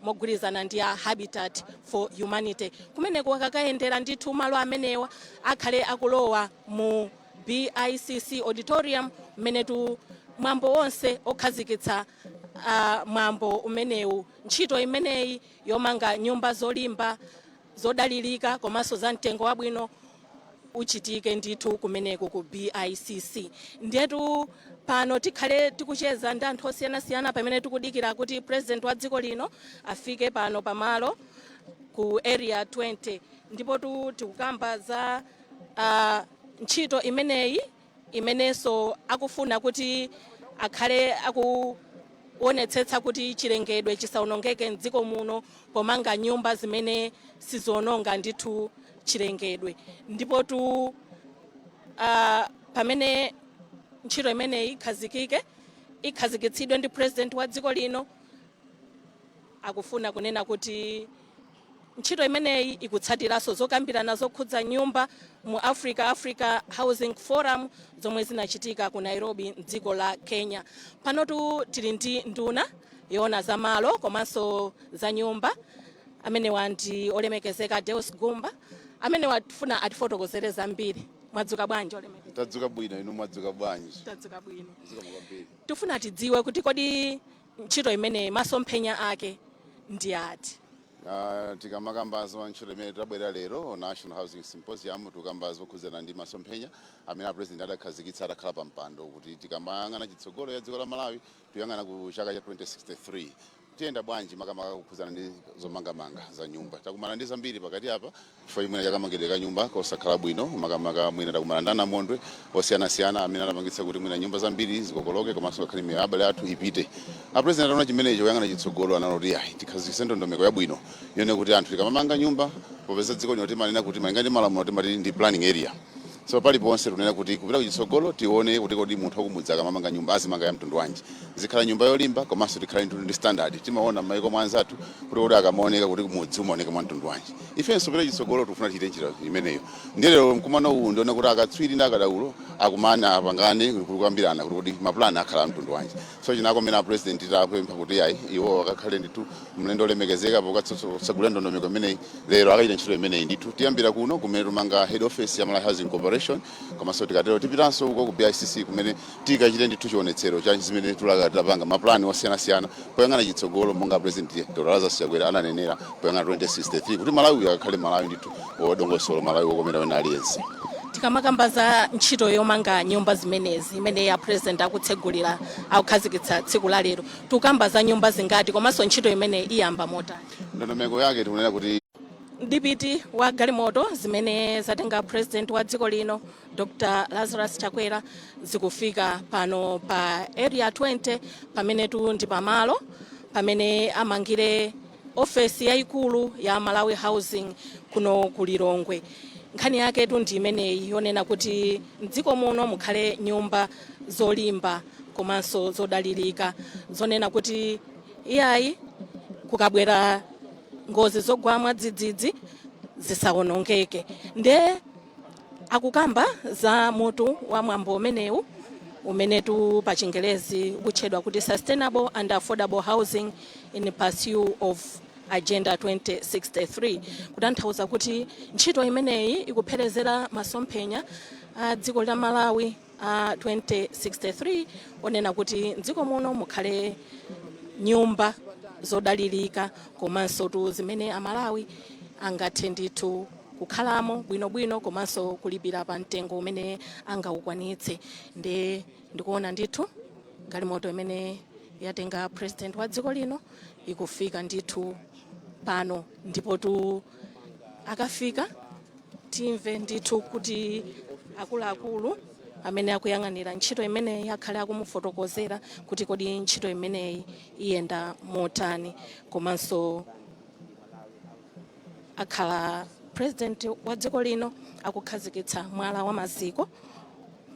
Mogwirizana ndi a Habitat for Humanity, kumeneko akakayendera ndithu malo amenewa, akhale akulowa mu BICC auditorium mmenetu mwambo wonse okhazikitsa mwambo umenewu, ntchito imeneyi yomanga nyumba zolimba, zodalirika komanso za mtengo wabwino uchitike ndithu kumeneko ku BICC. Ndiyetu pano tikhale tikucheza ndi anthu osiyanasiyana pamene tikudikira kuti President wa dziko lino afike pano pamalo ku Area 20. Ndipo tikukamba za ntchito imeneyi imenenso akufuna kuti akhale akuonetsetsa kuti chilengedwe chisawonongeke mdziko muno pomanga nyumba zimene siziononga ndithu chilengedwe. Ndipo tu pamene ntchito imeneyi ikhazikitsidwe ndi President wa dziko lino, akufuna kunena kuti ntchito imeneyi ikutsatiranso zokambirana zokhudza nyumba mu Africa, Africa Housing Forum, zomwe zinachitika ku Nairobi mdziko la Kenya. Panotu tili ndi nduna yoona za malo komanso za nyumba, amenewa ndi olemekezeka Deus Gumba, amene wafuna atifotokozere zambiri. Mwadzuka bwanji, olemekezeka? Tadzuka bwino, inu mwadzuka bwanji? Tadzuka bwino. Zikomo kwambiri. Tifuna tidziwe kuti kodi ntchito imeneyi masomphenya ake ndi ati? Tikamakamba ntchito imene tabwera lero, National Housing Symposium, tikamba zokhudzana ndi masomphenya amene a President adakhazikitsa atakhala pa mpando, kuti tikamayang'ana chitsogolo ya dziko la Malawi, tuyang'ana ku chaka cha 2063, tiyenda bwanji makamaka kukhudzana ndi zomangamanga za nyumba. Takumana ndi zambiri pakati apa chifukwa chimwene chakamangidwe ka nyumba kosakhala bwino. Makamaka mwina takumana ndi anamondwe osiyanasiyana amene anapangitsa kuti mwina nyumba zambiri zikokoloke komanso ngakhale miyoyo ya abale athu ipite. A President ataona chimenecho, kuyang'ana chitsogolo, analoti ayi, tikhazikitse ndondomeko yabwino yone kuti anthu tikamamanga nyumba, popeza dziko lino timanena kuti malinga ndi malamulo timati ndi planning area, so paliponse tunena kuti kupita kuchitsogolo tione kuti kodi munthu wakumudzi akamamanga nyumba azimanga ya mtundu wanji, zikhala nyumba yolimba komanso tikhale ndi standard. Timaona m'mayiko mwa anzathu kuti kodi akamaoneka kuti kumudzi umaoneka mwa mtundu wanji. Ifenso kupita chitsogolo tikufuna tichite njira imeneyo. Ndiye lero mkumano uwu ndione kuti akatswiri ndi akadaulo akumane, apangane kukambirana kuti kodi mapulani akhala mtundu wanji. So chinakomera President tapempha kuti ayi, iwo akakhale ndithu mlendo olemekezeka pokatsegulira ndondomeko imeneyi lero, akachita ntchito imeneyi ndithu. Tiyambira kuno kumene tumanga head office ya Malawi Housing Corporation, komanso tikatero tipitanso uko ku BICC kumene tikachite ndithu chionetsero cha zimene tulaka tapanga mapulani osiyanasiyana poyang'ana chitsogolo, monga President Dr Lazarus Chakwera ananenera poyang'ana 2063 kuti Malawi akakhale Malawi ndithu wodongosolo, Malawi wokomera wina aliyense. Tikamakamba za ntchito yomanga nyumba zimenezi imene ya President akutsegulira, akukhazikitsa tsiku la lero, tikukamba za nyumba zingati komanso ntchito imene iyamba motani? Ndondomeko yake tikunena kuti Mdipiti wa galimoto zimene zatenga President wa dziko lino Dr Lazarus Chakwera zikufika pano pa Area 20, pamenetu ndi pamalo pamene amangire ofesi yayikulu ya Malawi Housing kuno ku Lilongwe. Nkhani yaketu ndi imeneyi yonena kuti mdziko muno mukhale nyumba zolimba komanso zodalirika, zonena kuti iyayi, kukabwera ngozi zogwa mwadzidzidzi zisawonongeke. Nde akukamba za mutu wa mwambo umenewu umenetu pa Chingelezi ukutchedwa kuti "Sustainable and Affordable Housing in Pursuit of Agenda 2063", kutanthauza kuti ntchito imeneyi ikupherezera masomphenya a dziko la Malawi a 2063 onena kuti mdziko muno mukhale nyumba zodalirika komanso tu zimene Amalawi angathe ndithu kukhalamo bwinobwino komanso kulipira pa mtengo umene angaukwanitse. Ndi ndikuona ndithu galimoto imene yatenga President wa dziko lino ikufika ndithu pano, ndipo tu akafika timve ndithu kuti akuluakulu amene akuyang'anira ntchito imeneyi akhale akumufotokozera kuti kodi ntchito imeneyi iyenda motani, komanso akhala President wa dziko lino akukhazikitsa mwala wa maziko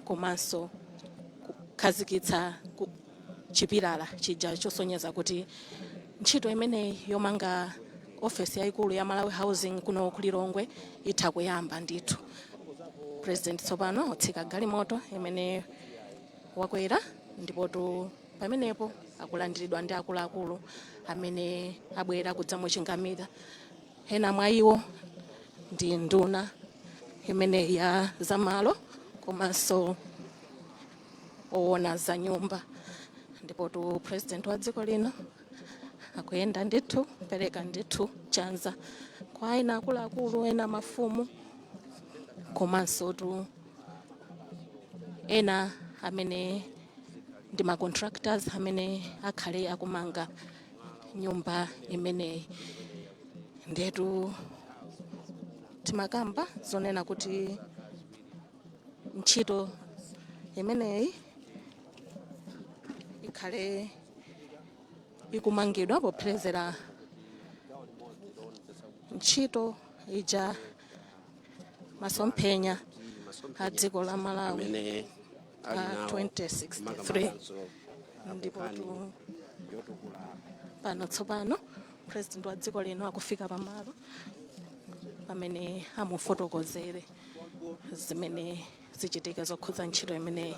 komanso kukhazikitsa chipilala chija chosonyeza kuti ntchito imeneyi yomanga ofesi yayikulu ya Malawi Housing kuno ku Lilongwe itha kuyamba ndithu. President tsopano otsika galimoto imene wakwera, ndipotu pamenepo akulandiridwa ndi akuluakulu Amene abwera kudzamuchingamira, ena mwa iwo ndi nduna imene ya zamalo komanso owona za nyumba. Ndipo tu President wa dziko lino akuyenda ndithu, kupereka ndithu chanza kwa ena akuluakulu, ena mafumu, komanso tu ena amene ndi ma contractors amene akhale akumanga nyumba imeneyi. Ndetu timakamba zonena kuti ntchito imeneyi ikhale ikumangidwa popherezera ntchito ija, masomphenya a dziko la Malawi amene ali a nawo 2063. Makamakaso Ndipo nkhani tu yotukula. Pano tsopano President wa dziko lino akufika pamalo pamene amufotokozere zimene zichitika zokhudza ntchito imeneyi.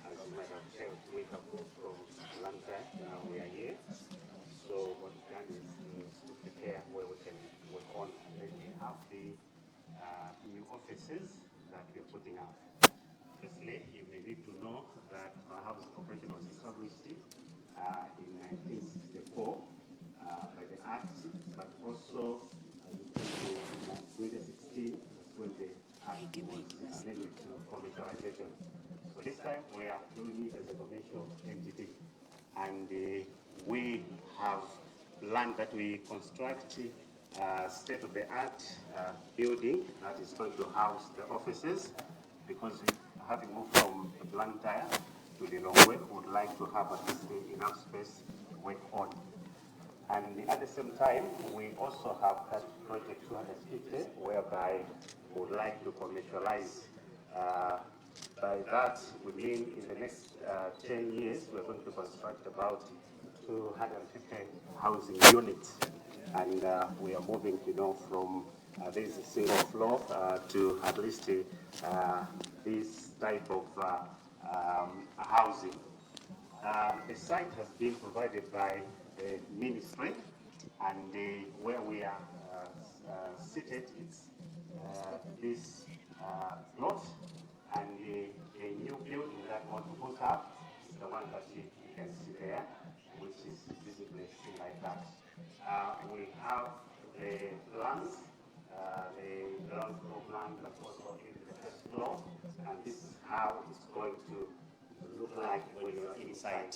As you might have heard, we have moved from Blantyre, now we are here. So what we've done is to prepare where we can work on. And then we have the new offices that we're putting up. Firstly, you may need to know that our housing corporation was established in 1964 by the Act, but also in 2016, that's when the Act was amended to commercialization. So this time we are doing it as a commercial entity. And we have planned that we construct a state-of-the-art building that is going to house the offices, because we, having moved from Blantyre to Lilongwe, we would like to have at least enough space to work on. And at the same time, we also have that project 250, whereby we would like to commercialize. By that, we mean in the next 10 years, we're going to construct about 250 housing units. And we are moving, from this single floor to at least this type of housing. The site has been provided by the ministry, and where we are seated, it's this plot, and the new building that we want to put up is the one that you can see there, which is visibly seen like that. We have the plans, the ground floor plan, but also in the first floor, and this is how it's going to look like when you're inside.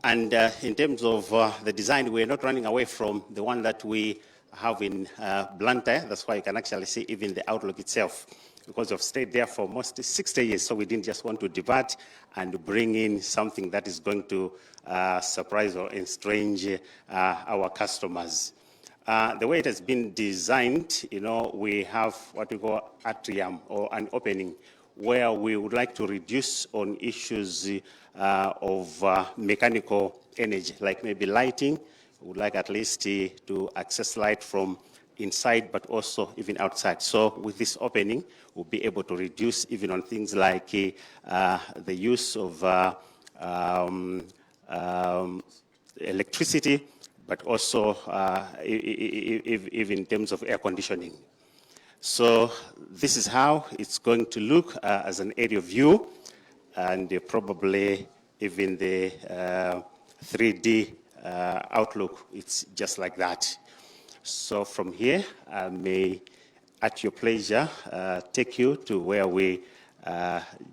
And in terms of the design, we're not running away from the one that we have in Blantyre. That's why you can actually see even the outlook itself, because we've stayed there for almost 60 years. So we didn't just want to depart and bring in something that is going to surprise or estrange our customers. The way it has been designed, we have what we call atrium or an opening where we would like to reduce on issues of mechanical energy, like maybe lighting. We would like at least to access light from inside, but also even outside. So with this opening, we'll be able to reduce even on things like the use of electricity, but also even in terms of air conditioning. So this is how it's going to look as an area view, and probably even the 3D outlook, it's just like that. So from here, I may, at your pleasure, take you to where we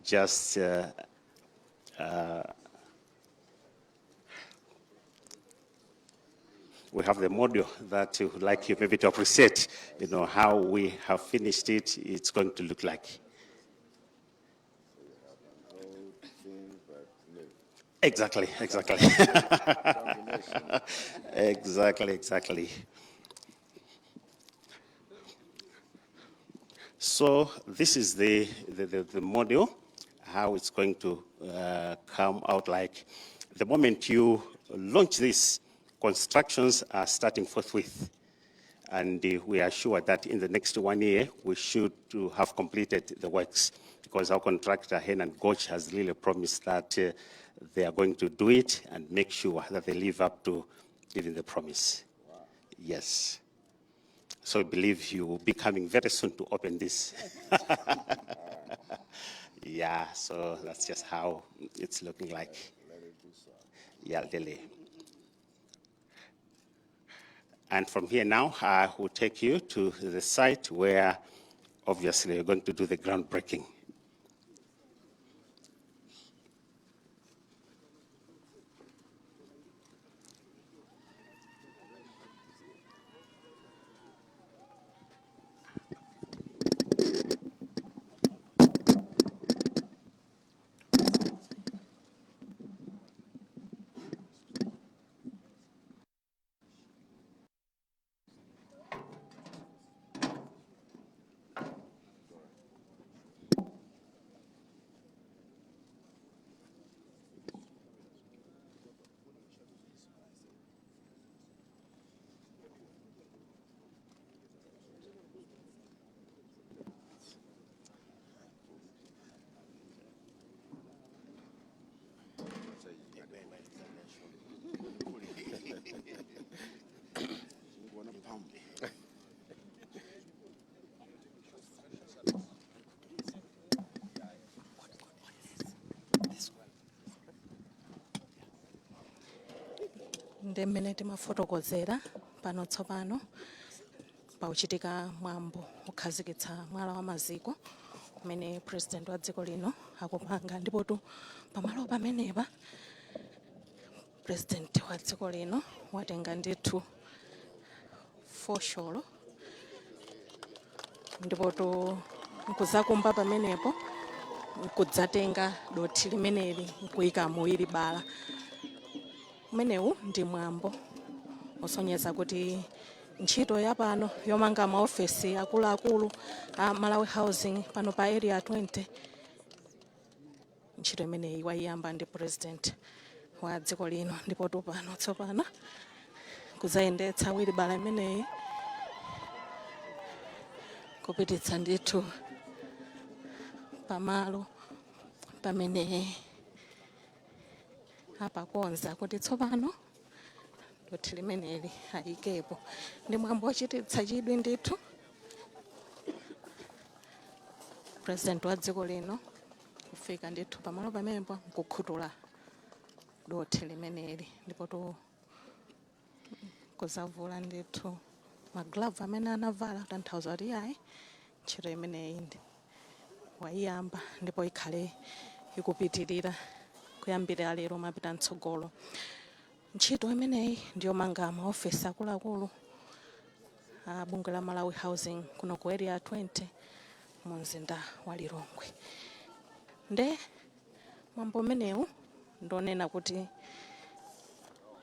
just we have the model that we would like you maybe to appreciate, how we have finished it, it's going to look like. Old thing, but new. Exactly. Combination. Exactly. So this is the model, how it's going to come out like. The moment you launch this, constructions are starting forthwith. And we are sure that in the next 1 year, we should to have completed the works, because our contractor, Henan Goch, has really promised that they are going to do it and make sure that they live up to even the promise. Wow. Yes. So I believe you will be coming very soon to open this. Yeah, so that's just how it's looking like. Yeah, really. And from here now, I will take you to the site where obviously you're going to do the groundbreaking. Ndi mmene timafotokozera pano tsopano pauchitika mwambo okhazikitsa mwala wa maziko umene President wa dziko lino akupanga. Ndipotu pamalo pamenepa President wa dziko lino watenga ndithu fosholo, ndipotu nkuzakumba pamenepo, nkudzatenga dothi limeneli nkuyika muwilibala. Umenewu ndi mwambo osonyeza kuti ntchito ya pano yomanga maofesi akuluakulu a Malawi Housing pano pa Area 20, ntchito imeneyi wayiyamba ndi President wa dziko lino. Ndipo pano tsopano kuzayendetsa wilibala imeneyi kupititsa ndithu pamalo pamene apakonza kuti tsopano dothi limeneli ayikepo. Ndi mwambo ochititsa chidwi ndithu, President wa dziko lino kufika ndithu pamalo pamenepo nkukhutula dothi limeneli, ndipo tu kuzavula ndithu maglavu amene anavala, tanthauza kuti yayi, ntchito imeneyi ndi wayiyamba ndipo ikhale ikupitirira kuyambira lero mapita mtsogolo. Ntchito imeneyi ndiyomanga maofesi akuluakulu a bungwe la Malawi Housing kuno ku Area 20 mu mzinda wa Lilongwe. Nde mwambo umenewu ndonena kuti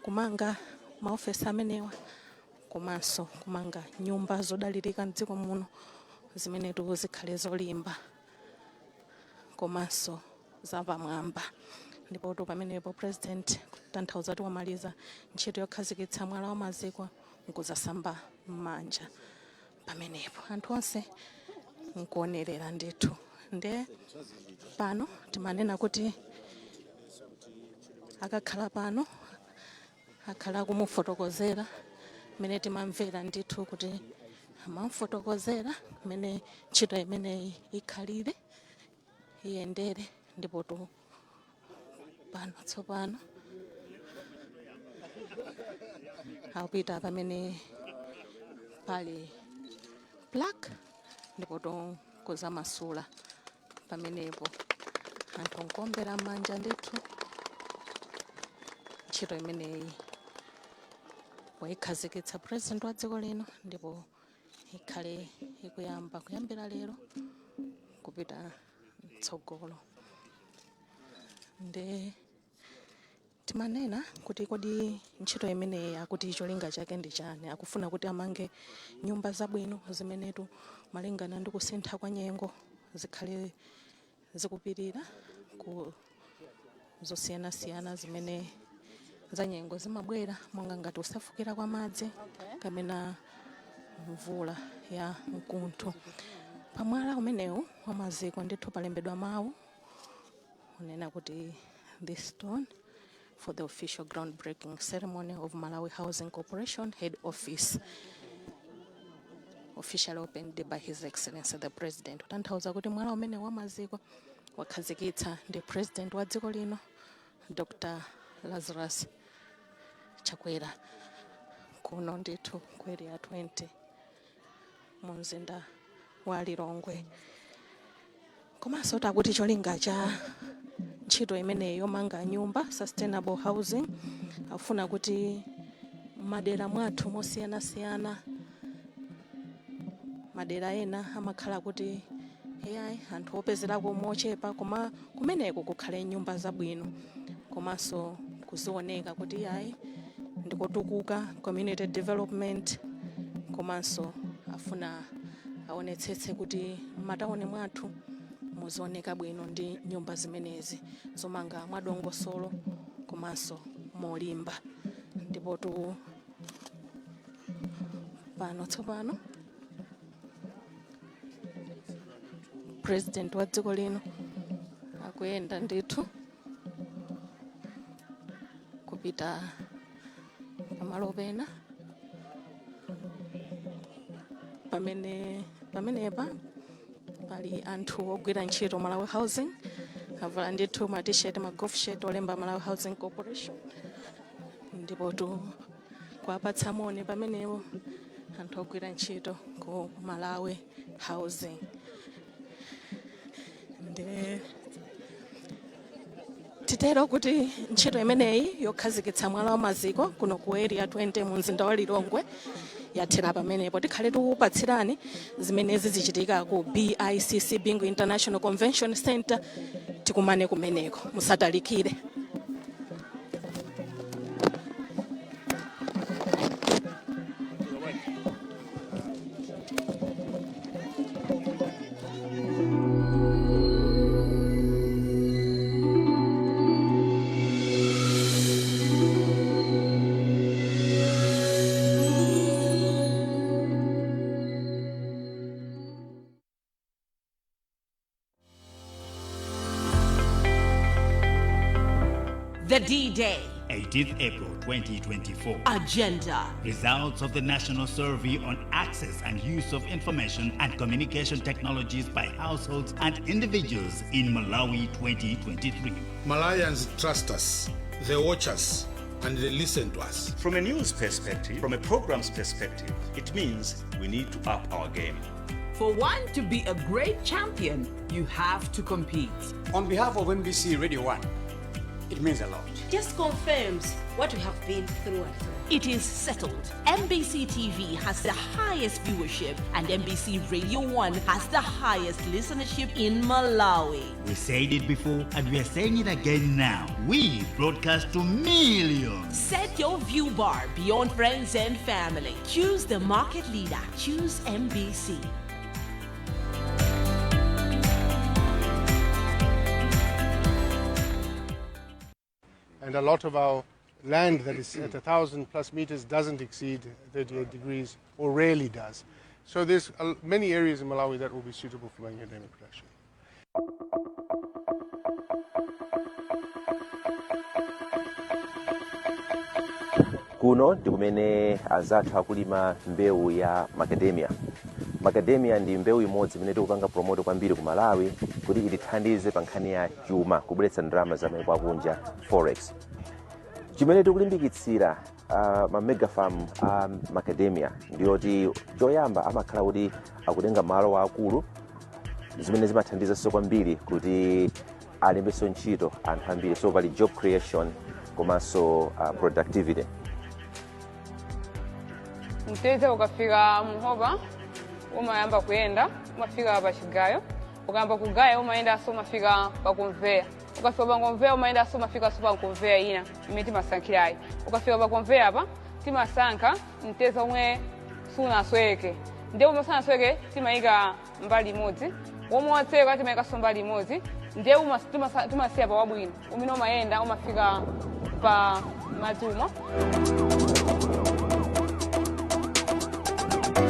kumanga maofesi amenewa komanso kumanga nyumba zodalirika mdziko muno zimenetu zikhale zolimba komanso zapamwamba. Ndipo pamenepo President, kutanthauza kuti wamaliza ntchito yokhazikitsa mwala wa maziko, nkuzasamba m'manja pamenepo, anthu onse nkuonerera ndithu. Nde pano timanena kuti akakhala pano akhala kumufotokozera mmene timamvera ndithu kuti amamufotokozera mmene ntchito imeneyi ikhalire, iyendere. Ndipo tu pano tsopano akupita pamene pali plaque, ndipo tu kuzamasula pamenepo, anthu nkuombera m'manja ndithu. Ntchito imeneyi wayikhazikitsa President wa dziko lino ndipo ikhale ikuyamba kuyambira lero kupita mtsogolo. Nde timanena kuti kodi ntchito imeneyi akuti cholinga chake ndi chani? Akufuna kuti amange nyumba zabwino zimenetu malingana ndi kusintha kwa nyengo zikhale zikupirira ku zosiyanasiyana zimene za nyengo zimabwera, monga ngati kusefukira kwa madzi kapena Mvula ya mkuntho. Pamwala umenewu wa maziko ndithu palembedwa mawu unena kuti, "This stone for the official groundbreaking ceremony of Malawi Housing Corporation head office, officially opened by His Excellency the President," kutanthauza kuti mwala umene wa maziko wakhazikitsa ndi President wa dziko lino, Dr Lazarus Chakwera, kuno ndithu ku Area 20 mu mzinda wa Lilongwe. Komanso takuti cholinga cha ntchito imeneyi yomanga nyumba, sustainable housing, afuna kuti madera mwathu mosiyanasiyana, madera ena amakhala kuti iyayi, anthu opezerako mochepa, koma kumeneko kukhale nyumba zabwino komanso kuzioneka kuti iyayi, ndikotukuka, community development. Komanso afuna aonetsetse kuti m'matawuni mwathu muzioneka bwino ndi nyumba zimenezi zomanga mwadongosolo komanso molimba. Ndipo tu pano tsopano President wa dziko lino akuyenda ndithu kupita pamalo pena pamene pamenepa pali anthu ogwira ntchito Malawi Housing, avala ndithu ma T-shirt, ma golf shirt olemba Malawi Housing Corporation. Ndipo tu kuwapatsa moni pamenepo anthu ogwira ntchito ku Malawi Housing. Ndi titero kuti ntchito imeneyi yokhazikitsa mwala wa maziko kuno ku Area 20 mu mzinda wa Lilongwe yathera pamenepo. Tikhale tikukupatsirani zimenezi zichitika ku BICC, Bingu International Convention Center. Tikumane kumeneko, musatalikire. The D Day. 18th April 2024. Agenda. Results of the National Survey on Access and Use of Information and Communication Technologies by Households and Individuals in Malawi 2023. Malawians trust us, they watch us, and they listen to us. From a news perspective, from a programs perspective, it means we need to up our game. For one to be a great champion, you have to compete. On behalf of MBC Radio 1, it means a lot. Just confirms what we have been through and through. It is settled. MBC TV has the highest viewership, and MBC Radio 1 has the highest listenership in Malawi. We said it before and we are saying it again now. We broadcast to millions. Set your view bar beyond friends and family. Choose the market leader. Choose MBC. And a lot of our land that is at 1,000 plus meters doesn't exceed 38 degrees or rarely does. So there's many areas in Malawi that will be suitable for macadamia production. Kuno ndi kumene anzathu akulima mbewu ya macadamia. Macadamia ndi mbewu imodzi imene tikupanga promote kwambiri ku Malawi kuti itithandize pa nkhani ya chuma, kubweretsa ndalama za maiko akunja, forex. Chimene tikulimbikitsira ma mega farm a macadamia ndiyoti choyamba amakhala kuti akutenga malo akulu, zimene zimathandizanso kwambiri kuti alembenso ntchito anthu ambiri, so pali job creation komanso productivity. Mtedza ukafika mu hopper umayamba kuyenda, umafika pa chigayo. Ukayamba kugaya umayendanso, umafika pa conveyor. Ukafika pa conveyor umayendanso, umafikanso pa conveyor ina imene timasankhirayi. Ukafika pa conveyor apa timasankha mtedza omwe sunasweke, ndiye omwe sunasweke timayika mbali imodzi, womwe watseka timayikanso mbali imodzi, ndiye timasiya pa wabwino umene umayenda umafika pa madzi umo. It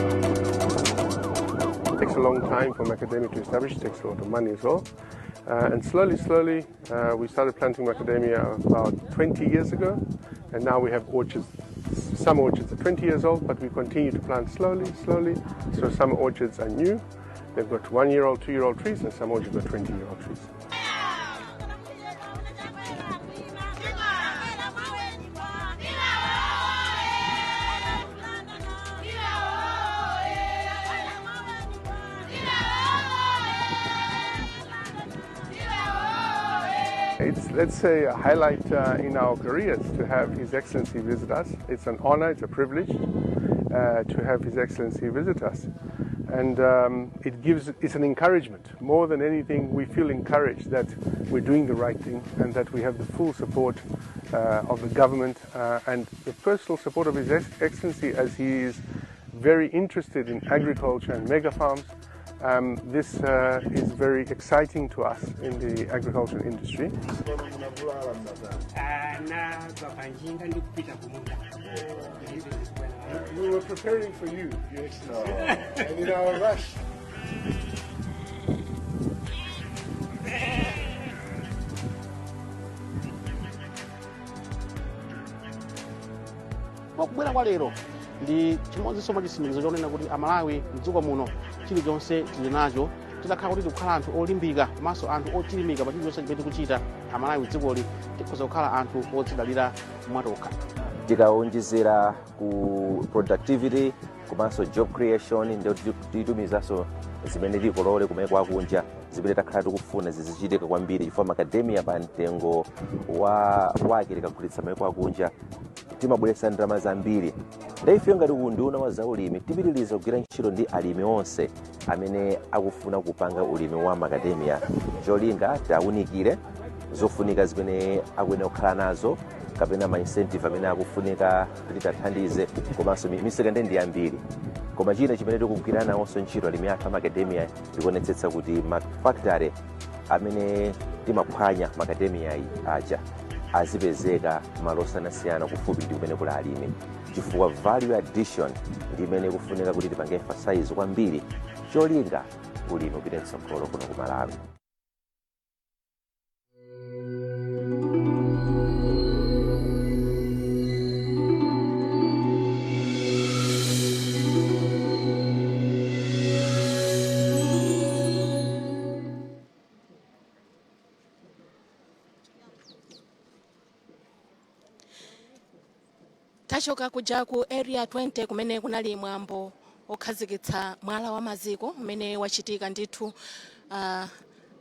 takes a long time for macadamia to establish, it takes a lot of money as well. And slowly, slowly, we started planting macadamia about 20 years ago, and now we have orchards. Some orchards are 20 years old, but we continue to plant slowly, slowly. So some orchards are new. They've got 1-year-old, 2-year-old trees, and some orchards are 20-year-old trees. It's, let's say, a highlight in our careers to have His Excellency visit us. It's an honor, it's a privilege to have His Excellency visit us. And it's an encouragement. More than anything, we feel encouraged that we're doing the right thing and that we have the full support of the government and the personal support of His Excellency, as he is very interested in agriculture and mega farms. This is very exciting to us in the agricultural industry. Anabva panjinga ndikupita kumunda. We were preparing for you, Your Excellency, and in our rush. Kubwera kwa lero ndi chimodzinso mwa chitsimikizo chonena kuti Amalawi mdziko muno chilichonse tili nacho. Titakhala kuti tikukhala anthu olimbika komanso anthu ochilimika pa chilichonse chimene tikuchita, Amalawi dzikoli tikhoza kukhala anthu odzidalira mwatokha. Tikawonjezera ku productivity komanso job creation, ndio titumizanso zimene tikolole kumene kwakunja, zimene takhala tikufuna zizichitika kwambiri, chifukwa macadamia pa mtengo wa wake tikagulitsa maiko akunja timabweretsa ndalama zambiri. Ndi ife ngati unduna wa zaulimi tipitiriza kugwira ntchito ndi alimi onse amene akufuna kupanga ulimi wa macadamia, cholinga tiawunikire zofunika zimene akuyenera kukhala nazo kapena ma incentive amene akufunika kuti tathandize. Komanso misika ndi yambiri, koma china chimene tikugwira nawonso ntchito alimi athu a macadamia, tikuonetsetsa kuti mafactory amene timaphwanya macadamia aja azipezeka malo osiyanasiyana kufupi ndi kumene kuli alimi, chifukwa value addition ndi imene ikufunika kuti tipange emphasize kwambiri, cholinga ulimi upite mtsogolo kuno ku Malawi. Tachoka kuja ku Area 20 kumene kunali mwambo okhazikitsa mwala wa maziko umene wachitika ndithu,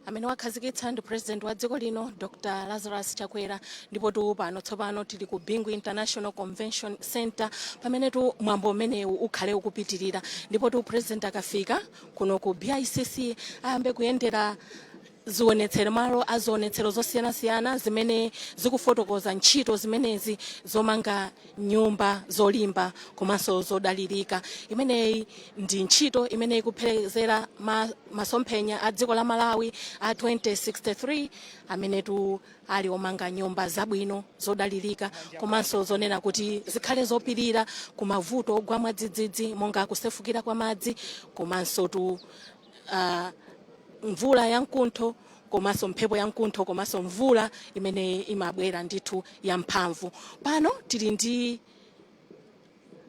amene wakhazikitsa ndi President wa dziko lino, Dr Lazarus Chakwera. Ndipo tu pano tsopano tili ku Bingu International Convention Center, pamene tu mwambo umenewu ukhale ukupitirira. Ndipo tu President akafika kuno ku BICC ayambe kuyendera zionetsero, malo a zionetsero zosiyanasiyana zimene zikufotokoza ntchito zimenezi zomanga nyumba zolimba komanso zodalirika. Imeneyi ndi ntchito imene ikupherezera masomphenya a dziko la Malawi a 2063, amenetu ali omanga nyumba zabwino zodalirika komanso zonena kuti zikhale zopirira ku mavuto ogwa mwadzidzidzi monga kusefukira kwa madzi komanso tu mvula ya mkuntho komanso mphepo ya mkuntho komanso mvula imene imabwera ndithu yamphamvu. Pano tili ndi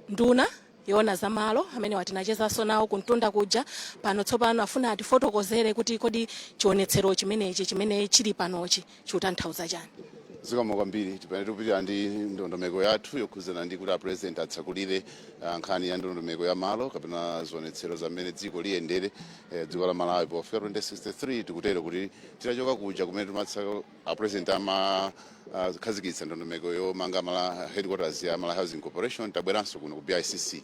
nduna yoona zamalo amene watinachezanso nawo kuntunda kuja. Pano tsopano afuna atifotokozere kuti kodi chionetsero chimenechi chimene chili panochi chikutanthauza chani? Zikomo kwambiri. Tipane tikupitira ndi ndondomeko yathu yokhuzana ndi kuti a President atsakulire nkhani ya ndondomeko ya malo kapena zionetsero zamene dziko liyendere, dziko la Malawi pofika 2063. Tikutero kuti titachoka kuja kumene timatsa a President ama khazikitsa ndondomeko yomanga mala headquarters ya Malawi Housing Corporation, tabweranso kuno ku BICC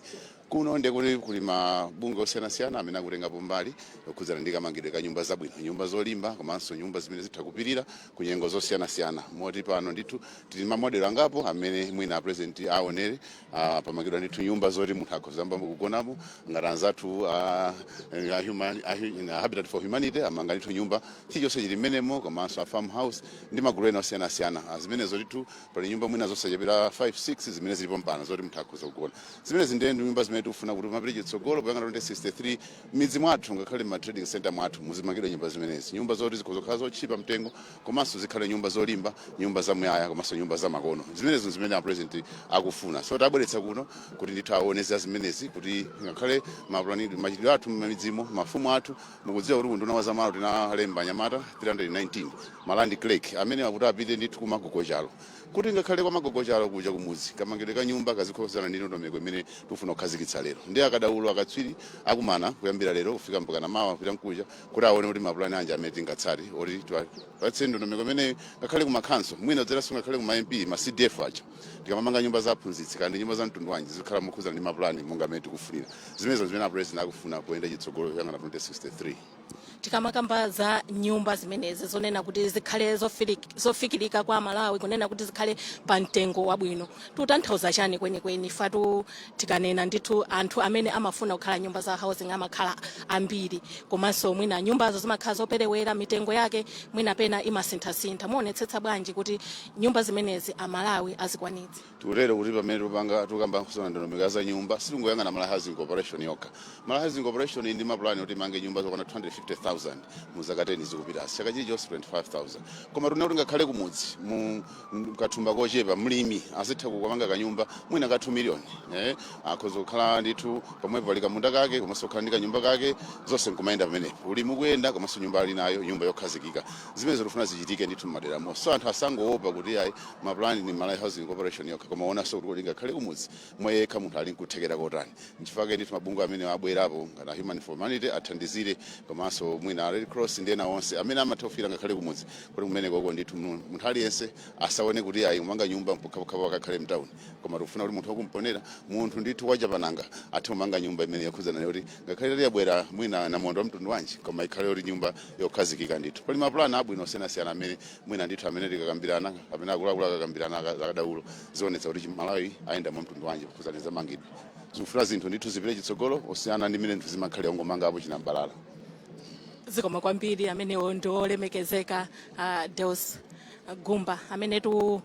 kuno. Ndekuti kuli mabungwe osiyanasiyana amene akutengapo mbali yokhudzana ndi kamangidwe ka nyumba zabwino, nyumba zolimba komanso nyumba zimene zitha kupirira ku nyengo zosiyanasiyana. Moti pano ndithu tili ma model angapo amene mwina President aonere. Pamangidwa ndithu nyumba zoti munthu akhoza kuyamba kugonamo, ngati anzathu a Habitat for Humanity amanga ndithu nyumba chilichonse chili mmenemo, komanso a Farm House ndi magulu ena osiyanasiyana. Zimenezo ndithu pali nyumba mwina zosachepera 5 6 zimene zilipo mpano zoti munthu akhoza kugona. Zimenezi ndiye ndi nyumba zimene tikufuna kuti mapite chitsogolo poyang'ana 2063, midzi mwathu ngakhale ma trading center mwathu muzimangidwa nyumba zimenezi, nyumba zoti zikhoza kukhala zotchipa mtengo komanso zikhale nyumba zolimba, nyumba zamuyaya komanso nyumba zamakono. Zimenezo zimene a President akufuna. So tabweretsa kuno kuti ndithu aone za zimenezi, kuti ngakhale mapulani machitidwe athu m'midzimo, mafumu athu. Mukudziwa kuti kunduna wa zamalo tinalemba anyamata 319, ma land clerk amene akuti apite ndithu kumagogochalo, kuti ngakhale kwa magogochalo kuja kumudzi kamangidwe ka nyumba kazikhozana ndi ndondomeko imene tikufuna kukhazikitsa lero. Ndi akadaulo, akatswiri akumana kuyambira lero kufika mpaka mawa kupita mkuja kuti aone kuti mapulani anji amene tingatsate oti tiwapatse ndondomeko imeneyo ngakhale kumakhanso, mwina dzeranso ngakhale kuma MP, ma CDF aja. Tikamamanga nyumba za aphunzitsi kandi nyumba za mtundu wanji, zikhala mokhuzana ndi mapulani monga amene tikufunira. Zimenezo zimene a President akufuna kuyenda chitsogolo kuyang'ana 2063. Tikamakamba za nyumba zimenezi zonena kuti zikhale zofikirika kwa Malawi, kunena kuti zikhale pa mtengo wabwino, tikutanthauza chani kwenikweni? Fatu tikanena ndithu anthu amene amafuna kukhala nyumba za housing amakhala ambiri, komanso mwina nyumbazo zimakhala zoperewera, mitengo yake mwina pena imasinthasintha. Muonetsetsa bwanji kuti nyumba zimenezi Amalawi azikwanitse? Tikutero kuti pamene tikupanga, tikukamba kusona ndondomeko za nyumba, sitingoyang'ana Malawi Housing Corporation yokha. Malawi Housing Corporation ndi mapulani oti imange nyumba zokwana 250,000 mu zaka 10 zikupitazi, chaka chilichonse 25,000. Koma tuna kuti ngakhale kumudzi mu kathumba kochepa mlimi azitha kukamanga kanyumba mwina ka 2 million, akhoza kukhala ndithu pomwepo pali kamunda kake komanso kukhala ndi kanyumba kake, zonse nkumayenda pamenepo, ulimi ukuyenda komanso nyumba ali nayo, nyumba yokhazikika. Zimenezo tikufuna zichitike ndithu m'maderamo. So anthu asangoopa kuti ayi, mapulani ni Malawi Housing Corporation yokha, koma onanso kuti kodi ngakhale kumudzi mwayekha munthu ali nkuthekera kotani. Nchifukwa ndithu mabungwe amene abwerapo ngati Human for Humanity athandizire, komanso mwina Red Cross ndi ena onse amene amatha kufika ngakhale kumudzi, kuti kumene koko ndithu munthu aliyense asaone kuti ayi, kumanga nyumba mpokhapokha akakhale mtawuni. Koma tikufuna kuti munthu wakumponera, munthu ndithu wachapananga athe kumanga nyumba imene yakhudzana kuti ngakhale tati yabwera mwina namondwe wa mtundu wanji, koma ikhale kuti nyumba yokhazikika ndithu. Pali mapulani abwino osiyanasiyana amene mwina ndithu amene tikakambirana kapena akuluakulu akakambirana, akadaulo, zionetsa kuti Malawi ayenda mwa mtundu wanji kukhudzana zamangidwe. Zikufuna zinthu ndithu zipite chitsogolo, osiyana ndi mmene ndithu zimakhalira ongomanga apo chinambalala. Zikoma kwambiri. Amenewo ndi olemekezeka Deus Gumba, amenetu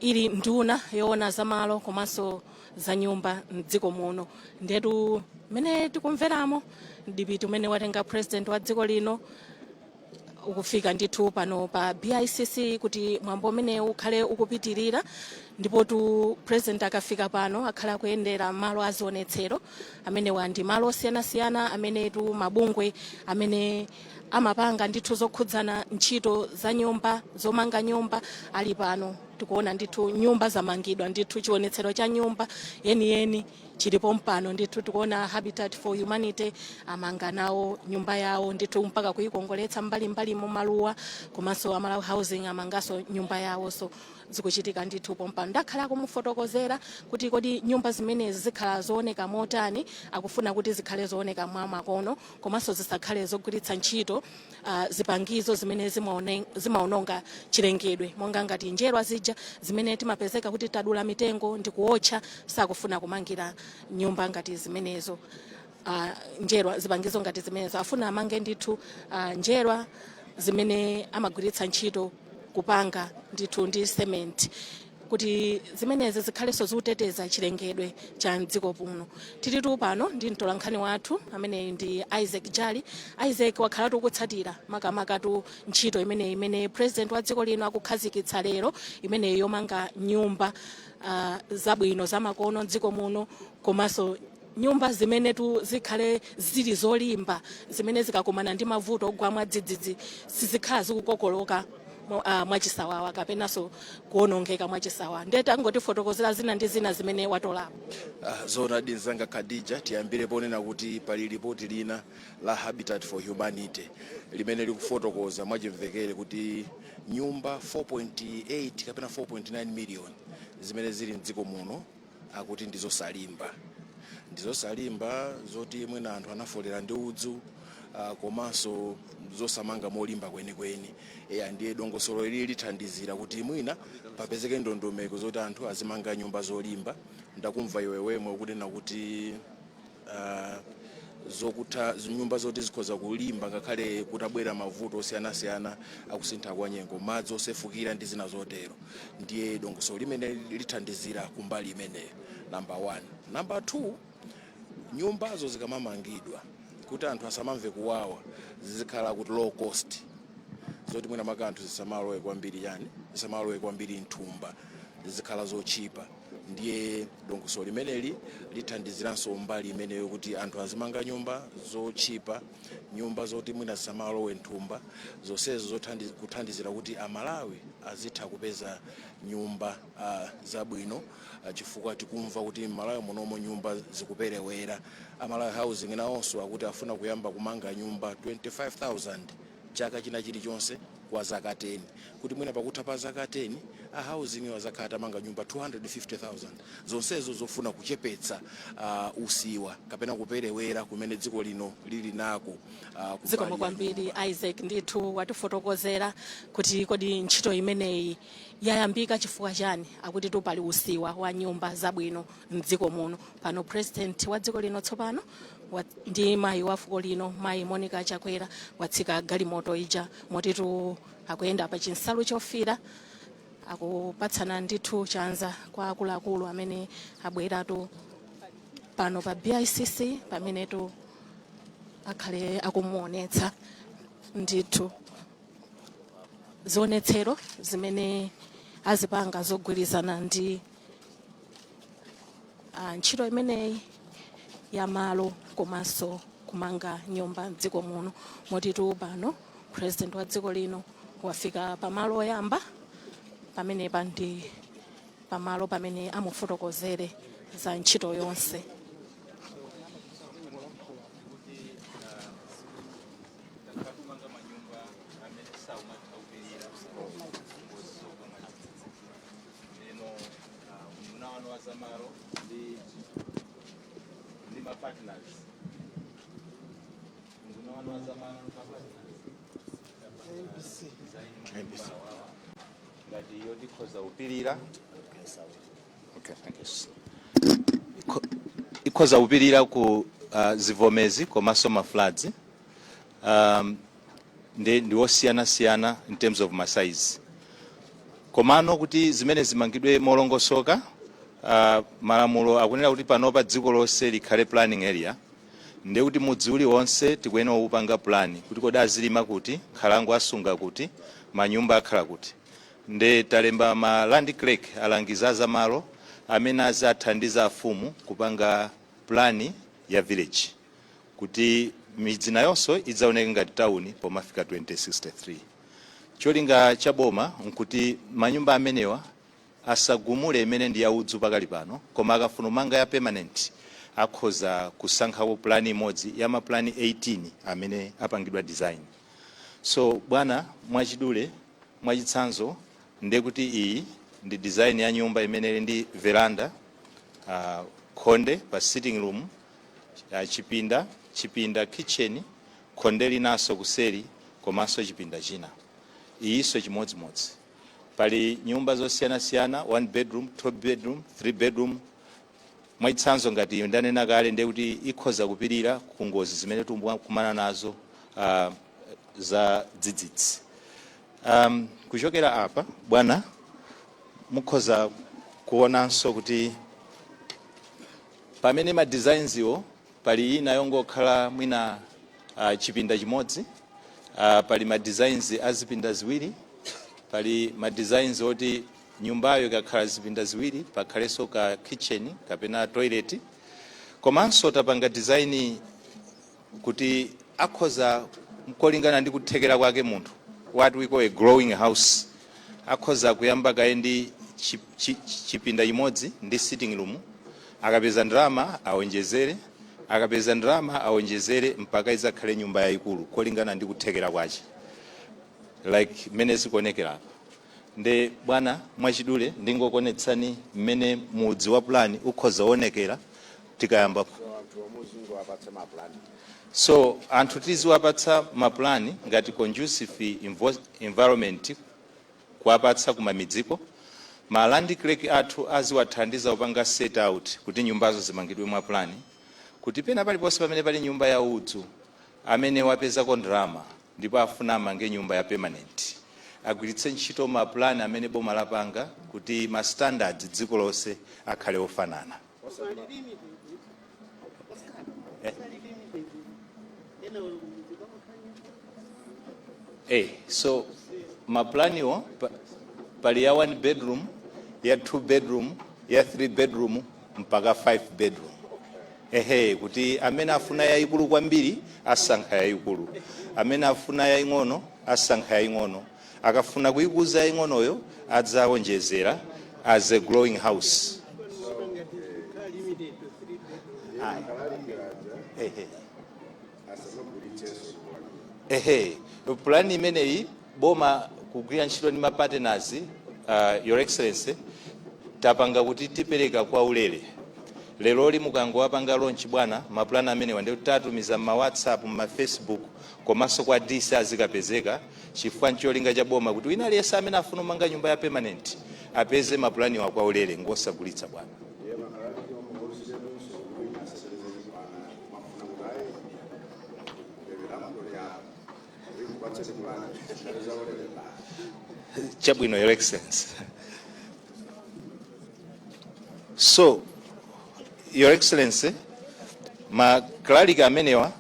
ili nduna yoona zamalo komanso za nyumba mdziko muno. Ndetu mmene tikumveramo, mdipiti umene watenga President wa dziko lino ukufika ndithu pano pa BICC kuti mwambo umene ukhale ukupitirira. Ndipo tu President akafika pano akhale akuyendera malo azionetsero amenewa, ndi malo osiyanasiyana amene tu mabungwe amene amapanga ndithu zokhudzana ntchito za nyumba, zomanga nyumba ali pano. Tikuona ndithu nyumba zamangidwa ndithu, chionetsero cha nyumba yeniyeni chilipo mpano ndithu. Tikuona Habitat for Humanity amanga nawo nyumba yawo ndithu mpaka kuyikongoletsa mbalimbali mu maluwa, komanso Amalawi Housing amanganso nyumba yawo. So zikuchitika ndithu pompano. Ndakhala kumufotokozera kuti kodi nyumba zimenezi zikhala zooneka motani. Akufuna kuti zikhale zooneka mwa makono komanso zisakhale zogwiritsa ntchito zipangizo zimene zimaononga chilengedwe, monga ngati njerwa zija zimene timapezeka kuti tadula mitengo ndi kuwotcha. Sakufuna kumangira nyumba ngati zimenezo, njerwa, zipangizo ngati zimenezo. Afuna amange ndithu njerwa zimene amagwiritsa ntchito kupanga ndithu ndi cement, kuti zimenezi zikhalenso zikuteteza chilengedwe cha mdziko muno. Tilitu pano ndi mtolankhani wathu amene ndi Isaac Jali. Isaac, wakhalatu ukutsatira makamakatu ntchito imeneyi imene President wa dziko lino akukhazikitsa lero, imeneyi yomanga nyumba zabwino zamakono mdziko muno, komanso nyumba zimene tu zikhale zili zolimba, zimene zikakumana ndi mavuto ogwa mwadzidzidzi sizikhala zikukokoloka mwachisawawa kapenanso kuonongeka mwachisawawa. Ndiye tangotifotokozera zina ndi zina zimene watolapo. Zoonadi mzanga Khadija, tiyambire ponena kuti pali ripoti lina la Habitat for Humanity limene likufotokoza mwachimvekere kuti nyumba 4.8 kapena 4.9 million zimene zili mdziko muno akuti ndizosalimba, ndizosalimba zoti mwina anthu anafolera ndi udzu, komanso zosamanga molimba kwenikweni. Eya, ndiye dongosolo ili lithandizira kuti mwina papezeke ndondomeko zoti anthu azimanga nyumba zolimba. Ndakumva iwe wemwe ukunena kuti zokutha nyumba zoti zikhoza kulimba ngakhale kutabwera mavuto osiyanasiyana akusintha kwa nyengo, madzi osefukira ndi zina zotero. Ndiye dongosolo limene lithandizira kumbali imeneyo, number one. Number two, Nyumbazo zikamamangidwa, kuti anthu asamamve kuwawa, zizikhala kuti low cost, zoti mwina maka anthu zisamalowe kwambiri chani, zisamalowe kwambiri mthumba, zizikhala zochipa. Ndiye dongosolo limeneli lithandiziranso mbali imeneyo, kuti anthu azimanga nyumba zochipa, nyumba zoti mwina zisamalowe mthumba, zonsezo kuthandizira kuti Amalawi azitha kupeza nyumba zabwino, chifukwa tikumva kuti Malawi munomo nyumba zikuperewera. Amalawi Housing nawonso akuti afuna kuyamba kumanga nyumba 25,000 chaka china chilichonse kwa zaka 10, kuti mwina pakutha pa zaka 10 a housing azakhala atamanga nyumba 250,000, zonsezo zofuna kuchepetsa usiwa kapena kuperewera kumene dziko lino lili nako Zikomo kumbali ya kwambiri, Isaac. Ndithu watifotokozera kuti kodi ntchito imeneyi yayambika chifukwa chani. Akuti tu pali usiwa wa nyumba zabwino mdziko muno. Pano President wa dziko lino tsopano ndi mayi wa fuko lino, Mayi Monica Chakwera, watsika galimoto ija, motitu akuyenda pa chinsalu chofira, akupatsana ndithu chanza kwa akuluakulu amene abweratu pano pa BICC, pamenetu akhale akumuonetsa ndithu zionetsero zimene azipanga zogwirizana ndi ntchito imeneyi ya malo komanso kumanga nyumba mdziko muno. Motitu pano President wa dziko lino wafika pamalo oyamba pamenepa, ndi pamalo pamene amufotokozere za ntchito yonse. Kumanga manyumba amene saumatha kupirira ngozi zogwa mwadzidzidzi. Lero unduna wanu wa zamalo ndi ma partners, unduna wanu wa zamalo ndi ma partners, MBC. Ngati iyo tikhoza kupirira. Okay, thank you. Ikhoza kupirira ku zivomezi komanso ma floods, ndi osiyanasiyana in terms of ma size. Komano kuti zimene zimangidwe molongosoka, malamulo akunena kuti panopa dziko lonse likhale planning area, ndiye kuti mudzi uliwonse tikuyenera kupanga plan kuti kodi azilima kuti, nkhalango asunga kuti, manyumba akhala kuti. Nde talemba ma land clerk, alangiza zamalo amene azathandiza afumu kupanga plan ya village, kuti midzi nayonso idzaoneke ngati tawuni pomafika 2063. Cholinga cha boma nkuti manyumba amenewa asagumule imene ndi yaudzu pakali pano, koma akafuna kumanga ya permanent akhoza kusankhapo plan imodzi ya maplani 18 amene apangidwa design. So bwana, mwachidule, mwachitsanzo, ndiye kuti iyi ndi design ya nyumba imene ili ndi veranda, khonde pa sitting room, chipinda, chipinda, kitchen, khonde linanso kuseri, komanso chipinda china. Iyinso chimodzimodzi. Pali nyumba zosiyanasiyana, one bedroom, two bedroom, three bedroom. Mwachitsanzo, ngati iyo ndanena kale, ndiye kuti ikhoza kupirira ku ngozi zimene tikukumana nazo za dzidzidzi. Kuchokera apa, bwana, mukhoza kuonanso kuti pamene ma designs iwo, pali ina yongokhala mwina chipinda chimodzi, pali ma designs a zipinda ziwiri, pali ma designs oti nyumbayo ikakhala zipinda ziwiri pakhalenso ka kitchen kapena toilet. Komanso tapanga design kuti akhoza, kolingana ndi kuthekera kwake munthu, what we call a growing house, akhoza kuyamba kaye ndi chipinda chimodzi ndi sitting room, akapeza ndalama awonjezere, akapeza ndalama awonjezere, mpaka idzakhale nyumba yayikulu kolingana ndi kuthekera kwace, like mmene zikuonekera apa. Nde bwana, mwachidule ndingokuonetsani mmene mudzi wa plan ukhoza kuonekera tikayamba. Anthu omuzingowapatsa maplani? So anthu tiziwapatsa maplani ngati conducive environment, kuwapatsa kumamidziko. Ma land clerk athu aziwathandiza kupanga set out kuti nyumbazo zimangidwe mwa plan, kuti pena paliponse pamene pali nyumba ya udzu, amene wapezako ndalama ndipo afuna amange nyumba ya permanent, agwiritse ntchito ma plan amene boma lapanga, kuti ma standards dziko lonse akhale ofanana. So maplaniwo pali ya 1 bedroom, ya 2 bedroom, ya 3 bedroom mpaka 5 bedroom. Ehe, kuti amene afuna yayikulu kwambiri asankha yayikulu, amene afuna yaying'ono asankha yaying'ono, akafuna kuyikuza yaying'onoyo adzawonjezera as a growing house. Ehe. Ehe, plan imeneyi boma kugwira ntchito ndi mapartners, Your Excellency, tapanga kuti tipereka kwa ulere. Leroli mukangowapanga launch, bwana, mapulani amenewa, ndi tatumiza ma WhatsApp, ma Facebook, komanso kwa DC azikapezeka, chifukwa ncholinga cha boma kuti wina aliyense amene afuna kumanga nyumba ya permanent apeze mapulaniwa kwa ulere, ngosagulitsa, bwana. Ndiye makalaliki omugulusirenso wina asesereze chipana mafuna kuti ayi leveramdole yapo ikupatseni pulani zaulere basi. Chabwino, Your Excellency. So, Your Excellency, maklaliki amenewa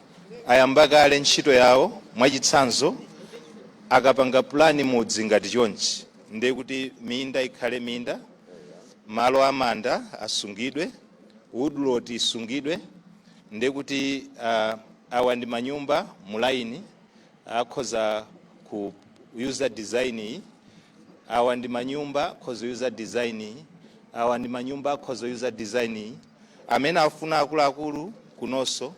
ayamba kale ntchito yawo. Mwachitsanzo, akapanga pulani mudzi ngati chonchi, ndiye kuti minda ikhale minda, malo amanda asungidwe, woodlot isungidwe. Ndiye kuti awa ndi manyumba mulaini, akhoza ku user design iyi. Awa ndi manyumba, akhoza user design iyi. Awa ndi manyumba, akhoza user design iyi. Amene afuna akuluakulu kunonso.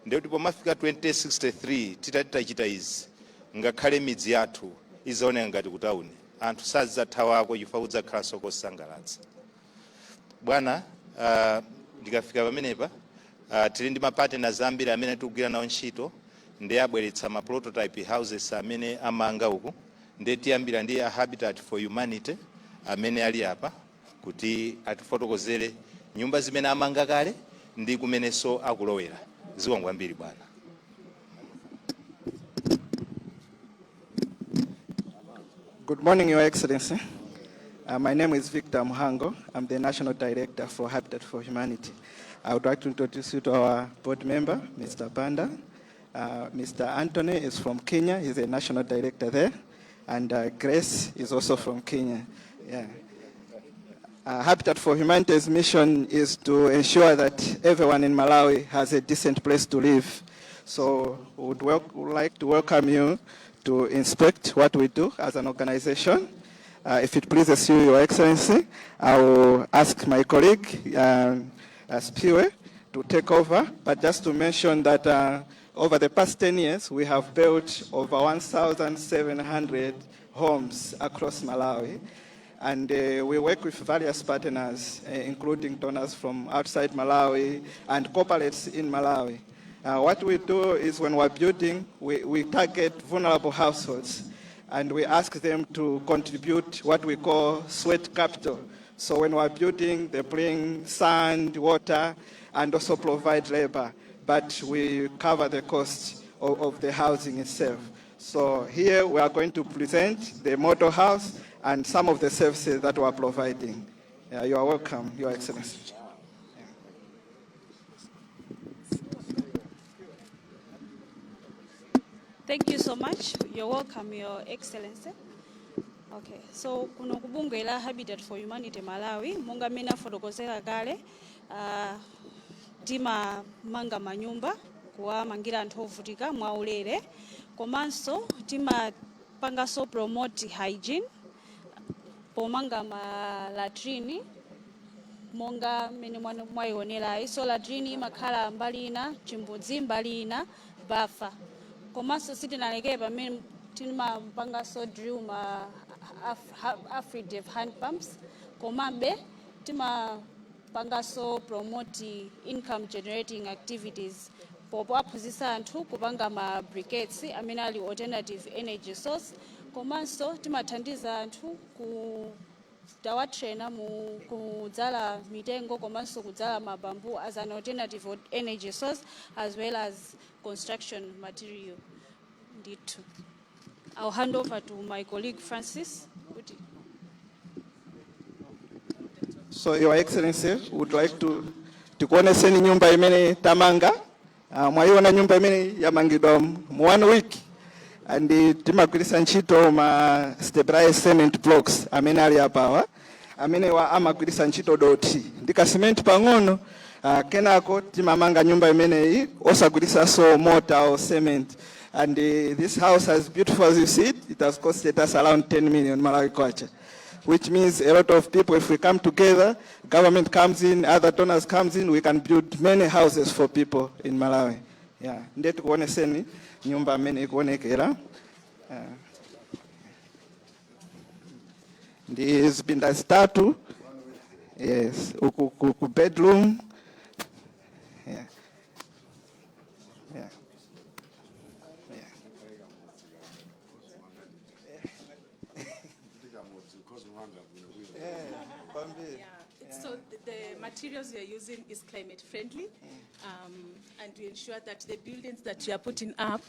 Ndiye kuti pomafika 2063 titati tachita izi, ngakhale midzi yathu izaoneka ngati kutawuni, anthu sadzathawako chifukwa kudzakhalanso kosangalatsa, bwana. Ndikafika pamenepa, tili ndi mapartners ambiri amene tikugwira nawo ntchito, ndi abweretsa ma prototype houses amene amanga uku. Ndiye tiyambira ndi a Habitat for Humanity amene ali apa kuti atifotokozere nyumba zimene amanga kale ndi kumenenso akulowera. Zikomo kwambiri, bwana. Good morning, Your Excellency. My name is Victor Muhango. I'm the National Director for Habitat for Humanity. I would like to introduce you to our board member, Mr. Banda. Mr. Anthony is from Kenya. He's a National Director there. And Grace is also from Kenya. Yeah. Habitat for Humanity's mission is to ensure that everyone in Malawi has a decent place to live. So we would like to welcome you to inspect what we do as an organization. If it pleases you, Your Excellency, I will ask my colleague, Spiwe, to take over. But just to mention that over the past 10 years, we have built over 1,700 homes across Malawi. And we work with various partners, including donors from outside Malawi and corporates in Malawi. What we do is when we're building, we target vulnerable households and we ask them to contribute what we call sweat capital. So when we're building, they bring sand, water, and also provide labor, but we cover the cost of the housing itself. So here we are going to present the model house and some of the services that we are providing. Yeah, you are welcome, Your Excellency. Thank you so much. You're welcome, Your Excellency. Okay, so kuno kubungwe la Habitat for Humanity Malawi, monga mmene afotokozera kale, timamanga manyumba kuwamangira anthu ovutika mwaulere, komanso timapanganso promote hygiene pomanga ma latrine monga mmene mwayionerayi. So latrine imakhala mbali ina chimbudzi, mbali ina bafa. Komanso sitinalekere pamene, timapanganso drill ma Afridev hand pumps. Komabe timapanganso promote income generating activities powaphunzitsa anthu kupanga ma briquettes amene ali alternative energy source. Komanso timathandiza anthu ku tawatraina mu kudzala mitengo komanso kudzala mabambu as an alternative energy source as well as construction material ndithu. I'll hand over to my colleague Francis kuti So, Your Excellency, would like to tikuoneseni nyumba imene tamanga. Mwayiona nyumba imene yamangidwa mu one week, and timagwiritsa ntchito ma stabilized cement blocks amene ali apawa, amene wa amagwiritsa ntchito dothi ndi ka cement pang'ono. Kenako timamanga nyumba imeneyi osagwiritsanso mortar or cement, and this house, as beautiful as you see it, it has costed us around 10 million Malawi kwacha, which means a lot of people, if we come together, government comes in, other donors comes in, we can build many houses for people in Malawi. Yeah. Ndiye tikuoneseni nyumba amene ikuonekera. Ndi zipinda zitatu. Yes, uku ku bedroom. Yeah. Yeah. So the materials we are using is climate friendly, and we ensure that the buildings that we are putting up,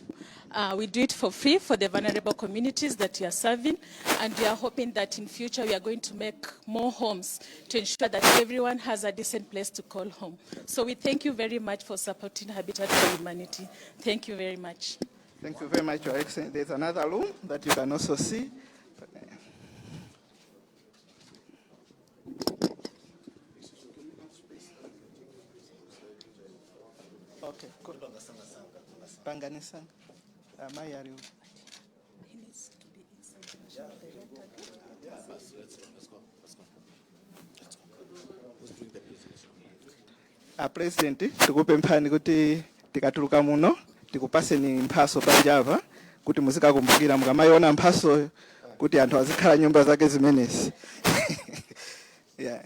we do it for free for the vulnerable communities that we are serving, and we are hoping that in future we are going to make more homes to ensure that everyone has a decent place to call home. So we thank you very much for supporting Habitat for Humanity. Thank you very much. Thank you very much, Your Excellency. There's another room that you can also see. Okay, cool. Panganisanga. Amayi ali uku. He needs to be inside the national director. A President, tikupemphani kuti tikatuluka muno tikupaseni mphaso panjapa kuti muzikakumbukira mukamayiona mphasoyo kuti anthu azikhala nyumba zake zimenezi. Yeah.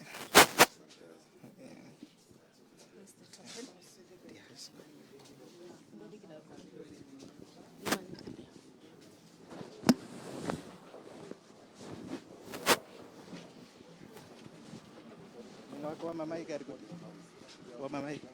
Mwina wake wa mamaiki ali kuti? Wa mamaiki.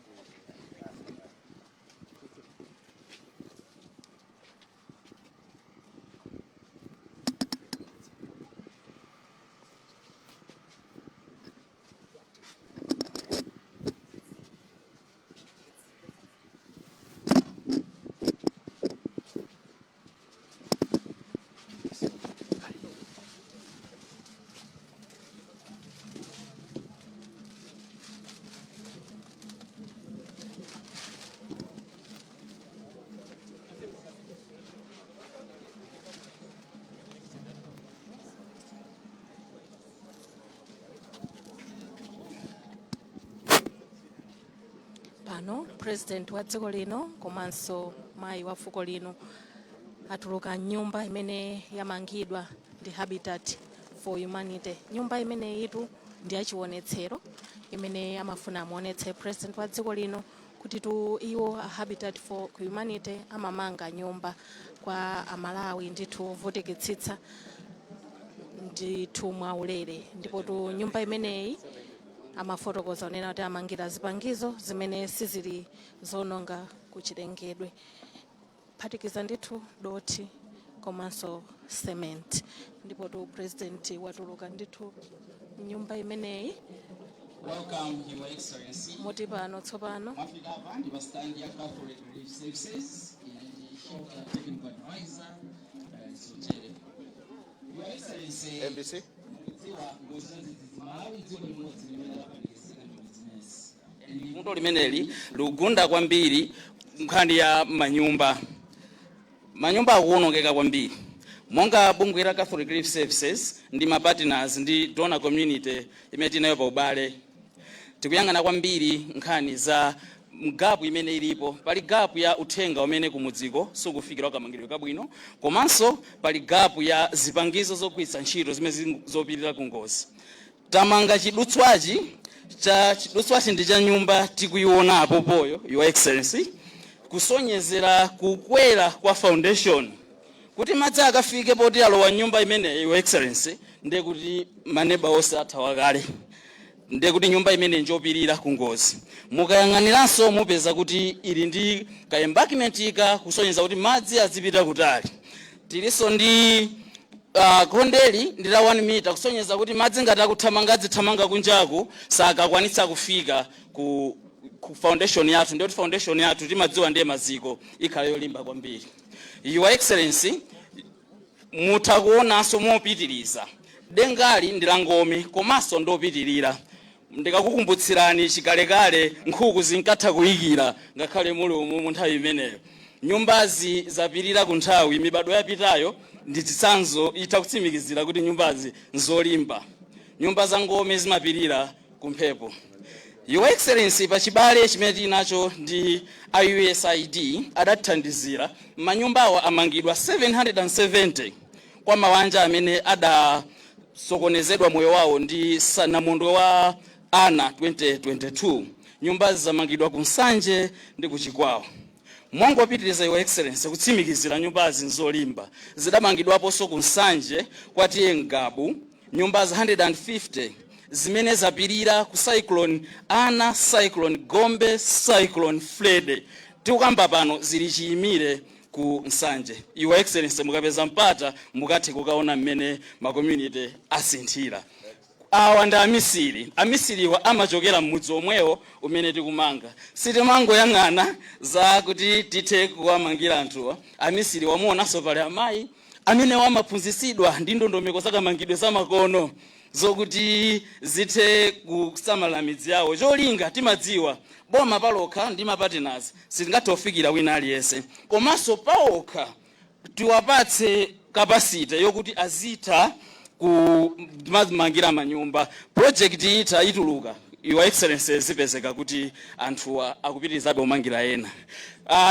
Pano President wa dziko lino komanso mayi wa fuko lino atuluka nyumba imene yamangidwa ndi Habitat for Humanity. Nyumba imene itu ndi yachionetsero imene amafuna amuonetse President wa dziko lino kuti tu iwo a Habitat for Humanity amamanga nyumba kwa Amalawi ndithu ovutikitsitsa ndithu mwaulere. Ndipo tu nyumba imeneyi amafotokoza onena kuti amangira zipangizo zimene sizili zononga kuchilengedwe, phatikiza ndithu dothi komanso cement. Ndipo tu President watuluka ndithu nyumba imeneyi. Welcome, Your Excellency. Moti pano tsopano Mwafika apa ndi pa stand ya Catholic Relief Services, ine ndi Shelter Technical Advisor, Sotere. Your Excellency, MBC. Mukudziwa ngozi za dzidzidzi, Malawi dziko limodzi limene lapanikizika ndi zimenezi. And vuto limeneli likugunda kwambiri nkhani ya manyumba. Manyumba akuwonongeka kwambiri. Monga bungwe la Catholic Relief Services ndi ma partners ndi donor community imene tinayo pa ubale, tikuyang'ana kwambiri nkhani za gap imene ilipo. Pali gap ya uthenga umene kumudziko sukufikira kamangidwe kabwino, komanso pali gap ya zipangizo zogwiritsa ntchito zimene zopirira ku ngozi. Tamanga chidutswachi cha chidutswachi ndi cha nyumba tikuiona apopoyo, Your Excellency, kusonyezera kukwera kwa foundation kuti madzi akafike poti alowa nyumba imeneyi, Your Excellency, ndiye kuti maneba onse athawa kale, ndiye kuti nyumba imene njopirira ku ngozi. Mukayang'aniranso mupeza kuti ili ndi ka embankment ka kusonyeza kuti madzi azipita kutali. Tilinso ndi khondeli ndi la 1 meter kusonyeza kuti madzi ngati akuthamanga azithamanga kunjaku, sakakwanitsa kufika ku Ku foundation yathu, ndiyoti foundation yathu timadziwa ndiye maziko ikhala yolimba kwambiri. Your Excellency, mutha kuonanso mopitiriza, dengali ndi la ngome komanso ndopitirira. Ndikakukumbutsirani, chikalekale nkhuku zinkatha kuyikira ngakhale muli umu. Mu nthawi imeneyo nyumbazi zapirira ku nthawi mibado yapitayo, ndi chitsanzo itha kutsimikizira kuti nyumbazi nzolimba. Nyumba za ngome zimapirira ku mphepo. Your Excellency, pachibale chimene tili nacho ndi USAID, adatithandizira manyumbawa amangidwa 770 kwa mawanja amene adasokonezedwa moyo wawo ndi namondwe wa Ana 2022. Nyumbazi zamangidwa ku Nsanje ndi ku Chikwawa. Mongopitiriza, Your Excellency, kutsimikizira nyumbazi nzolimba, zidamangidwaponso ku Nsanje kwa T/A Ngabu, nyumba za 150 zimene zapirira ku Cyclone Ana, Cyclone Gombe, Cyclone Freddy. Tikukamba pano zili chiyimire ku Nsanje. Your Excellency, mukapeza mpata mukathe kukaona mmene ma community asinthira. Awa ndi amisiri. Amisiriwa amachokera mmudzi omwewo umene tikumanga. Sitimangoyang'ana za kuti tithe kuwamangira anthuwa. Amisiri wamuonanso, pali amayi amene wamaphunzitsidwa ndi ndondomeko zakamangidwe zamakono zokuti zithe kusamala midzi yawo. Cholinga timadziwa boma palokha ndi ma partners sitingathe kufikira wina aliyense, komanso pawokha tiwapatse capacity yokuti azitha kumangira manyumba. Project ita ituluka, Your Excellency, zipezeka kuti anthuwa akupitirizabe kumangira ena.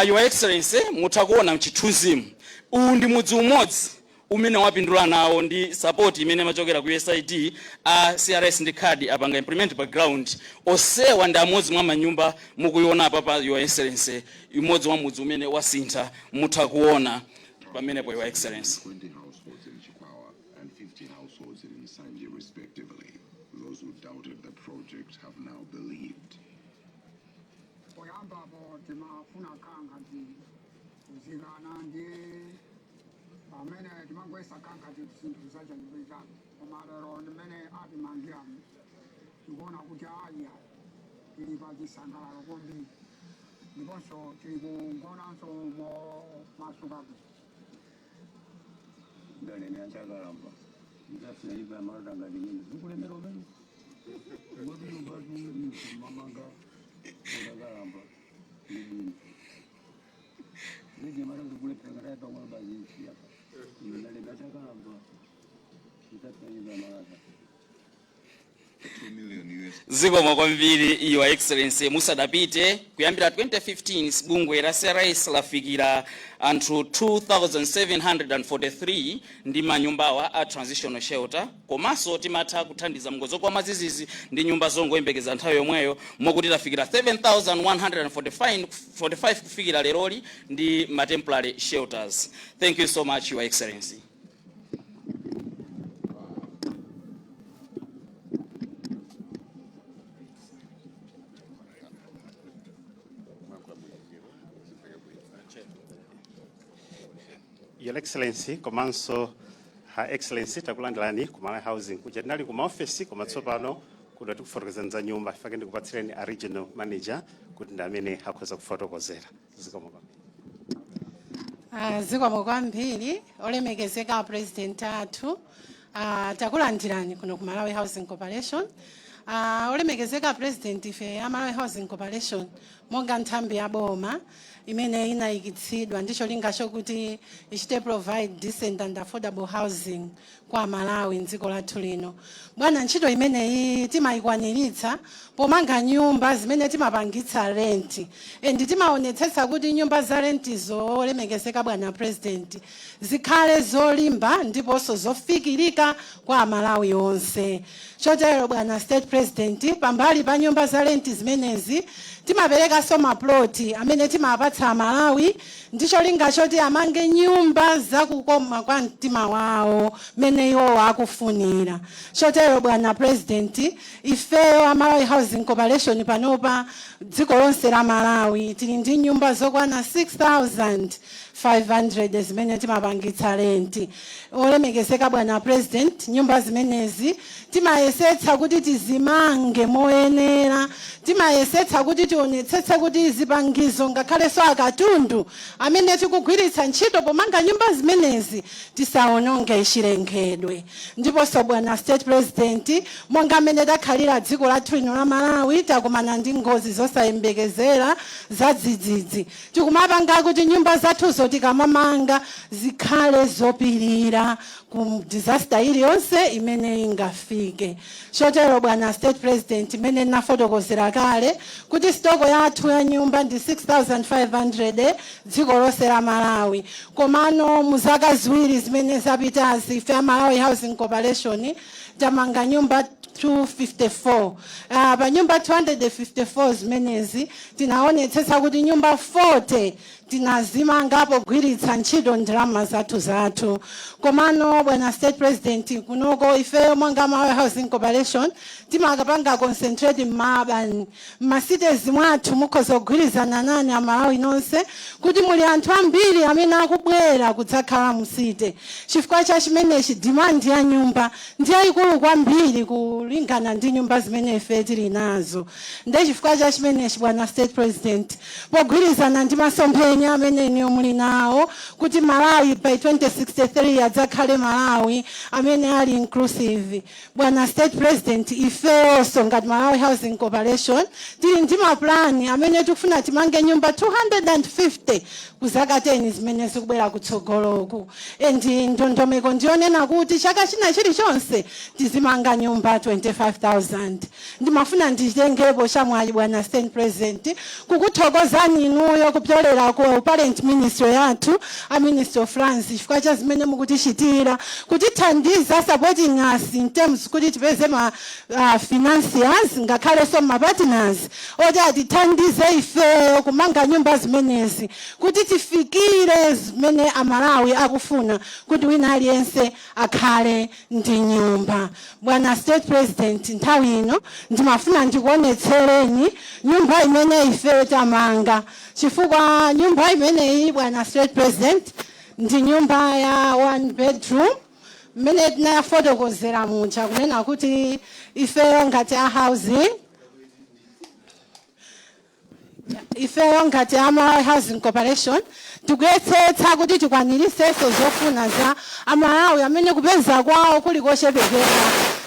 Your Excellency, mutha kuona mchithunzimu, uwu ndi mudzi umodzi umene wapindula nawo ndi support imene imachokera ku USAID. A CRS ndi CARD apanga implement pa ground. Osewa ndi amodzi mwa manyumba mukuiona apa pa, Your Excellency, imodzi mwa mudzi umene wasintha. Mutha kuona pamenepo, Your Excellency. 20 households in Chikwawa and 50 households in Nsanje, respectively. Those who doubted the project have now believed. Poyambapo timafuna kangati kuzikana ndi pamene timangoyesa kangati zinthu zachanjipechani, koma lero ndimene atimangiramo tikuona kuti aya tili pa chisangalalo kwambiri, ndiponso tili kugonanso momasuka bwino. Ndalene achakalamba ndikafuna nyumba ya malata ngati imene zikulemera umene ngoti nyumba mamanga utakalamba ndi bwino zinyamata zikulephera ngati pang'ono bazinsi apa. Ndalene achakalamba ndikafuna nyumba ya malata. 2 million US Zikomo kwambiri, Your Excellency. Musadapite, kuyambira 2015 bungwe la CRS lafikira anthu 2743 ndi manyumbawa a transitional shelter, komanso timatha kuthandiza mngozi kwa mazizizi ndi nyumba zongoyembekeza nthawi yomweyo, mokuti tafikira 7145 45 kufikira leroli ndi ma temporary shelters. Thank you so much, Your Excellency. Your Excellency komanso Her Excellency, takulandirani ku Malawi Housing. Kuja tinali ku maofesi, koma tsopano kuno tikufotokozera za nyumba. Ifake ndikupatsireni a regional manager kuti ndi amene akhoza kufotokozera. Zikomo kwambiri. Zikomo kwambiri, olemekezeka President athu. Takulandirani kuno ku Malawi Housing Corporation. Olemekezeka President, ife a Malawi Housing Corporation monga nthambi ya boma imene inayikitsidwa ndi cholinga chokuti ichite provide decent and affordable housing kwa Malawi mdziko lathu lino, bwana, ntchito imeneyi timayikwaniritsa pomanga nyumba zimene timapangitsa rent, and timaonetsetsa kuti nyumba za rentizo, olemekezeka bwana President, zikhale zolimba ndiponso zofikirika kwa Amalawi onse. Chotero bwana State President, pambali pa nyumba za rent zimenezi, timaperekanso maploti amene timapatsa Amalawi ndi cholinga choti amange nyumba zakukoma kwa mtima wawo mene. mmene iwowo akufunira. Chotero bwana President, ifeyo a Malawi Housing Corporation panopa dziko lonse la Malawi tili ndi nyumba zokwana 6500 zimene timapangitsa rent. Olemekezeka bwana President, nyumba zimenezi timayesetsa kuti tizimange moyenera, timayesetsa kuti tionetsetse kuti zipangizo ngakhalenso akatundu amene tikugwiritsa ntchito pomanga nyumba zimenezi tisawononge chilengedwe. Ndiponso bwana State President, monga mmene takhalira dziko lathu lino la Malawi takumana ndi ngozi zosayembekezera zadzidzidzi, tikumapanga kuti nyumba zathuzo tikamamanga zikhale zopirira ku disaster iliyonse imene ingafike. Chotero bwana State President, imene nafotokozera kale kuti stock yathu ya nyumba ndi 6500 dziko lonse la Malawi, komano mu zaka 2 zimene zapitazi ife a Malawi Housing Corporation tamanga nyumba 254. Pa nyumba 254 zimenezi tinaonetsetsa kuti nyumba 40 tinazimanga pogwiritsa ntchito ndalama zathu. Komano bwana State President, kunoko ifeyo monga Malawi Housing Corporation timakapanga concentrate m'ma urban, m'ma cities mwathu. Mukhoza kugwirizana nane Amalawi nonse kuti muli anthu ambiri amene akubwera kudzakhala mu city. Chifukwa cha chimenechi demand ya nyumba ndi yayikulu kwambiri kulingana ndi nyumba zimene ife tili nazo. Nde chifukwa cha chimenechi bwana State President, pogwirizana ndi masomphenya amene iniyo muli nawo kuti Malawi by 2063 adzakhale Malawi amene ali inclusive, bwana State President, ifeyonso ngati Malawi Housing Corporation tili ndi mapulani amene tikufuna timange nyumba 250 ku zaka 10 zimene zikubwera kutsogoloku, and ndondomeko ndiyonena kuti chaka china chilichonse tizimanga nyumba 25,000. Ndimafuna nditengepo chamwayi, bwana State President, kukuthokozani inuyo kupyolera ku parent ministry yathu, a Ministry of Lands, chifukwa cha zimene mukutichitira, kutithandiza, supporting us in terms kuti tipeze ma financiers ngakhalenso ma partners oti atithandize ifeyo kumanga nyumba zimenezi kuti tifikire zimene Amalawi akufuna, kuti wina aliyense akhale ndi nyumba. Bwana State President, nthawi ino ndimafuna ndikuonetsereni nyumba imene ife tamanga, chifukwa nyumba imeneyi, bwana State President, ndi nyumba ya one bedroom mmene tinafotokozera muja kunena kuti ifeyo ngati a housing, ifeyo ngati a Malawi Housing Corporation tikuyesetsa kuti tikwaniritsenso zofuna za Amalawi amene kupeza kwawo kuli kochepekera,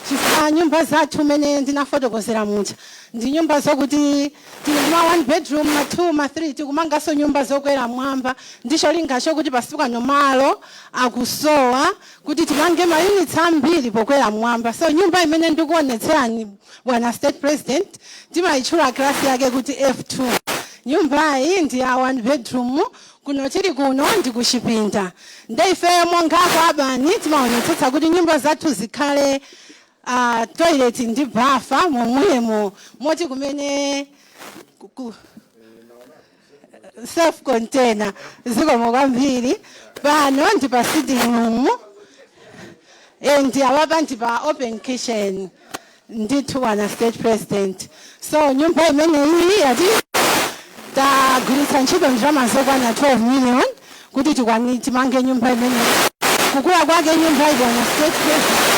chifukwa nyumba zathu mmene ndinafotokozera muja ndi nyumba zokuti tili ma one bedroom, ma two, ma three. Tikumanganso nyumba zokwera mwamba ndi cholinga chokuti pasiku ano malo akusowa kuti timange ma units ambiri pokwera mwamba. So nyumba imene ndikuonetserani, bwana State President, timayitchula class yake kuti F2. Nyumbayi ndi ya one bedroom. Kuno tili kuno ndi kuchipinda. Nde ifeyo monga ku urban timaonetsetsa kuti nyumba zathu zikhale toilet ndi bafa momwemo, moti kumene self container. Zikomo kwambiri. Pano ndi pa sitting room and awapa ndi pa open kitchen ndithu, bwana State President. So nyumba imeneyi yati tagwiritsa ntchito ndalama zokwana 12 million kuti tikwani timange nyumba imeneyi. Kukula kwake nyumba iyi, bwana State President,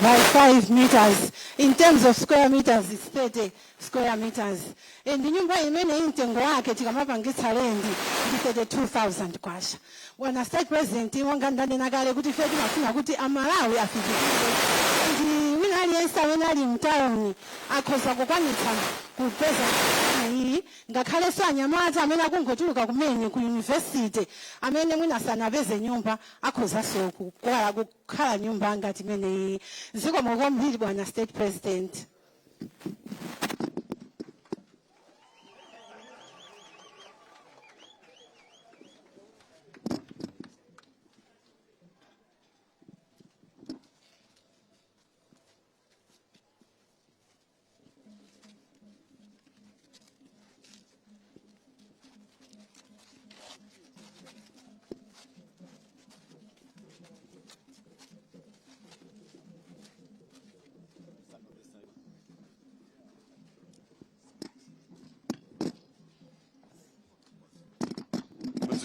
by 5 meters. In terms of square meters, it's 30 square meters, and nyumba imeneyi mtengo wake tikamapangitsa rent ndi 32,000 kwacha. Bwana State President, monga ndanena kale kuti ife timafuna kuti Amalawi afikire ndi wina aliyense amene ali mtawuni akhoza kukwanitsa kupeza iyi, ngakhalenso anyamata amene akungotuluka kumene ku university amene mwina sanapeze nyumba akhozanso kukhala nyumba ngati imeneyi. Zikomo kwambiri, bwana State President.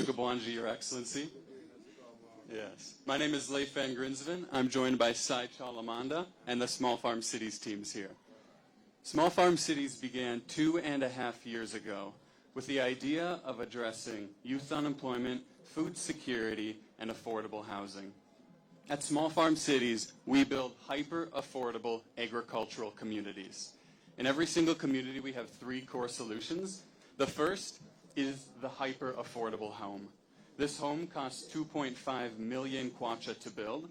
Mwadzuka bwanji, Your Excellency. Yes. My name is Leif Van Grinsven. I'm joined by Sai Chalamanda and the Small Farm Cities teams here. Small Farm Cities began 2.5 years ago with the idea of addressing youth unemployment, food security, and affordable housing. At Small Farm Cities, we build hyper-affordable agricultural communities. In every single community, we have three core solutions. The first is the hyper-affordable home. This home costs 2.5 million kwacha to build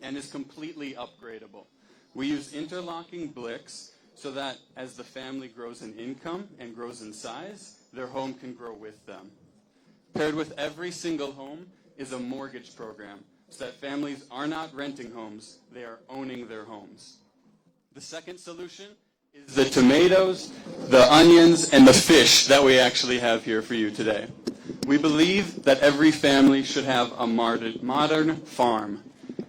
and is completely upgradable. We use interlocking blicks so that as the family grows in income and grows in size, their home can grow with them. Paired with every single home is a mortgage program so that families are not renting homes, they are owning their homes. The second solution is the tomatoes, the onions, and the fish that we actually have here for you today. We believe that every family should have a modern farm.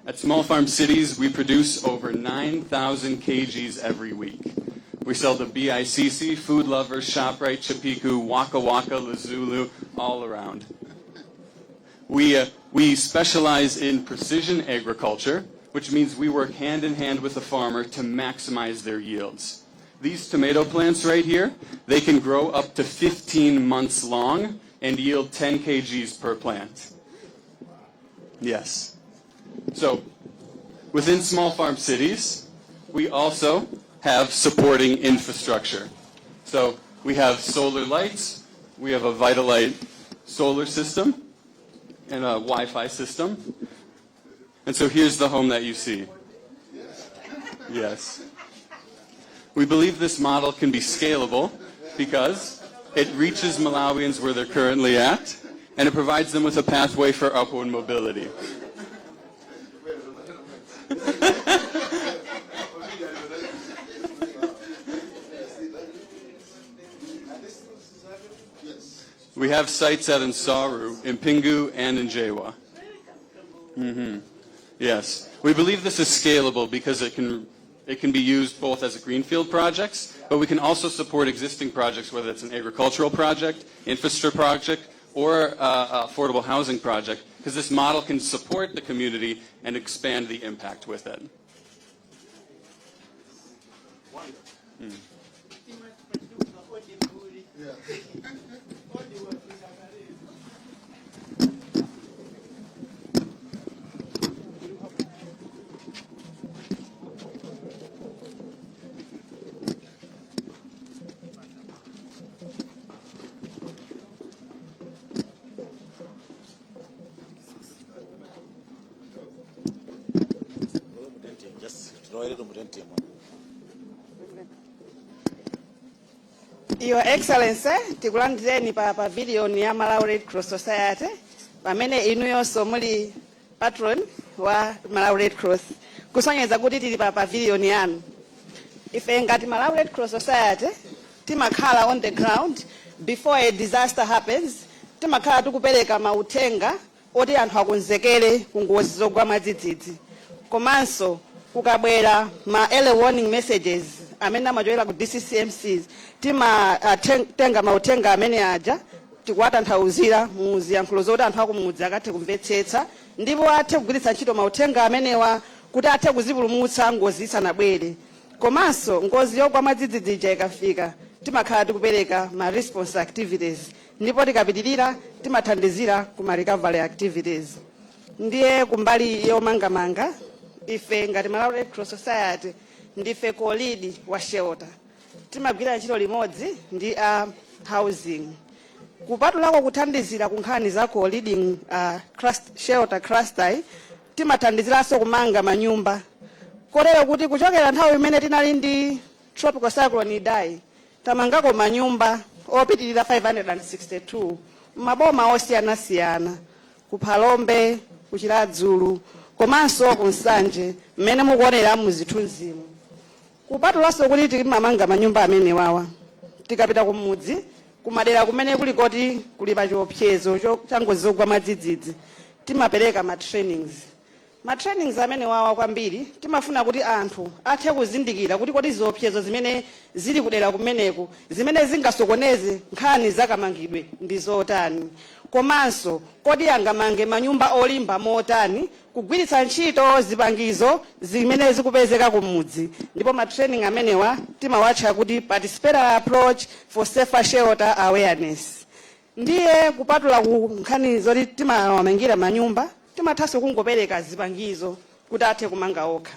At Small Farm Cities, we produce over 9,000 kgs every week. We sell to BICC, Food Lovers, ShopRite, Chipiku, Waka Waka, Lazulu, all around. We specialize in precision agriculture, which means we work hand in hand with the farmer to maximize their yields. These tomato plants right here, they can grow up to 15 months long and yield 10 kgs per plant. Yes. So, within Small Farm Cities, we also have supporting infrastructure. So, we have solar lights, we have a Vitalite solar system, and a Wi-Fi system. And so here's the home that you see. Yes. We believe this model can be scalable because it reaches Malawians where they're currently at, and it provides them with a pathway for upward mobility. We have sites at Nsaru, Mpingu, and Njewa. Yes. We believe this is scalable because it can be used both as a greenfield projects, but we can also support existing projects, whether it's an agricultural project, infrastructure project, or affordable housing project, because this model can support the community and expand the impact with it. Just tilowere mu tent. Your Excellency, tikulandireni pa pavilion ya Malawi Red Cross Society, pamene inuyonso muli patron wa Malawi Red Cross, kusonyeza kuti tili pa pavilion yanu. Ife ngati Malawi Red Cross Society timakhala on the ground before a disaster happens. Timakhala tikupereka mauthenga oti anthu akonzekere ku ngozi zogwa mwadzidzidzi, komanso kukabwera ma early warning messages amene amachokera ku DCCMCs, timatenga mauthenga amene aja, tikuwatanthauzira mu ziyankhulo zoti anthu akumudzi akathe kumvetsetsa, ndipo athe kugwiritsa ntchito mauthenga amenewa kuti athe kuzipulumutsa ngozi isanabwere. Komanso ngozi yogwa mwadzidzidzi ija ikafika, timakhala tikupereka ma response activities, ndipo tikapitirira timathandizira ku ma recovery activities. Ndiye kumbali yomangamanga, ife ngati Malawi Red Cross Society ndife co-lead wa shelter. Timagwira ntchito limodzi ndi a housing. Kupatulako kuthandizira ku nkhani za co-leading shelter cluster, timathandiziranso kumanga manyumba, kotero kuti kuchokera nthawi imene tinali ndi Tropical Cyclone Idai, tamangako manyumba opitirira 562 maboma osiyanasiyana, ku Phalombe, ku Chiradzulu komanso ku Nsanje, mmene mukuonera muzithunzimu. Kupatulanso kuti timamanga manyumba amene wawa, tikapita kumudzi, kumadera kumene kuli koti kuli pa chiopsezo cha ngozi zogwa mwadzidzidzi, timapereka ma trainings. Ma trainings amene wawa kwambiri timafuna kuti anthu athe kuzindikira kuti kodi ziopsezo zimene zili kudera kumeneku, zimene zingasokoneze nkhani zakamangidwe, ndi zotani. Komanso kodi angamange manyumba olimba motani kugwiritsa ntchito zipangizo zimene zikupezeka kumudzi? Ndipo ma training amenewa timawatcha kuti Participatory Approach for Safer Shelter Awareness. Ndiye kupatula ku nkhani zoti timawamangira manyumba, timathanso kungopereka zipangizo kuti athe kumanga okha.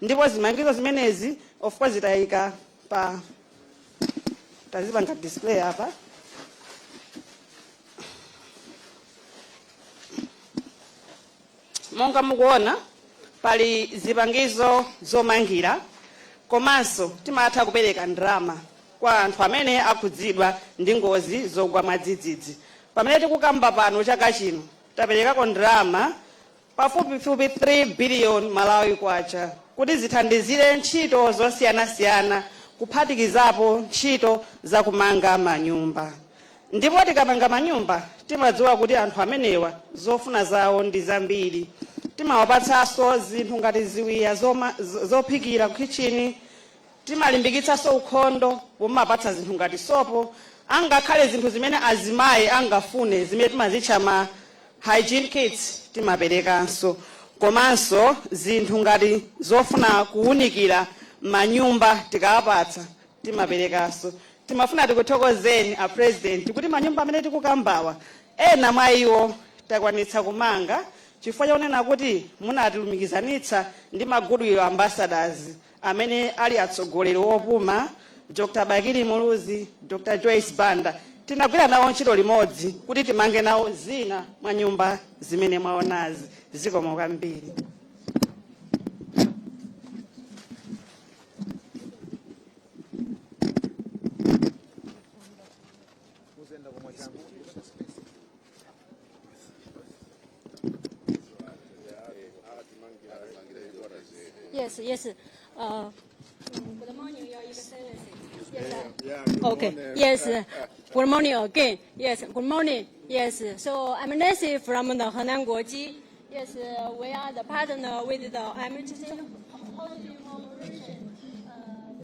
Ndipo zipangizo zimenezi, of course, tayika pa, tazipanga display apa. Monga mukuona, pali zipangizo zomangira, komanso timatha kupereka ndalama kwa anthu amene akhudzidwa ndi ngozi zogwa mwadzidzidzi. Pamene tikukamba pano, chaka chino taperekako ndalama pafupifupi 3 billion Malawi kwacha kuti zithandizire ntchito zosiyanasiyana, kuphatikizapo ntchito zakumanga manyumba. Ndipo tikamanga manyumba, timadziwa kuti anthu amenewa zofuna zawo ndi zambiri. Timawapatsanso zinthu ngati ziwiya zophikira kukichini. Timalimbikitsanso ukhondo pomapatsa zinthu ngati sopo, angakhale zinthu zimene azimayi angafune zimene timazitcha ma hygiene kits timaperekanso, komanso zinthu ngati zofuna kuwunikira manyumba tikawapatsa timaperekanso. Timafuna tikuthokozeni a President kuti manyumba amene tikukambawa, ena mwa iwo takwanitsa kumanga chifukwa chonena kuti munatilumikizanitsa ndi ma goodwill ambassadors amene ali atsogoleri wopuma, Dr Bakili Muluzi, Dr Joyce Banda. Tinagwira nawo ntchito limodzi kuti timange nawo zina mwa nyumba zimene mwaonazi. Zikomo kwambiri. Yes. Good morning, Your Excellency. Yes, okay. Yes. Good morning again. Yes. Good morning. Yes. So I'm Nancy from the Henan Guoji. Yes, we are the partner with the MHC Housing Corporation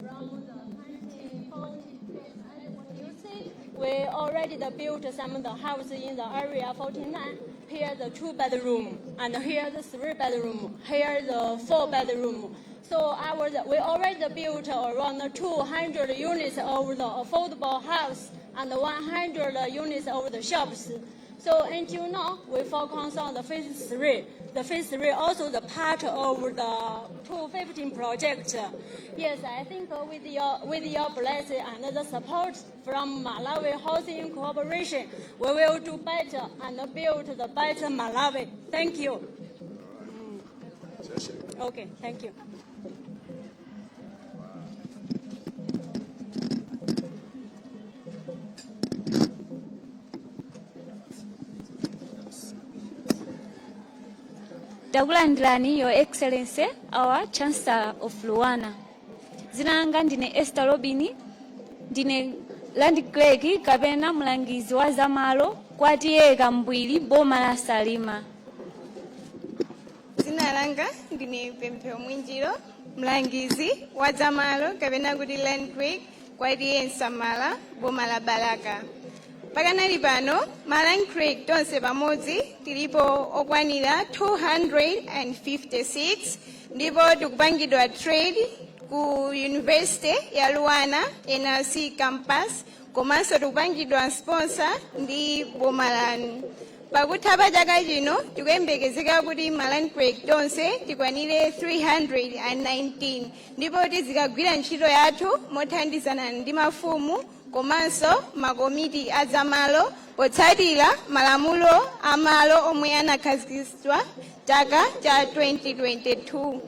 from the 2014. Yes, and what you see, we already the built some of the house in the area 49. Here the two bedroom, and here the three bedroom, here the four bedroom. So we already built around 200 units of the affordable house and 100 units of the shops. So until now, we focus on the phase three. The phase three also the part of the 215 project. Yes, I think with your blessing and the support from Malawi Housing Corporation, we will do better and build the better Malawi. Thank you. Okay, thank you. Takulandirani, Your Excellency, our Chancellor of LUANAR. Dzina langa ndine Esther Robin, ndine land clerk kapena mlangizi wa zamalo kwa T/A Kambwiri, boma la Salima. Dzina langa ndine Pemphero Mwinjiro, mlangizi wa zamalo kapena kuti land clerk kwa T/A Nsamala, boma la Balaka. Pakanali pano ma land clerk tonse pamodzi tilipo okwanira 256, ndipo tikupangidwa train ku University ya LUANAR NLC campus, komanso tikupangidwa sponsor ndi boma lanu. Pakutha pa chaka chino tikuyembekezeka kuti ma land clerk tonse tikwanire 319, ndipo tizikagwira ntchito yathu mothandizana ndi mafumu komanso makomiti azamalo potsatira malamulo amalo omwe anakhazikitsidwa chaka cha 2022.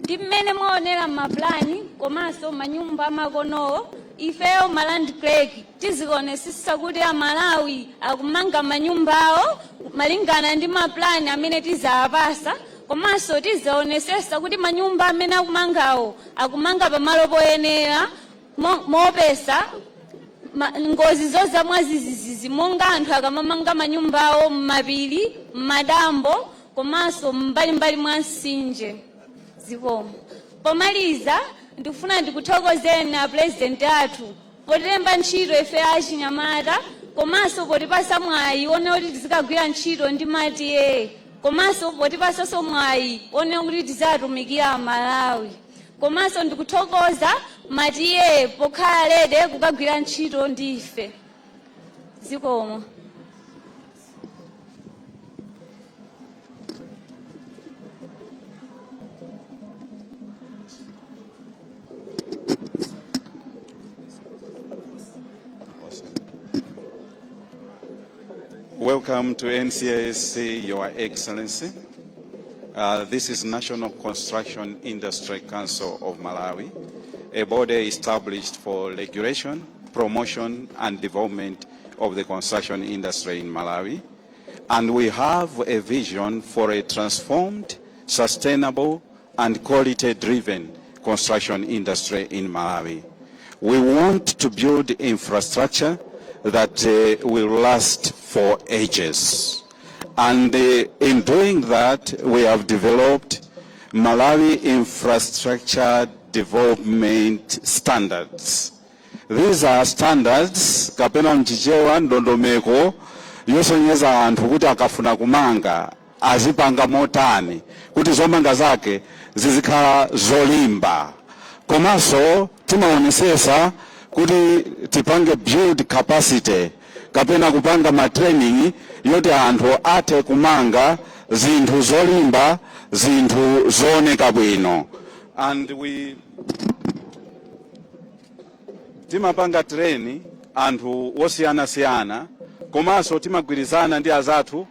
Ndi mmene mwaonera mapulani komanso manyumba amakonowo, ifeyo ma land clerk tizikuonesesa kuti Amalawi akumanga manyumbawo malingana ndi mapulani amene tizawapasa, komanso tizionesesa kuti manyumba amene akumangawo akumanga pamalo poyenera moopesa ngozi zodza mwadzidzidzi, monga anthu akamamanga manyumbawo m'mapiri, m'madambo komanso m'mbalimbali mwa mtsinje. Zikomo. Pomaliza, ndikufuna ndikuthokozeni a President athu potilemba ntchito ife achinyamata. Komanso potipasa mwayi one kuti tizikagwira ntchito ndi ma TA, komanso potipasanso mwayi one kuti tizatumikira Malawi. Komanso ndikuthokoza ma TA pokhala ready kukagwira ntchito ndi ife. Zikomo. Welcome to NCIC, Your Excellency. This is National Construction Industry Council of Malawi, a body established for regulation, promotion, and development of the construction industry in Malawi. And we have a vision for a transformed, sustainable, and quality-driven construction industry in Malawi. We want to build infrastructure that will last for ages. And in doing that, we have developed Malawi Infrastructure Development Standards. These are standards, kapena mchichewa ndondomeko yosonyeza anthu kuti akafuna kumanga azipanga motani kuti zomanga zake zizikhala zolimba. Komanso timaonesesa kuti tipange build capacity kapena kupanga ma training yoti anthu athe kumanga zinthu zolimba, zinthu zooneka bwino. And we timapanga train anthu osiyanasiyana, komanso timagwirizana ndi azathu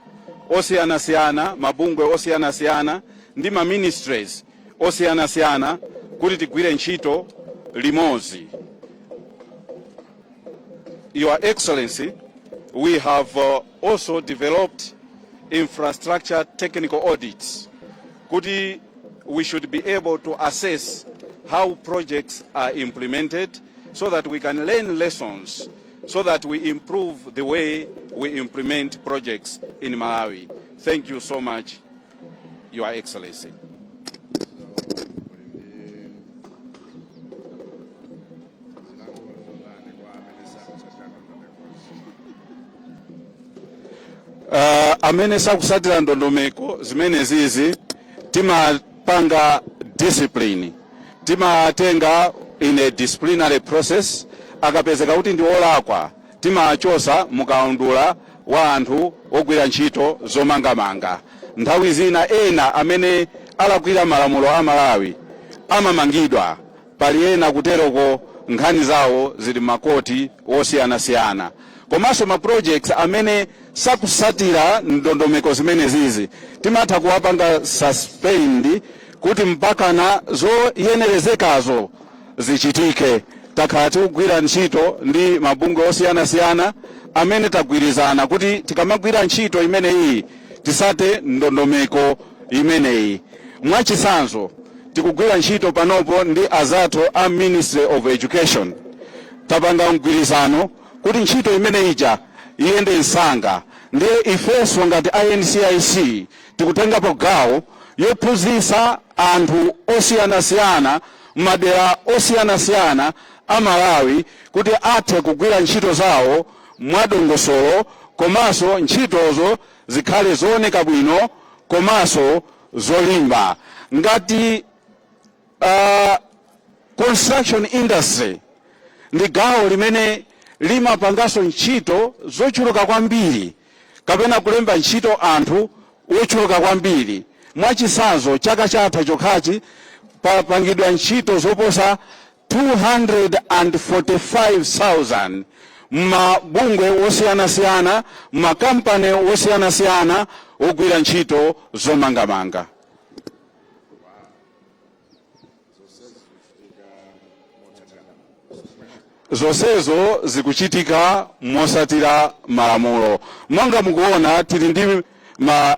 osiyanasiyana, mabungwe osiyanasiyana ndi ma ministries osiyanasiyana kuti tigwire ntchito limodzi. Your Excellency, we have also developed infrastructure technical audits kuti we should be able to assess how projects are implemented so that we can learn lessons, so that we improve the way we implement projects in Malawi. Thank you so much, Your Excellency. Amene sakusatira ndondomeko zimene zizi, timapanga discipline, timatenga in a disciplinary process. Akapezeka kuti ndi olakwa, timachosa mukaundula wa anthu ogwira ntchito zomangamanga. Nthawi zina ena amene alakwira malamulo a Malawi amamangidwa. Pali ena kuteroko nkhani zawo zili makoti osiyanasiyana. Komanso ma projects amene sakusatira ndondomeko zimene zizi, timatha kuwapanga suspend kuti mpakana zoyenerezekazo zichitike. Takhala tikugwira ntchito ndi mabungwe osiyanasiyana amene tagwirizana kuti tikamagwira ntchito imeneyi tisate ndondomeko imeneyi. Mwachitsanzo, tikugwira ntchito panopo ndi azathu a Ministry of Education. Tapanga mgwirizano kuti ntchito imene ija iyende msanga, ndiye ifenso ngati NCIC tikutengapo gawo yophunzitsa anthu osiyanasiyana m'madera osiyanasiyana a Malawi kuti athe kugwira ntchito zawo mwadongosolo, komanso ntchitozo zikhale zooneka bwino komanso zolimba. Ngati construction industry ndi gawo limene limapanganso ntchito zochuluka kwambiri kapena kulemba ntchito anthu ochuluka kwambiri. Mwachitsanzo, chaka chatha chokhachi papangidwa ntchito zoposa 245,000 m'mabungwe osiyanasiyana, m'makampani osiyanasiyana ogwira ntchito zomangamanga. Zonsezo zikuchitika mosatira malamulo. Monga mukuona, tili ndi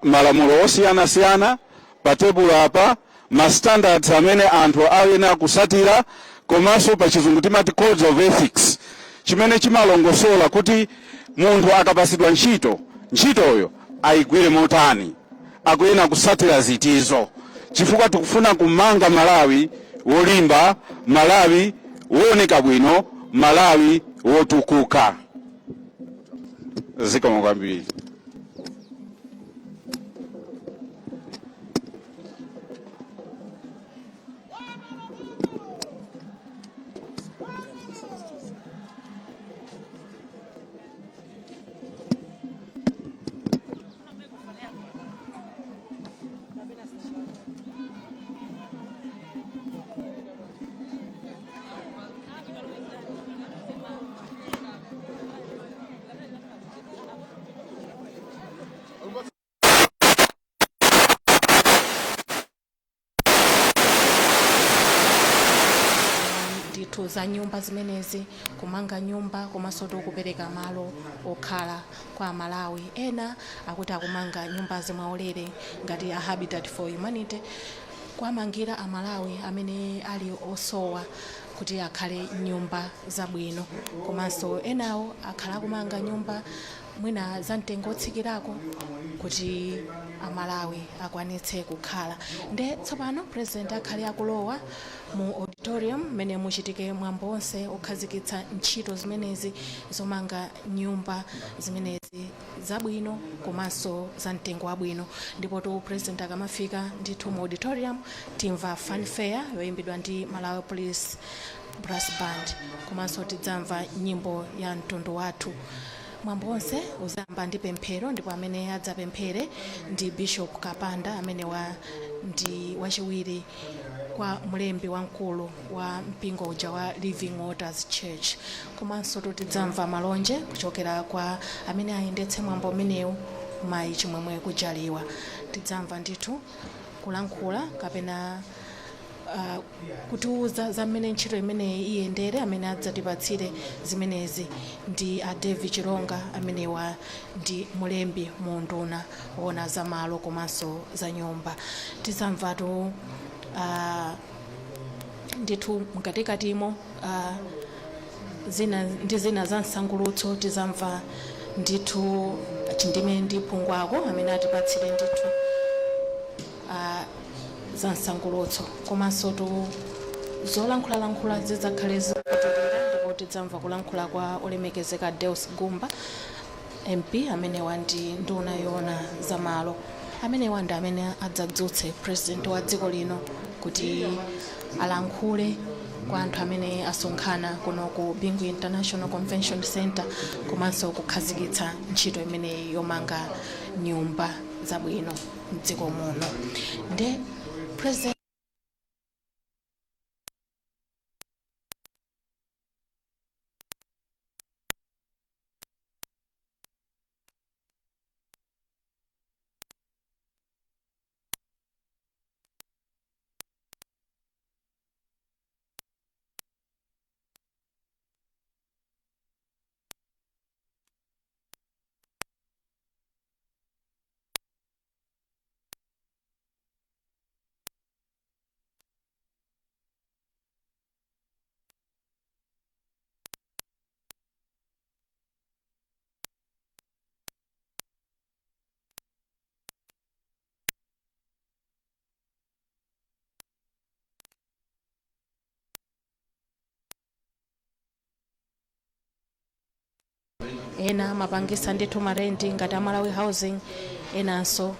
malamulo osiyanasiyana pa tebulo apa, ma standards amene anthu ayenera kusatira, komanso pa Chizungu timati codes of ethics, chimene chimalongosola kuti munthu akapasidwa ntchito, ntchitoyo ayigwire motani, akuyenera kusatira zitizo, chifukwa tikufuna kumanga Malawi wolimba, Malawi wooneka bwino, Malawi wotukuka. Zikomo kwambiri. Ndithu, za nyumba zimenezi, kumanga nyumba komanso kupereka malo okhala kwa Amalawi. Ena akuti akumanga nyumba zimwaulere ngati a Habitat for Humanity, kuamangira Amalawi amene ali osowa kuti akhale nyumba zabwino, komanso enawo akhala akumanga nyumba mwina za mtengo otsikirako kuti Amalawi akwanitse kukhala. Nde tsopano President akhale akulowa mu auditorium mmene muchitike mwambo onse okhazikitsa ntchito zimenezi zomanga nyumba zimenezi zabwino komanso za mtengo wabwino. Ndipo tu President akamafika ndithu mu auditorium, timva fanfare yoyimbidwa ndi Malawi Police Brass Band, komanso tidzamva nyimbo ya mtundu wathu. Mwambo wonse uzayamba ndi pemphero, ndipo amene adzapemphere ndi Bishop Kapanda, amene wa ndi wachiwiri kwa mlembi wamkulu wa mpingo uja wa Living Waters Church. Komanso tidzamva malonje kuchokera kwa amene ayendetse mwambo umenewu, Mayi Chimwemwe Kujaliwa. Tidzamva ndithu kulankhula kapena kutiuza za mmene ntchito imeneyi iyendere. Amene adzatipatsire zimenezi ndi a David Chilonga, amenewa ndi mulembi mu nduna woona za malo komanso za nyumba. Tizamvatu ndithu mkatikatimo zina ndi zina za msangulutso. Tizamva ndithu Chindime ndi Phungwako amene atipatsire ndithu za msangulutso, komanso tu zolankhulalankhula zidzakhale zikupitirira, ndipo tidzamva kulankhula kwa olemekezeka Deus Gumba MP, amenewa ndi nduna yoona zamalo. Amenewa ndi amene adzadzutse President wa dziko lino kuti alankhule kwa anthu amene asonkhana kuno ku Bingu International Convention Center, komanso kukhazikitsa ntchito imeneyi yomanga nyumba zabwino mdziko muno. Nde President Ena amapangisa ndithu ma rent ngati a Malawi Housing, enanso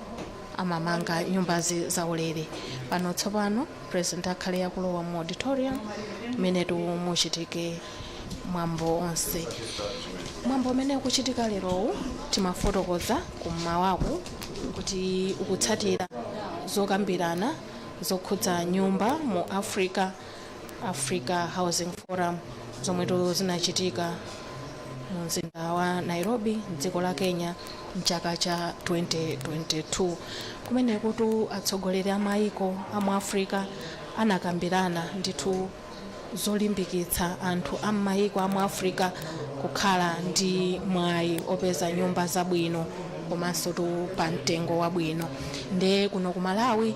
amamanga nyumbazi zaulere. Pano tsopano President akhale akulowa mu auditorium mmene muchitike mwambo onse. Mwambo umene ukuchitika lerowu, timafotokoza kummawaku kuti ukutsatira zokambirana zokhudza nyumba mu Africa, Africa Housing Forum, zomwetu zinachitika mu mzinda wa Nairobi mdziko la Kenya mchaka cha 2022, kumene kutu atsogoleri a maiko a mu Africa anakambirana ndithu zolimbikitsa anthu a m'mayiko a mu Africa kukhala ndi mwayi opeza nyumba zabwino komanso tu pa mtengo wabwino. Nde kuno ku Malawi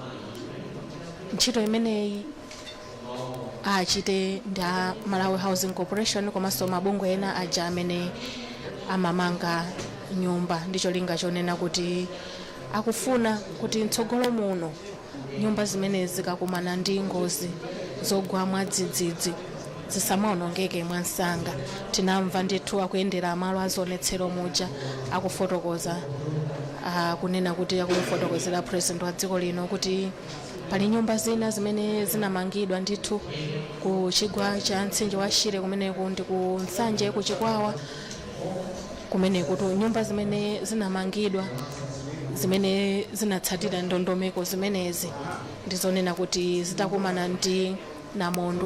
ntchito imeneyi achite ndi a Malawi Housing Corporation komanso mabungwe ena aja amene amamanga nyumba, ndi cholinga chonena kuti akufuna kuti mtsogolo muno nyumba zimene zikakumana ndi ngozi zogwa mwadzidzidzi. Zisamaonongeke mwansanga. Tinamva ndithu akuyendera malo azionetsero muja akufotokoza, kunena kuti akumufotokozera President wa dziko lino kuti pali nyumba zina zimene zinamangidwa ndithu ku chigwa cha mtsinje wa Shire kumeneku ndi ku Nsanje, ku Chikwawa kumeneku tu, nyumba zimene zinamangidwa zimene zinatsatira ndondomeko zimenezi ndizonena kuti zitakumana ndi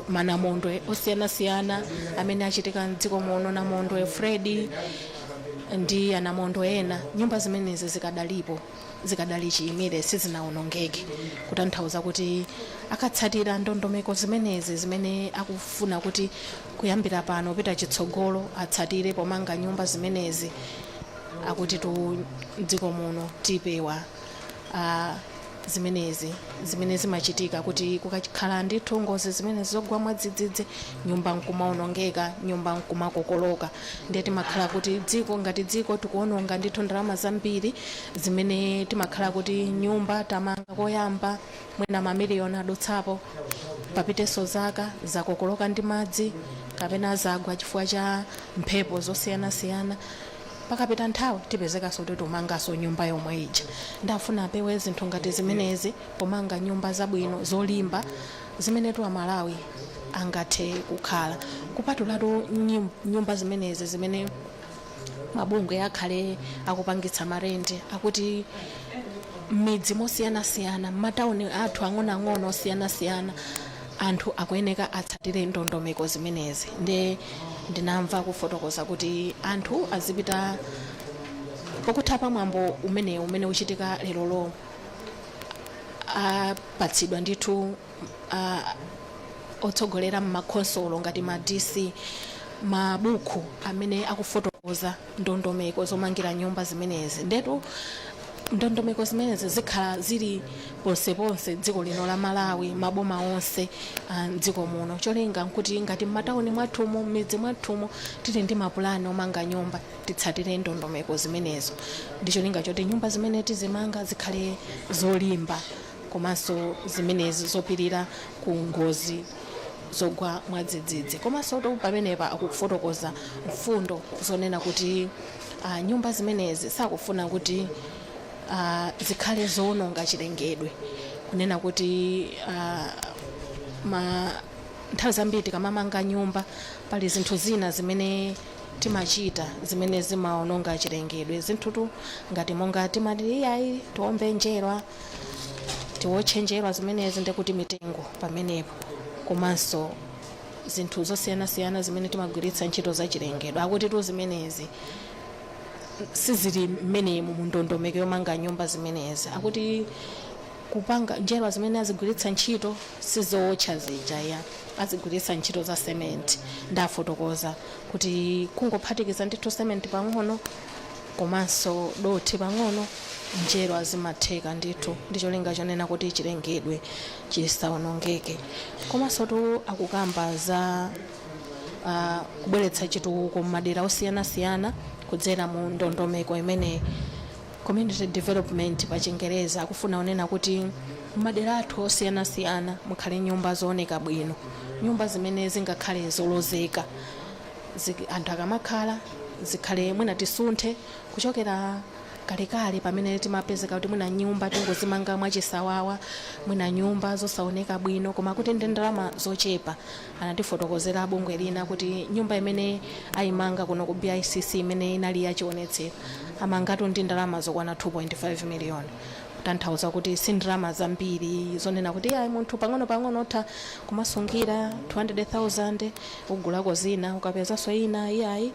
manamondwe osiyanasiyana amene achitika mdziko muno, namondwe Freddy ndi anamondwe ena, nyumba zimenezi zikadalipo, zikadali chiyimire, sizinawonongeke. Kutanthauza kuti akatsatira ndondomeko zimenezi zimene akufuna kuti kuyambira pano pita chitsogolo atsatire pomanga nyumba zimenezi, akuti tu mdziko muno tipewa zimenezi zimene zimachitika kuti kukakhala ndithu ngozi zimene zogwa mwadzidzidzi, nyumba nkumaonongeka, nyumba nkumakokoloka. Ndiye timakhala kuti dziko ngati dziko tikuononga ndithu ndalama zambiri zimene timakhala kuti nyumba tamanga koyamba mwina mamiliyoni adutsapo, papitenso zaka zakokoloka ndi madzi kapena zagwa chifukwa cha mphepo zosiyanasiyana. Pakapita nthawi tipezekanso kuti timanganso nyumba yomwe ija. Ndafuna apewe zinthu ngati zimenezi pomanga nyumba zabwino zolimba zimene tu Amalawi angathe kukhala. Kupatulatu nyumba zimenezi zimene mabungwe akhale akupangitsa ma rent, akuti m'midzi mosiyanasiyana, m'matawuni athu ang'onoang'ono osiyanasiyana, anthu akuyeneka atsatire ndondomeko zimenezi. Nde ndinamva kufotokoza kuti anthu azipita pokutha pa mwambo umenewu umene uchitika lero lomwe, apatsidwa ndithu otsogolera mmakhonsolo ngati ma DC mabuku amene akufotokoza ndondomeko zomangira nyumba zimenezi. Ndetu ndondomeko zimenezi zikhala zili ponseponse dziko lino la Malawi, maboma onse mdziko muno. Cholinga nkuti ngati m'matawuni mwathumo, m'midzi mwathumo tili ndi mapulani omanga nyumba, titsatire ndondomeko zimenezo ndi cholinga choti nyumba zimene tizimanga zikhale zolimba komanso zimenezi zopirira ku ngozi zogwa mwadzidzidzi. Komanso tu pamenepa akufotokoza mfundo zonena kuti nyumba zimenezi sakufuna kuti zikhale zowononga chilengedwe. Kunena kuti ma nthawi zambiri tikamamanga nyumba pali zinthu zina zimene timachita zimene zimaononga chilengedwe, zinthutu ngati monga timati iyayi tiombe njerwa, tiwotche njerwa zimenezi, ndekuti mitengo pamenepo, komanso zinthu zosiyanasiyana zimene timagwiritsa ntchito za chilengedwe. Akuti tu zimenezi sizili mmenemu mu ndondomeko yomanga nyumba zimenezi. Akuti kupanga njerwa zimene azigwiritsa ntchito sizowotcha zija ya, azigwiritsa ntchito za cement. Ndafotokoza kuti kungophatikiza ndithu cement pang'ono komanso dothi pang'ono, njerwa zimatheka ndithu, ndi cholinga chonena kuti chilengedwe chisawonongeke. Komanso tu akukamba za kubweretsa chitukuko m'madera osiyanasiyana kudzera mu ndondomeko imene community development pa Chingereza. Akufuna kunena kuti m'madera athu osiyanasiyana mukhale nyumba zooneka bwino, nyumba zimene zingakhale zolozeka, anthu akamakhala zikhale mwina tisunthe kuchokera kalekale pamene timapezeka kuti mwina nyumba tingozimanga mwachisawawa, mwina nyumba zosaoneka bwino, koma kuti ndi ndalama zochepa. Anatifotokozera bungwe lina kuti nyumba imene ayimanga kuno ku BICC imene inali yachionetsero amangatu ndi ndalama zokwana 2.5 miliyoni, kutanthauza kuti si ndalama zambiri zonena kuti ayi munthu pang'ono-pang'ono utha kumasungira 200,000 ugulako zina, ukapezanso ina iyayi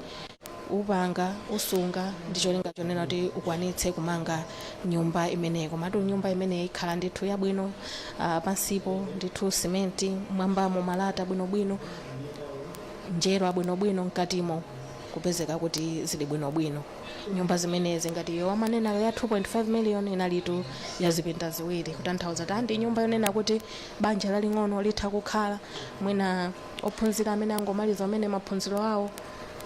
upanga usunga ndi cholinga chonena kuti ukwanitse kumanga nyumba imeneyi. Komatu nyumba imeneyi ikhala ndithu yabwino, pansipo ndithu simenti, mwambamo malata bwinobwino, njerwa bwinobwino, mkatimo kupezeka kuti zili bwinobwino. Nyumba zimenezi ngati iyo amanenayo ya 2.5 million inalitu ya zipinda ziwiri, kutanthauza kuti ndi nyumba yonena kuti banja laling'ono litha kukhala, mwina ophunzira amene angomaliza amene maphunziro awo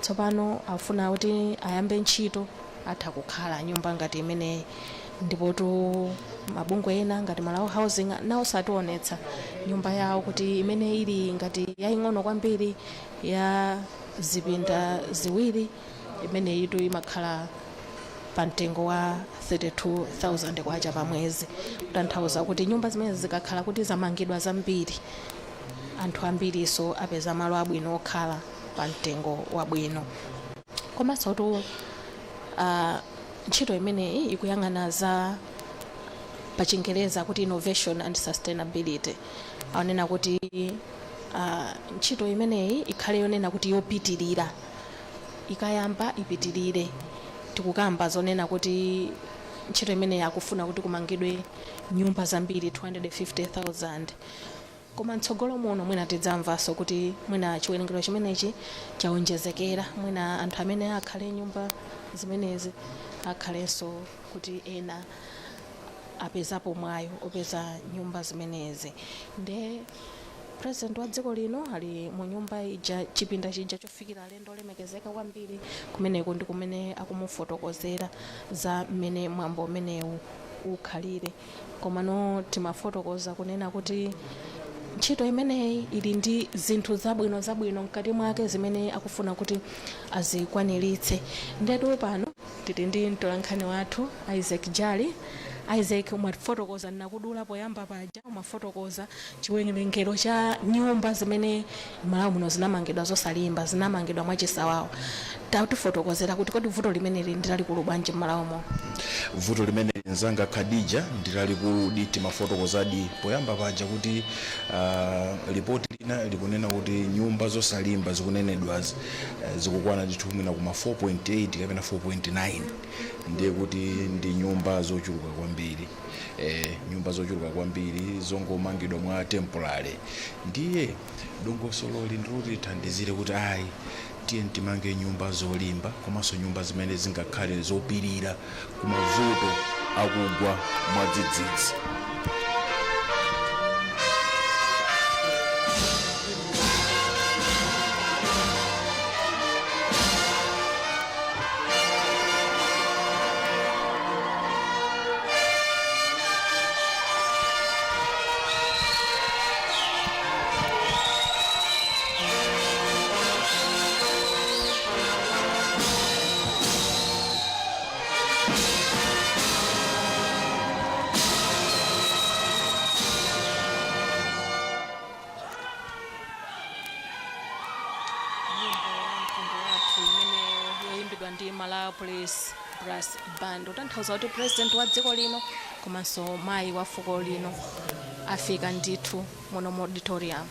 tsopano afuna kuti ayambe ntchito atha kukhala nyumba ngati imeneyi. Ndipotu Mabungwe ena ngati Malawi Housing nawo sationetsa nyumba yawo kuti imene ili ngati yaying'ono kwambiri ya zipinda ziwiri, imene itu imakhala pa mtengo wa 32,000 kwacha pa mwezi, kutanthauza kuti nyumba zimene zikakhala kuti zamangidwa zambiri, anthu ambiriso apeza malo abwino okhala pa mtengo wabwino. Komanso tu ntchito imeneyi ikuyang'ana za pa Chingereza kuti innovation and sustainability. Aonena kuti ntchito imeneyi ikhale yonena kuti yopitirira, ikayamba ipitirire. Tikukamba zonena kuti ntchito imeneyi akufuna kuti kumangidwe nyumba zambiri 250,000, koma mtsogolo muno mwina tidzamvanso kuti mwina chiwerengero chimenechi chawonjezekera, mwina anthu amene akhale nyumba zimenezi akhalenso kuti ena apezapo mwayo opeza nyumba zimenezi. Nde President wa dziko lino ali mu nyumba ija, chipinda chija chofikira alendo olemekezeka kwambiri. Kumeneko ndi kumene akumufotokozera za mmene mwambo umenewu ukhalire. Komano timafotokoza kunena kuti ntchito imeneyi ili ndi zinthu zabwino zabwino mkati mwake zimene akufuna kuti azikwaniritse. Ndetu pano tili ndi mtolankhani wathu Isaac Jali. Isaac, umafotokoza, ndinakudula poyamba paja, umafotokoza chiwerengero cha nyumba zimene Malawi muno zinamangidwa zosalimba, zinamangidwa mwachisawawa. Tatifotokozera kuti kodi vuto limeneli ndi lalikulu bwanji m'Malawi muno? Vuto limene, mzanga Khadija, ndi lalikulu. Timafotokozadi poyamba paja kuti ripoti lina likunena kuti nyumba zosalimba zikunenedwazi zikukwana ndithu mwina kuma 4.8 kapena 4.9. Ndiye kuti ndi nyumba zochuluka kwambiri, nyumba zochuluka kwambiri zongomangidwa mwa temporary. Ndiye dongosololi ndiloti lithandizire kuti ayi, tiye timange nyumba zolimba komanso nyumba zimene zingakhale zopirira kumavuto akugwa mwadzidzidzi. Nyimbo ya mtundu wathu imene yoyimbidwa ndi Malawi Police Brass Band, kutanthauza kuti President wa dziko lino komanso mayi wa fuko lino afika ndithu muno mu auditorium.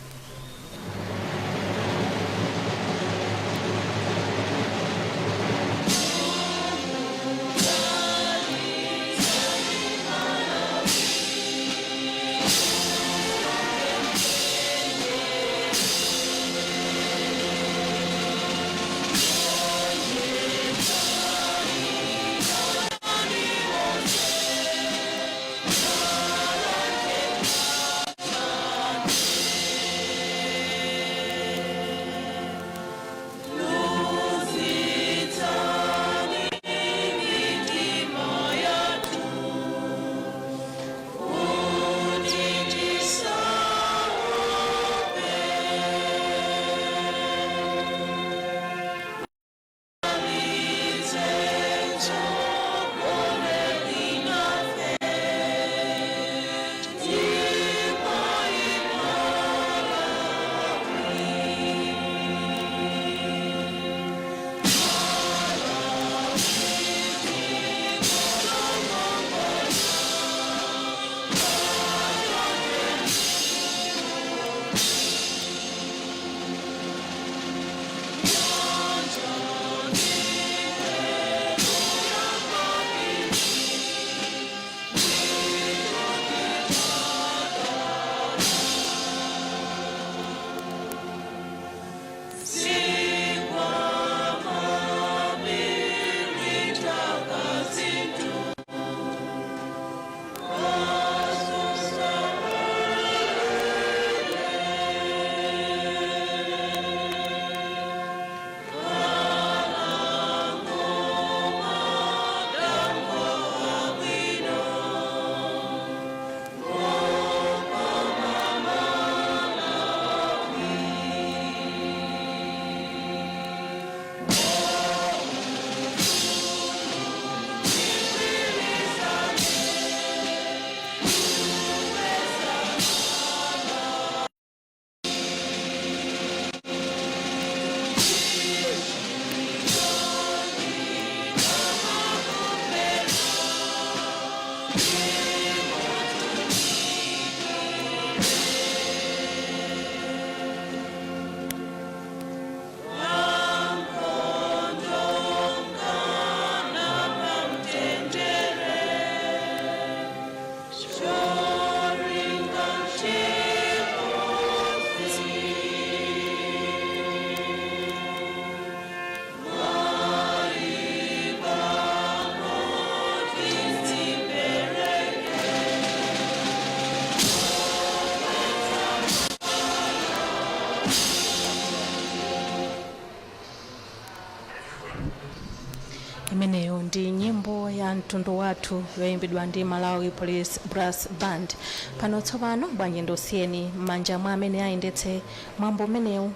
Mtundu Wathu yoyimbidwa ndi Malawi Police Brass Band. Pano tsopano bwanji ndosiyeni m'manja mwa amene ayendetse mwambo umenewu,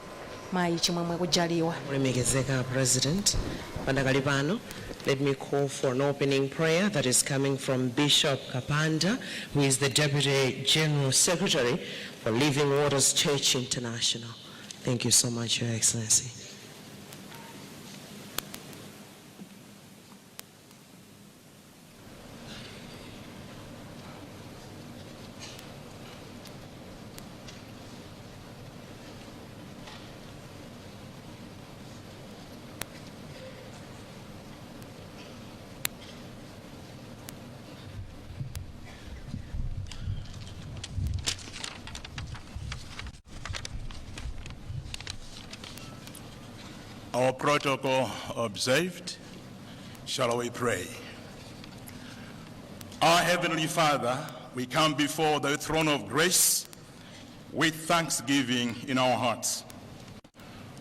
Mayi Chimwemwe Kujaliwa. Olemekezeka President, pandakali pano, let me call for an opening prayer that is coming from Bishop Kapanda, who is the Deputy General Secretary for Living Waters Church International. Thank you so much, Your Excellency. Our protocol observed, shall we pray? Our Heavenly Father, we come before the throne of grace with thanksgiving in our hearts.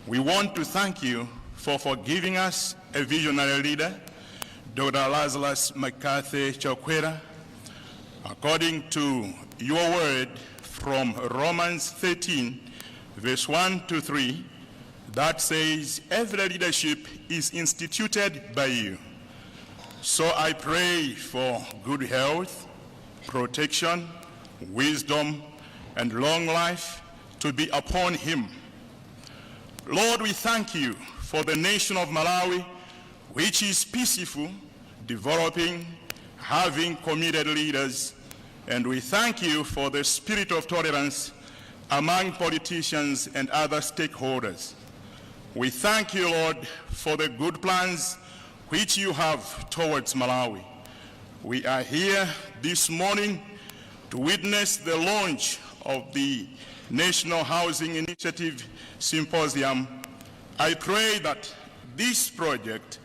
We want to thank you for forgiving us a visionary leader, Dr. Lazarus McCarthy Chakwera, according to your word from Romans 13, verse 1 to 3, that says, "Every leadership is instituted by you." So I pray for good health, protection, wisdom, and long life to be upon him. Lord, we thank you for the nation of Malawi, which is peaceful, developing, having committed leaders, and we thank you for the spirit of tolerance among politicians and other stakeholders. We thank you, Lord, for the good plans which you have towards Malawi. We are here this morning to witness the launch of the National Housing Initiative Symposium. I pray that this project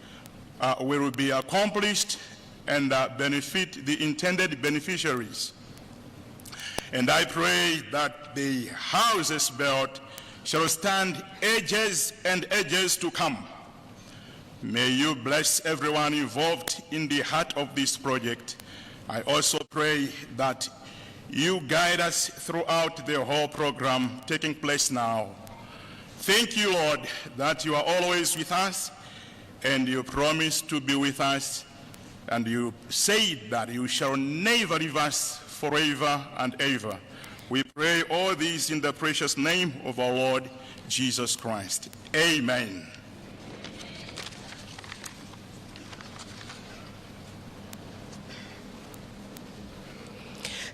will be accomplished and benefit the intended beneficiaries. And I pray that the houses built shall stand ages and ages to come. May you bless everyone involved in the heart of this project. I also pray that you guide us throughout the whole program taking place now. Thank you, Lord, that you are always with us and you promise to be with us, and you say that you shall never leave us forever and ever. We pray all these in the precious name of our Lord Jesus Christ. Amen.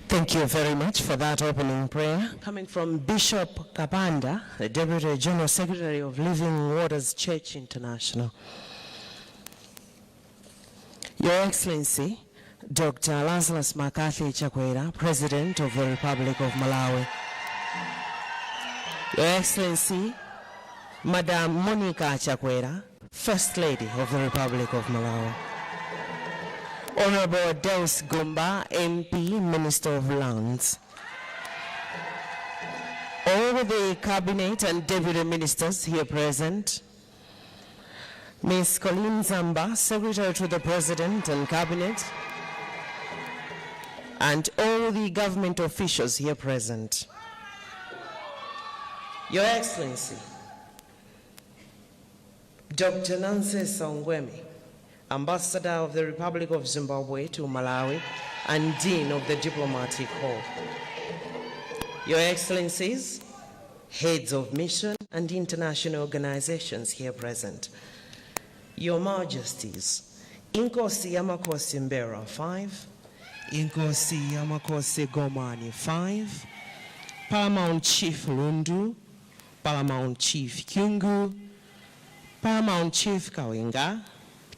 Thank you very much for that opening prayer. Coming from Bishop Kapanda, the Deputy General Secretary of Living Waters Church International. Your Excellency, Dr. Lazarus McCarthy Chakwera, President of the Republic of Malawi. Your Excellency, Madam Monica Chakwera, First Lady of the Republic of Malawi. Honorable Deus Gumba, MP, Minister of Lands. All the Cabinet and Deputy Ministers here present. Ms. Colleen Zamba, Secretary to the President and Cabinet, and all the government officials here present. Your Excellency, Dr. Nancy Saungweme, Ambassador of the Republic of Zimbabwe to Malawi and Dean of the Diplomatic Corps. Your Excellencies, heads of mission and international organizations here present. Your Majesties, Inkosi Yamakosi M'mbelwa 5, Inkosi Yamakosi Gomani 5, Paramount Chief Lundu, Paramount Chief Kyungu, Paramount Chief Kawinga,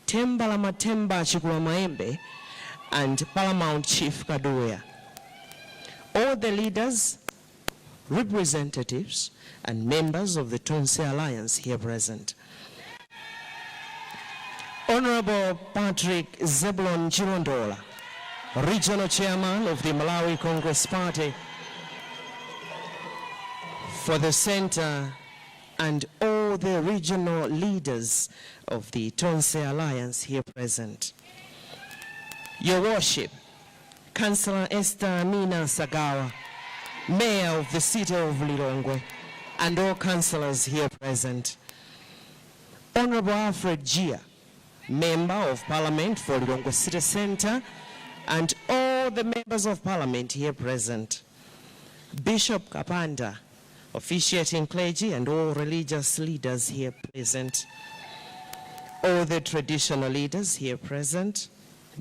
Themba la Mathemba Chikulamayembe, and Paramount Chief Kaduya. All the leaders, representatives, and members of the Tonse Alliance here present. Honorable Patrick Zebulon Chilondola, Regional Chairman of the Malawi Congress Party for the center, and all the regional leaders of the Tonse Alliance here present. Your Worship, Councillor Esther Mina Sagawa, Mayor of the City of Lilongwe, and all councillors here present. Honorable Alfred Gia, Member of Parliament for Lilongwe City Centre, and all the members of Parliament here present. Bishop Kapanda, officiating clergy and all religious leaders here present. All the traditional leaders here present,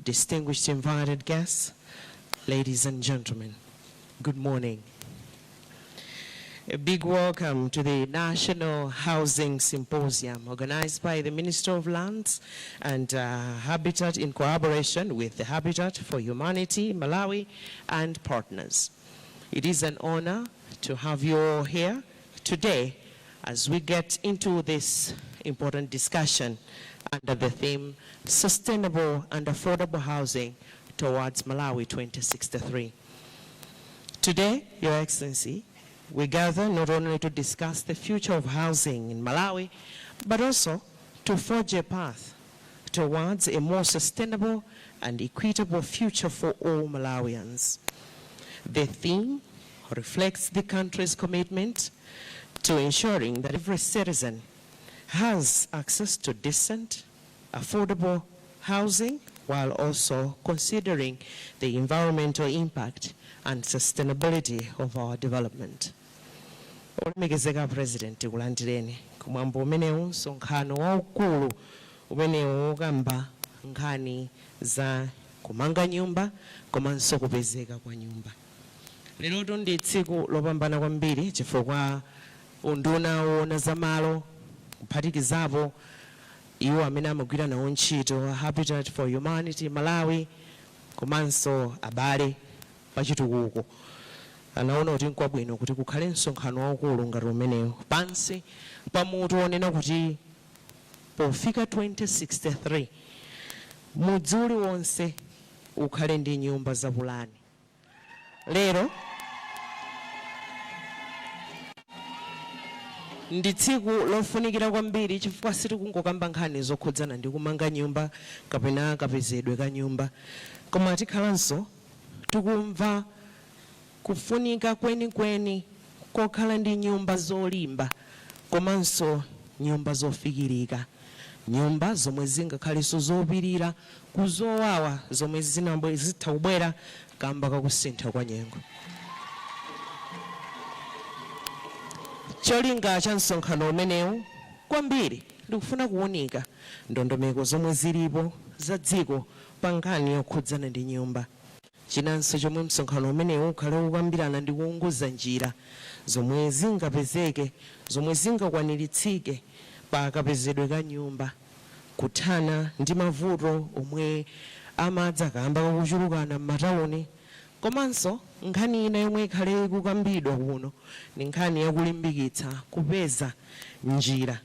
distinguished invited guests, ladies and gentlemen, good morning. A big welcome to the National Housing Symposium organized by the Minister of Lands and Habitat in collaboration with the Habitat for Humanity, Malawi, and partners. It is an honor to have you all here today as we get into this important discussion under the theme Sustainable and Affordable Housing Towards Malawi 2063. Today, Your Excellency, we gather not only to discuss the future of housing in Malawi, but also to forge a path towards a more sustainable and equitable future for all Malawians. The theme reflects the country's commitment to ensuring that every citizen has access to decent, affordable housing while also considering the environmental impact and sustainability of our development. Olemekezeka President, tikulandireni kumwambo umenewu, msonkhano waukulu umenewu wokamba nkhani za kumanga nyumba komanso kupezeka kwa nyumba. Lerotu ndi tsiku lopambana kwambiri chifukwa unduna woona zamalo, kuphatikizapo iwo amene amagwira nawo ntchito, Habitat for Humanity Malawi, komanso abale pachitukuko, anaona kuti nkwabwino kuti kukhale msonkhano waukulu ngati umenewu pansi pamutu wonena kuti pofika 2063 mudzi uliwonse ukhale ndi nyumba zapulani. Lero ndi tsiku lofunikira kwambiri chifukwa sitikungokamba nkhani zokhudzana ndi kumanga nyumba kapena kapezedwe ka nyumba, koma tikhalanso tikumva kufunika kwenikweni kokhala ndi nyumba zolimba komanso nyumba zofikirika, nyumba zomwe zingakhalenso zopirira kuzowawa zomwe zitha kubwera kamba kakusintha kwa nyengo. Cholinga cha msonkhano umenewu kwambiri ndikufuna kuwunika ndondomeko zomwe zilipo za dziko pa nkhani yokhudzana ndi nyumba. Chinanso chomwe msonkhano umenewu ukhale ukukambirana ndi kuwunguza njira zomwe zingapezeke, zomwe zingakwaniritsike pa kapezedwe ka nyumba, kuthana ndi mavuto omwe amadza kamba kakuchulukana m'matawuni. Komanso nkhani ina yomwe ikhale ikukambidwa kuno ndi nkhani yakulimbikitsa kupeza njira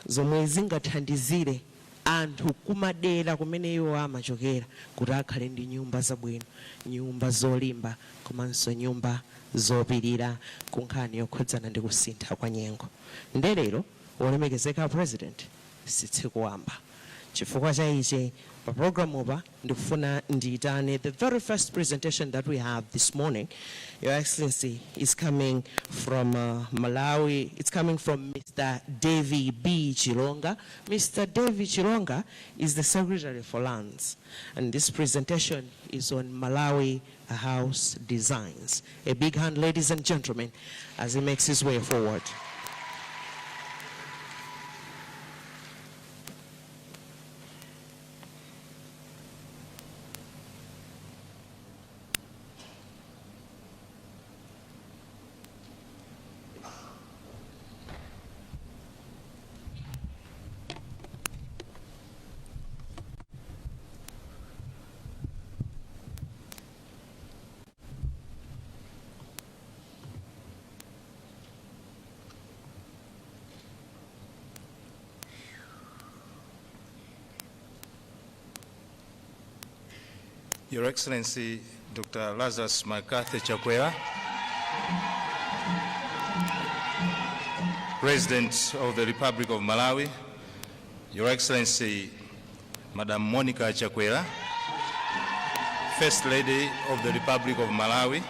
zomwe zingathandizire anthu kumadera kumene iwo amachokera kuti akhale ndi nyumba zabwino, nyumba zolimba komanso nyumba zopirira ku nkhani yokhudzana ndi kusintha kwa nyengo. Nde lero, wolemekezeka President, si tsiku wamba. Chifukwa cha ichi, pa programupa ndikufuna ndiitane the very first presentation that we have this morning, Your Excellency, is coming from Malawi. It's coming from Mr. Davy B. Chilonga. Mr. Davy Chilonga is the Secretary for Lands, and this presentation is on Malawi house designs. A big hand, ladies and gentlemen, as he makes his way forward. Your Excellency, Dr. Lazarus McCarthy Chakwera, President of the Republic of Malawi, Your Excellency, Madam Monica Chakwera, First Lady of the Republic of Malawi.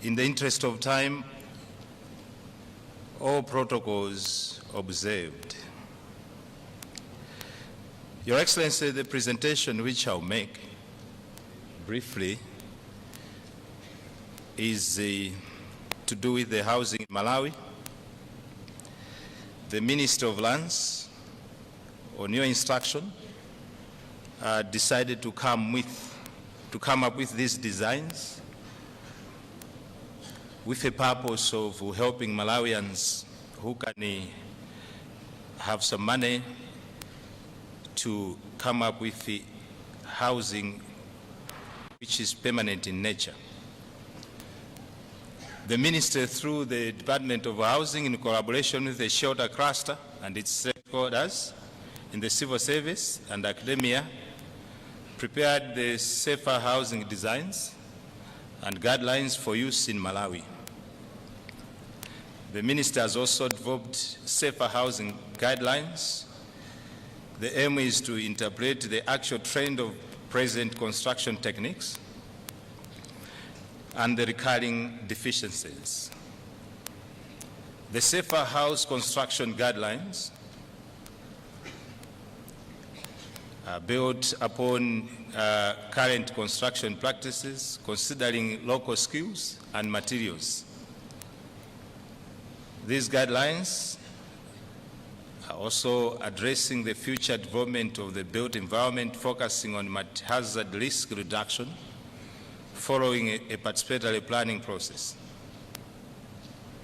In the interest of time, all protocols observed. Your Excellency, the presentation which I'll make briefly is to do with the housing in Malawi. The Minister of Lands, on your instruction, decided to come up with these designs with the purpose of helping Malawians who can have some money to come up with the housing which is permanent in nature. The minister, through the Department of Housing, in collaboration with the Shelter Cluster and its stakeholders in the civil service and academia, prepared the safer housing designs and guidelines for use in Malawi. The minister has also developed safer housing guidelines. The aim is to interpret the actual trend of present construction techniques and the recurring deficiencies. The Safer House Construction Guidelines are built upon current construction practices, considering local skills and materials. These guidelines are also addressing the future development of the built environment, focusing on hazard risk reduction following a participatory planning process.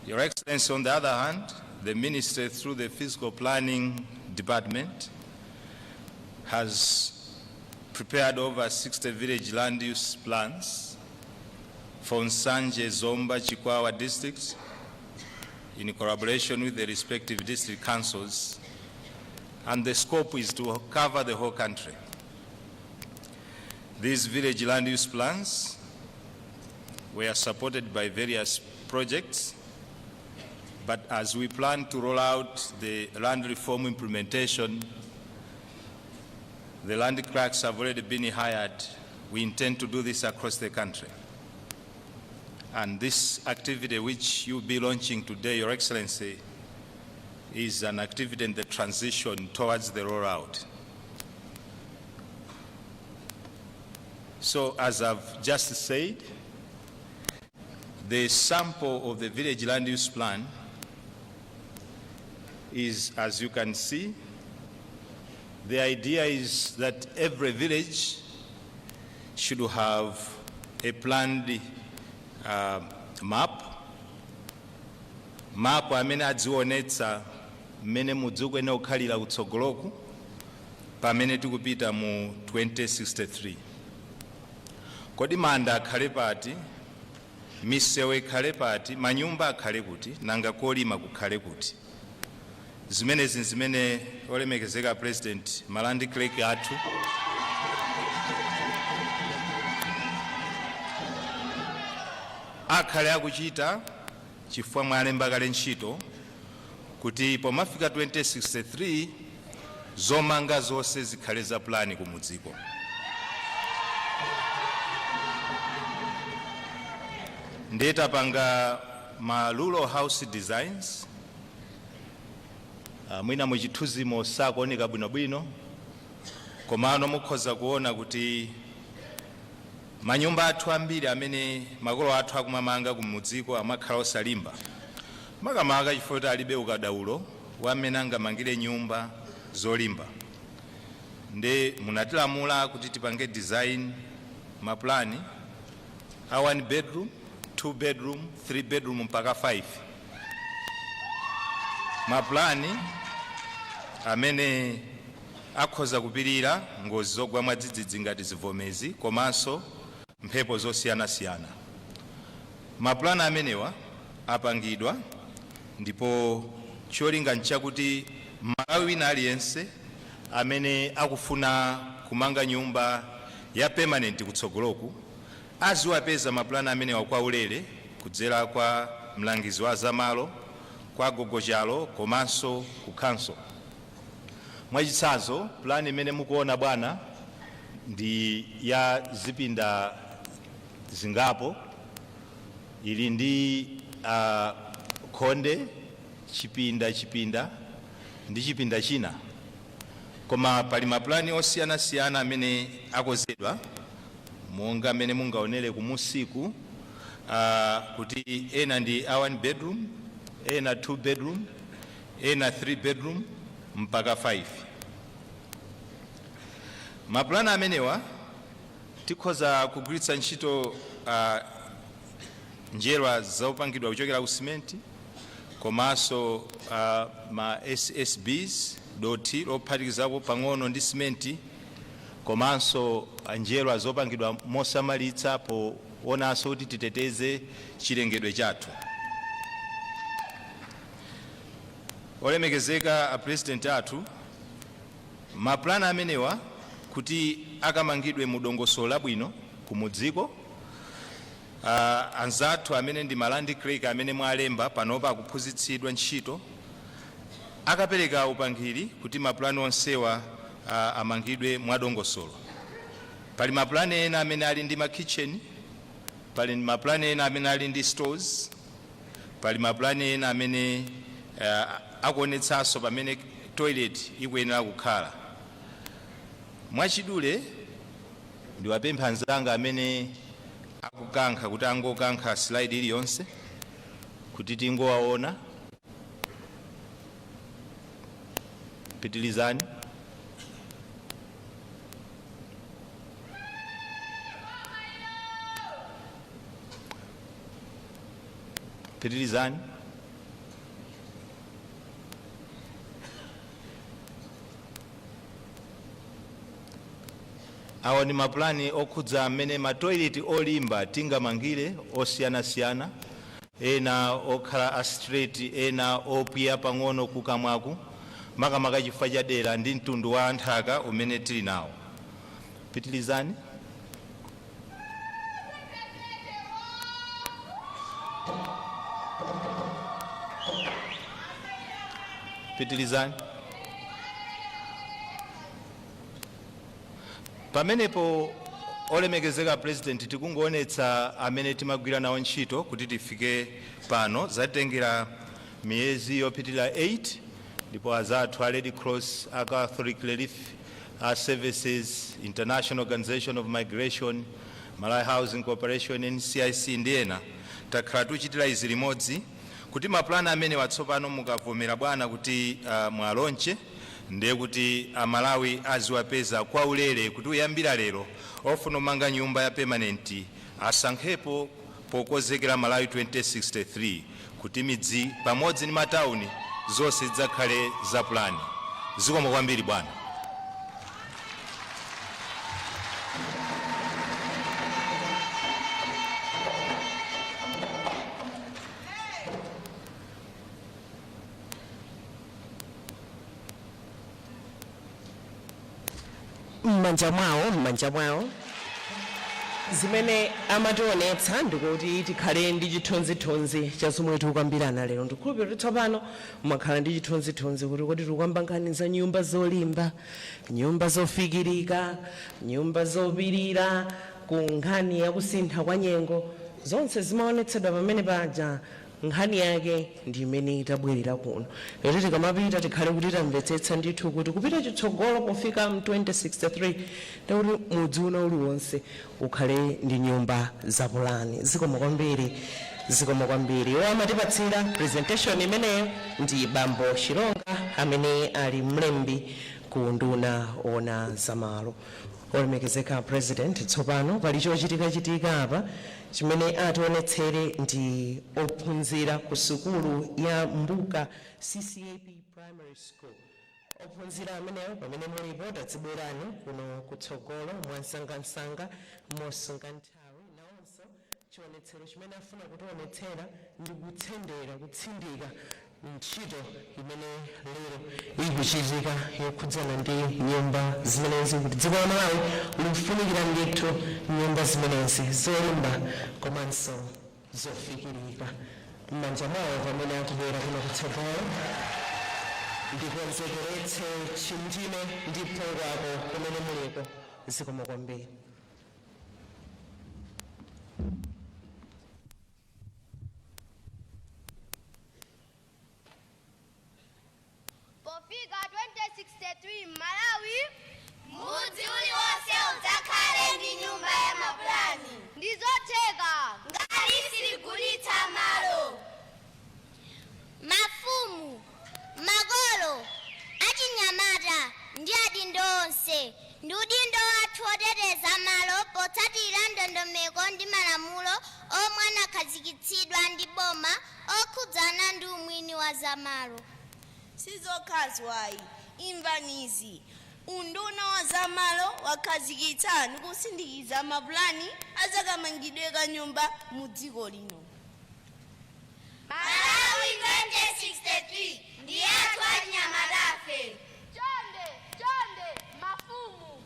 Your Excellency, on the other hand, the Ministry, through the Physical Planning Department, has prepared over 60 village land use plans for Nsanje, Zomba, Chikwawa districts in collaboration with the respective district councils, and the scope is to cover the whole country. These village land use plans were supported by various projects, but as we plan to roll out the land reform implementation, the land clerks have already been hired. We intend to do this across the country. And this activity which you'll be launching today, Your Excellency, is an activity in the transition towards the rollout. So, as I've just said, the sample of the village land use plan is, as you can see, the idea is that every village should have a planned map, map amene adzionetsa mmene mudzi ukuyenera kukhalira kutsogoloku pamene tikupita mu 2063. Kodi manda akhale pati, misewu ikhale pati, manyumba akhale kuti, nanga kolima kukhale kuti? Zimenezi zimene, olemekezeka President, ma land clerk athu akhale akuchita, chifukwa mwalemba kale ntchito kuti pomafika 2063 zomanga zonse zikhale za plani kumudziko. Ndiye tapanga ma rural house designs. Mwina muchithunzimo sakuoneka bwinobwino, komano mukhoza kuona kuti manyumba athu ambiri amene makolo athu akumamanga kumudziko amakhala osalimba, makamaka chifukwa kuti alibe ukadaulo wamene angamangire nyumba zolimba. Nde munatilamula kuti tipange design maplani a one bedroom, two bedroom, three bedroom mpaka 5, maplani amene akhoza kupirira ngozi zogwa mwadzidzidzi ngati zivomezi komanso mphepo zosiyanasiyana. Maplani amenewa apangidwa, ndipo cholinga nchakuti Malawi wina aliyense amene akufuna kumanga nyumba ya permanent kutsogoloku aziwapeza maplani amenewa kwa ulere kudzera kwa mlangizi wa zamalo, kwa gogochalo komanso ku council. Mwachitsanzo, plani imene mukuona, bwana, Ndi ya zipinda zingapo, ili ndi khonde, chipinda, chipinda ndi chipinda china, koma pali mapulani osiyanasiyana amene akonzedwa monga amene mungaonere kumusiku, kuti ena ndi a 1 bedroom, ena 2 bedroom, ena 3 bedroom mpaka 5. Mapulani amenewa tikhoza kugwiritsa ntchito njerwa zopangidwa kuchokera ku simenti komanso ma SSBs, dothi lophatikizapo pang'ono ndi simenti, komanso njerwa zopangidwa mosamalitsa poonanso kuti titeteze chilengedwe chathu. Olemekezeka a President athu, mapulani amenewa kuti akamangidwe mu dongosolo labwino kumudziko, anzathu amene ndi ma land clerk amene mwalemba panopa akuphunzitsidwa ntchito, akapereka upangiri kuti mapulani onsewa amangidwe mwadongosolo. Pali mapulani ena amene ali ndi ma kitchen, pali mapulani ena amene ali ndi stores, pali mapulani ena amene akuonetsanso pamene toilet ikuyenera kukhala. Mwachidule, ndiwapempha anzanga amene akukankha kuti angokankha slide iliyonse kuti tingowaona. Pitilizani. Pitilizani. Awa ndi mapulani okhudza amene matoilet olimba tingamangire osiyanasiyana, ena okhala a straight, ena opwiya pang'ono kukamwaku, makamaka chifukwa cha dera ndi mtundu wa nthaka umene tili nawo. Pitilizani. Pitilizani. Pamenepo, olemekezeka President, tikungoonetsa amene timagwira nawo ntchito kuti tifike pano. Zatengera miyezi yopitirira 8, ndipo azathu a Red Cross, a Catholic Relief Services, International Organization of Migration, Malawi Housing Corporation, NCIC ndi ena, takhala tuchitira izi limodzi kuti mapulani amene watsopano mukavomera bwana kuti mwalonche, ndiye kuti Amalawi aziwapeza kwaulere, kuti uyambira lero ofuna umanga nyumba ya permanent asankhepo pokonzekera Malawi 2063, kuti midzi pamodzi ndi matawuni zonse zidzakhale za pulani. Zikomo kwambiri, bwana. M'manja mwawo, m'manja mwawo. Zimene amationetsa ndikuti tikhale ndi chithunzithunzi cha zomwe tikukambirana lero. Ndikhulupirira kuti tsopano mwakhala ndi chithunzithunzi kuti kodi tikukamba nkhani za nyumba zolimba, nyumba zofikirika, nyumba zopirira ku nkhani yakusintha kwa nyengo. Zonse zimaonetsedwa pamene paja. Nkhani yake ndi imene itabwerera kuno lero. Tikamapita tikhale kuti tamvetsetsa ndithu kuti kupita chitsogolo pofika mu 2063 ndikuti mudzi una uliwonse ukhale ndi nyumba zapulani. Zikomo kwambiri, zikomo kwambiri. Iwo amatipatsira presentation imeneyo ndi Bambo Shilonga amene ali mlembi ku nduna ona zamalo. Olemekezeka President, tsopano pali chochitikachitika apa chimene ationetsere ndi ophunzira ku sukulu ya Mbuka CCAP Primary School. Ophunzira amenewo, pamene mulipo, tadzibwerani kuno kutsogolo mwansangansanga, mosunga nthawi. Nawonso chionetsero chimene afuna kutionetsera ndi kutsendera, kutsindika ntchito imene lero ikuchitika yokhudzana ndi nyumba zimenezi, kuti dziko la Malawi likufunikira ndithu nyumba zimenezi zolimba komanso zofikirika. M'manja mwawo pamene akubwera kuno kutsogolo. Ndikonzekeretse chindime ndi phungu ako kumene muliko. Zikomo kwambiri. Pofika 2063, Malawi mudzi uliwonse udzakhale ndi nyumba ya mapulani. Ndizotheka ngati sitigulitsa malo. Mafumu, makolo, achinyamata ndi adindo onse, ndi udindo wathu oteteza malo potsatira ndondomeko ndi malamulo omwe anakhazikitsidwa ndi boma okhudzana ndi umwini wa zamalo. Sizokhazo ayi, imvanizi: unduna wa zamalo wakhazikitsa ndi kusindikiza mapulani azakamangidwe ka nyumba mu dziko lino. Malawi 2063 ndi yathu achinyamatafe. Chonde chonde, mafumu,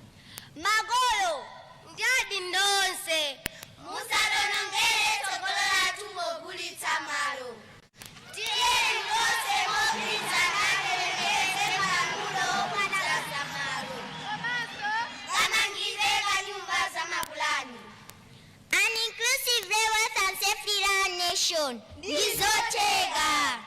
makolo ndi adindo onse, musatonongere tsogolo lathu pogulitsa malo. Tiyeni tonse mogwirizana tilemekeze malamulo okhudza zamalo komanso kamangidwe ka nyumba za mapulani. An inclusive, wealth and self-reliant nation ndizotheka.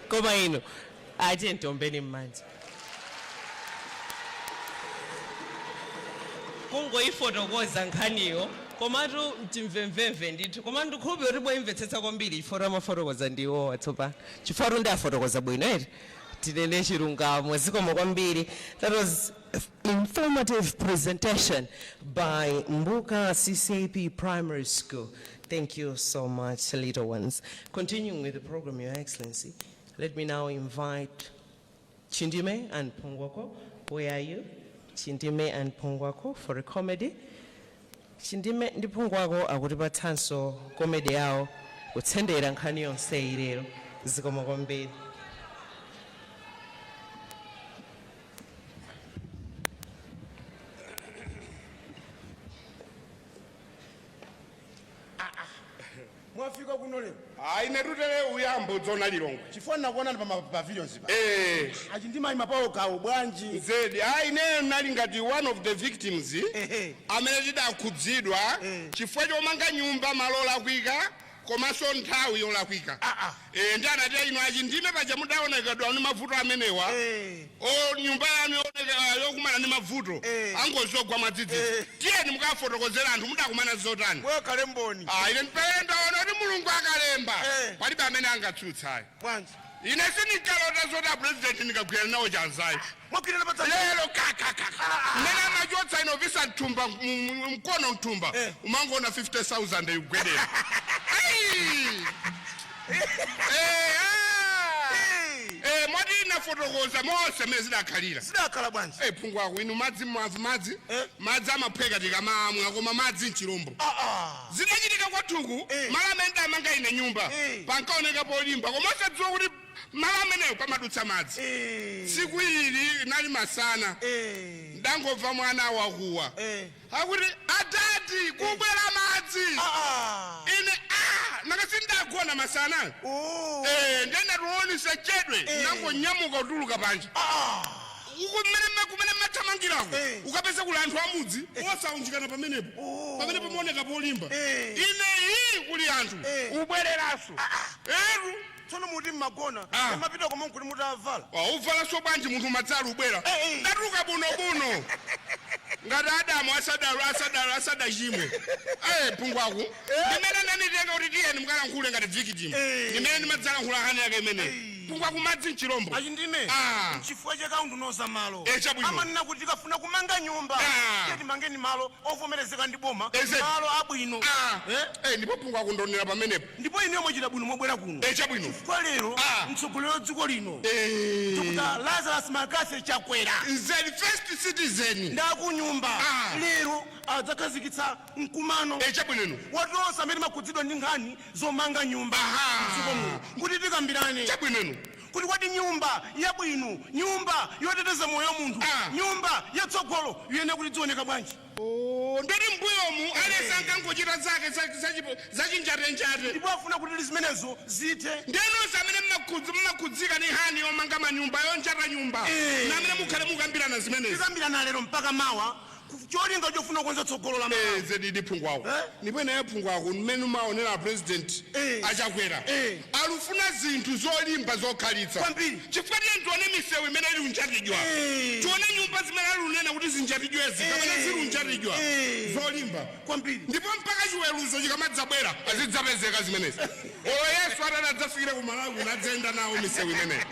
Koma ino atiye tiombeni m'manja. Kungoyifotokoza nkhaniyo, komatu mchimvemvemve ndithu, koma ndikhulupirira kuti mwayimvetsetsa kwambiri chifukwa amafotokoza ndiwowa tsopano, chifukwa ndi afotokoza bwino eti, tinene chilungamo. Zikomo kwambiri. That was informative presentation by Mbuka CCAP Primary School. Thank you so much, little ones. Continuing with the program, Your Excellency, let me now invite Chindime and Pongwako. Where are you? Chindime and Pongwako for a comedy. Chindime ndi Pongwako akutipatsanso comedy yawo kutsendera nkhani yonse ilero. Zikomo kwambiri. Mwafika kuno lero? Hayi, netutere uyambo dzona Lilongwe. Chifukwa nakuonani pa pavilions pa. Eh. Achi ndimayima pawo kawo bwanji? Zedi, hayi, ine nali ngati one of the victims amene tidakhudzidwa chifukwa chomanga nyumba malo olakwika komanso nthawi yolakwika. Ndi anati inu Achindime paja mudaonekedwa ndi mavuto amenewa, o nyumba yanu yooneka yokumana ndi mavuto angozogwa mwadzidzidzi, tiyeni mukafotokozera anthu mudakumana zotani. Kale mboni. Ah, ine mpere ndaona kuti Mulungu akalemba palibe amene angatsutsayo. Bwanji? Ine sindinkalota zoti apresident ndikagwira nawo chanzayo. Mwagwirana pa Lero kakakaka mmene amachotsa inovisa mthumba, mkono mthumba, umangoona 50,000 ikugwedera. Ai! Eh, ah! Eh, moti inafotokoza monse mmene zidakhalira. Zidakhala bwanji? Eh, phungu ako inu, madzi mwavu, madzi madzi amaphweka tikamamwa, koma madzi mchirombo. Zidachitika kwathuku, malo amene ndamanga ine nyumba pankaoneka polimba, koma osadziwa kuti malo amenewo pamadutsa madzi. Tsiku ili nali masana, ndangomva mwana wakuwa akuti, "Adadi, kubwera madzi." Ine a nanga sindagona masana. Eh, ndendatiwonise chedwe, nangonyamuka kutuluka panja ukumene kumene mathamangirako, ukapeza kuli anthu amudzi osaunjikana pamenepo, pamene pamaoneka polimba. Ine iyi kuli anthu ubwereranso eru. Tsono muti mmagona, mapita koma nkuti mutavala? Uvalanso bwanji munthu madzala ubwera? Ndatuluka bunobuno ngati Adamu asadachimwe. Eh, phungu ako ndimene nanitenga kuti tiyeni mukalankhule ngati victim, ndimene ndimadzalankhula nkhani yake imeneyi. Phungu ako, madzi mchirombo. Achindime, chifukwa chake unduna wa malo Chabwino. amanena kuti tikafuna kumanga nyumba, tiye timangeni malo ovomerezeka ndi boma, malo abwino. Eh, ndipo phungu akundonera pamenepo. Ndipo inuyo mwachita bwino mwabwera kuno. Chabwino. Chifukwa lero mtsogoleri wa dziko lino, Dr Lazarus McCarthy Chakwera, the first citizen, ndakunyumba, lero Adzakhazikitsa mkumano Chabwino. Wati onse amene makhudzidwa ndi nkhani zomanga nyumba mdziko muno kuti tikambirane. Chabwino. Kuti kwati nyumba yabwino, nyumba yoteteza moyo wa munthu, nyumba yatsogolo iyenera kuti dzioneka bwanji? Ndoti mbuyomu aliyense ankangochita zake zachinjatenjate. Ndipo afuna kuti zimenezo zithe. Ndenonse amene mmakhudzika ndi nkhani yomanga manyumba, yonjata nyumba, namene mukhale mukambirana zimenezi. Tikambirana lero mpaka mawa, cholinga chofuna kukonza tsogolo la Malawi. Zedi, phungu wako. Ndipo ineyo, phungu wako, mmene umaonera President aChakwera alufuna zinthu zolimba, zokhalitsa kwambiri. Chifukwa tiye tione misewu imene ili unjatidwa, tione nyumba zimene alunena kuti zinjatidwezi kapena zilunjatidwa, zolimba kwambiri. Ndipo mpaka chiweruzo chikamadzabwera azidzapezeka zimenezi. Olo Yesu atati adzafikire ku Malawi, unadzayenda nawo misewu imeneyi.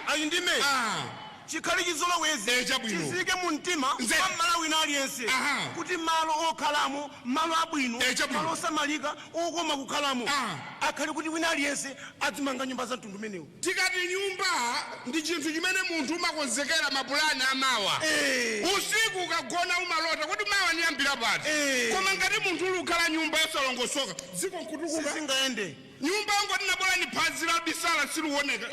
Ayi, ndime chikhale chizolowezi, Chabwino. chizike mu mtima wa Malawi ina aliyense kuti malo okhalamo, malo abwino, malo osamalika, okoma kukhalamo, akhale kuti wina aliyense adzimanga nyumba za mtundu umenewu. Tikati nyumba ndi chinthu chimene munthu umakonzekera mapulani amawa. Usiku ukagona umalota kuti mawa ndiyambira pati. Koma ngati munthu uli ukhala nyumba yosalongosoka, dziko nkutukuka? Sizingayende. Nyumba yongoti nabola ni phazi la bisala siliwoneka.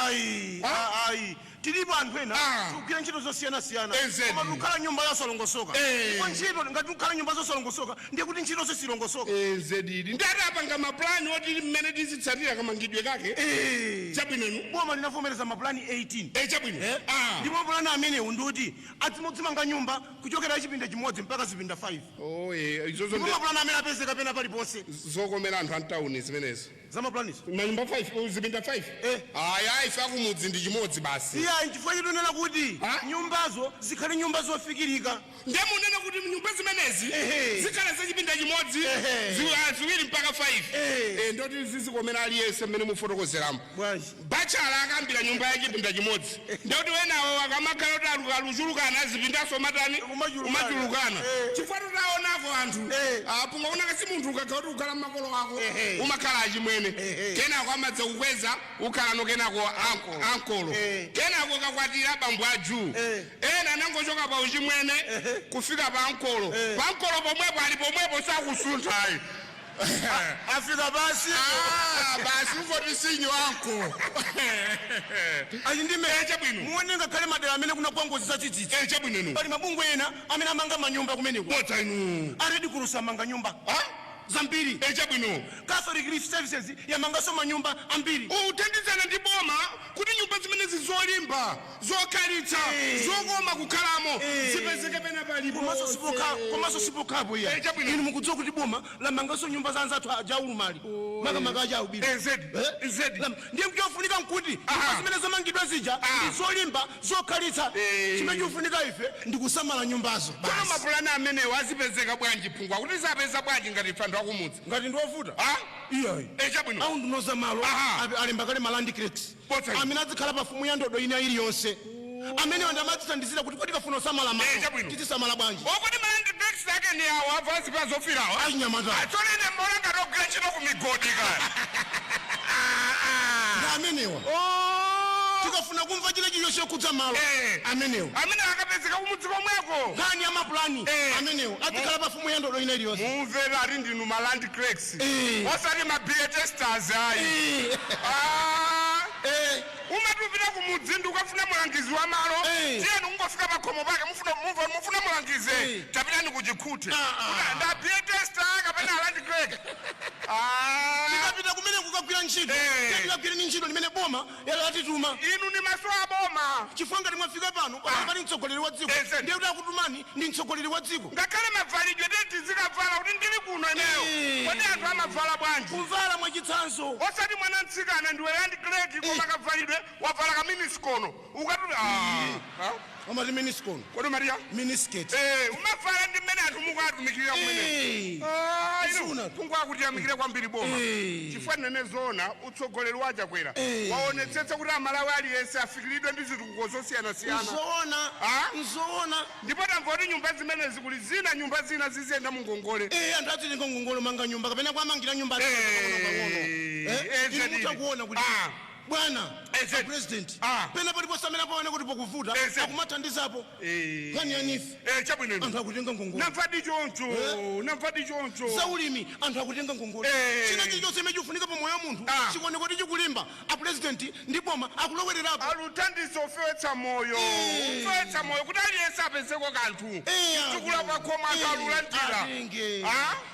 Ayi, ayi, tilipo anthu ena tikugwira ntchito zosiyanasiyana, koma tikukhala nyumba yosalongosoka. Ndipo ntchito, ngati tikukhala nyumba zosalongosoka, ndiye kuti ntchito silongosoka. Zedidi, ndati apanga mapulani oti mmene tizitsatira kamangidwe kake. Chabwino. Boma linavomereza mapulani 18. Chabwino. Ndipo mapulani amenewo ndikuti adzimanga nyumba kuchokera chipinda chimodzi mpaka zipinda 5. Oh, izozo. Ndipo mapulani amene apezeka pena paliponse. Zokomera anthu antawuni zimenezo. Za mapulanizo. Manyumba 5, zipinda 5. Ayi, ayi, ife akumudzi ndi chimodzi basi. Iya, chifukwa chitunena kuti nyumbazo zikhale nyumba zofikirika. Ndiye munena kuti nyumba zimenezi zikhala zachipinda chimodzi, ziwiri mpaka 5. Ndoti zizikomera aliyense mmene mufotokozeramo. Bachala akambira nyumba ya chipinda chimodzi, ndoti wenawo akamakhala kuti aluchulukana, azipindaso matani, umachulukana. Chifukwa tutaonako anthu apunga unaka si munthu ukakhala kuti ukhala mmakolo ako, umakhala achimwene, kenako amadza kukweza ukhalano, kenako ankolo, kenako kakwatira bambo ajuu. Ena anangochoka pa uchimwene kufika pa ankolo, pa ankolo pomwepo ali pomwepo, sakusunthayi. Afika basi. Basi, ungoti sinyo anko. Ayi, ndime Chabwino. Muone ngakhale madera amene kunagwa ngozi zadzidzidzi. Chabwino. Pali mabungwe ena amene amanga manyumba kumeneko. Bodza inu. A Red Cross amanga nyumba zambiri. Chabwino. Catholic Relief Services yamanganso manyumba ambiri. Uthandizana ndi boma kuti nyumba zimenezi zolimba, zokhalitsa, zokoma kukhalamo zipezeke pena palipo. Komanso sipokhapo iya. Chabwino. Inu mukudziwa kuti boma lamanganso nyumba za anzathu ajaulumali, makamaka ajaubiri. Zedi. Ndiye chofunika nkuti nyumba zimene zamangidwa zija ndi zolimba, zokhalitsa. Chimene chikufunika ife ndi kusamala nyumbazo. Tsono mapulani amenewo azipezeka bwanji, phungwa, kuti zapeza bwanji ngati ife anthu akumudzi? Ngati ndiovuta? Iyayi. Chabwino. Au ndinoza malo alemba kale ma land clerks amene azikhala pa fumu ya ndodo ina iliyonse, amene anthu amadzithandizira kuti kodi kafuna osamala malo tizisamala bwanji. Okuti ma land clerks ake ni awo avansi pa zofirawo? Achinyamata. Tsono ine mbola ngati ogwira ntchito ku migodi kaya. Ndi amenewa. Tikafuna kumva china chilichonse chokhudza malo, amenewo. Amene akapezeka kumudzi komweko. Nkhani ya mapulani, amenewo azikhala pa fumu ya ndodo ina iliyonse. Mumvera, ati ndinu ma land clerks, osati ma beer testers ayi. Ah. Umati upita kumudzi ndi ukafuna mulangizi wa malo, tiyeni ungofika pakhomo pake, mufuna mufuna mulangize, tapitani kuchikhute. Nda beer tester kapena land clerk? Tikapita kumene kukagwira ntchito, tikagwireni ntchito limene boma latituma. Inu ni maso a boma. Chifukwa ngati mwafika pano, pali mtsogoleri wa dziko, ndiye kuti akutumani ndi mtsogoleri wa dziko. Ngakhale mavalidwe tizikavala kuti ndili kuno ineyo, kodi anthu amavala bwanji? Kuvala mwachitsanzo. Osati mwana mtsikana ndiwe land clerk, koma kavalidwe wavala ka miniskirt, ukati Amati miniskirt? Kodi Maria? Miniskirt. Umavala ndi mmene anthu mukuatumikirira kumene. Phungu akutiyamikire kwambiri boma, chifukwa nene zoona, utsogoleri wa Chakwera waonetsetsa kuti Amalawi aliyense afikiridwe ndi zitukuko zosiyanasiyana. Nzoona. Nzoona. Ndipo tamva kuti nyumba zimenezi kuli zina, nyumba zina ziziyenda mu ngongole. Anthu azitenga ngongole manga nyumba kapena kwamangira nyumba pang'ono pang'ono. Inu mutha kuona kuti Bwana president, pena paliponse amene apaone kuti pokuvuta akumathandizapo. Nkhani ya NEEF, chabwino, anthu akutenga ngongole. Namvadi choncho, namvadi choncho. Zaulimi, anthu akutenga ngongole. China chilichonse chimene chikufunika pa moyo wa munthu chikuoneka kuti chikulimba, a president ndi boma akulowererapo. Aluthandiza ofewetsa moyo, ofewetsa moyo kuti aliyense apezeko kanthu. Tukula pakhoma, anthu alulandira. Atenge.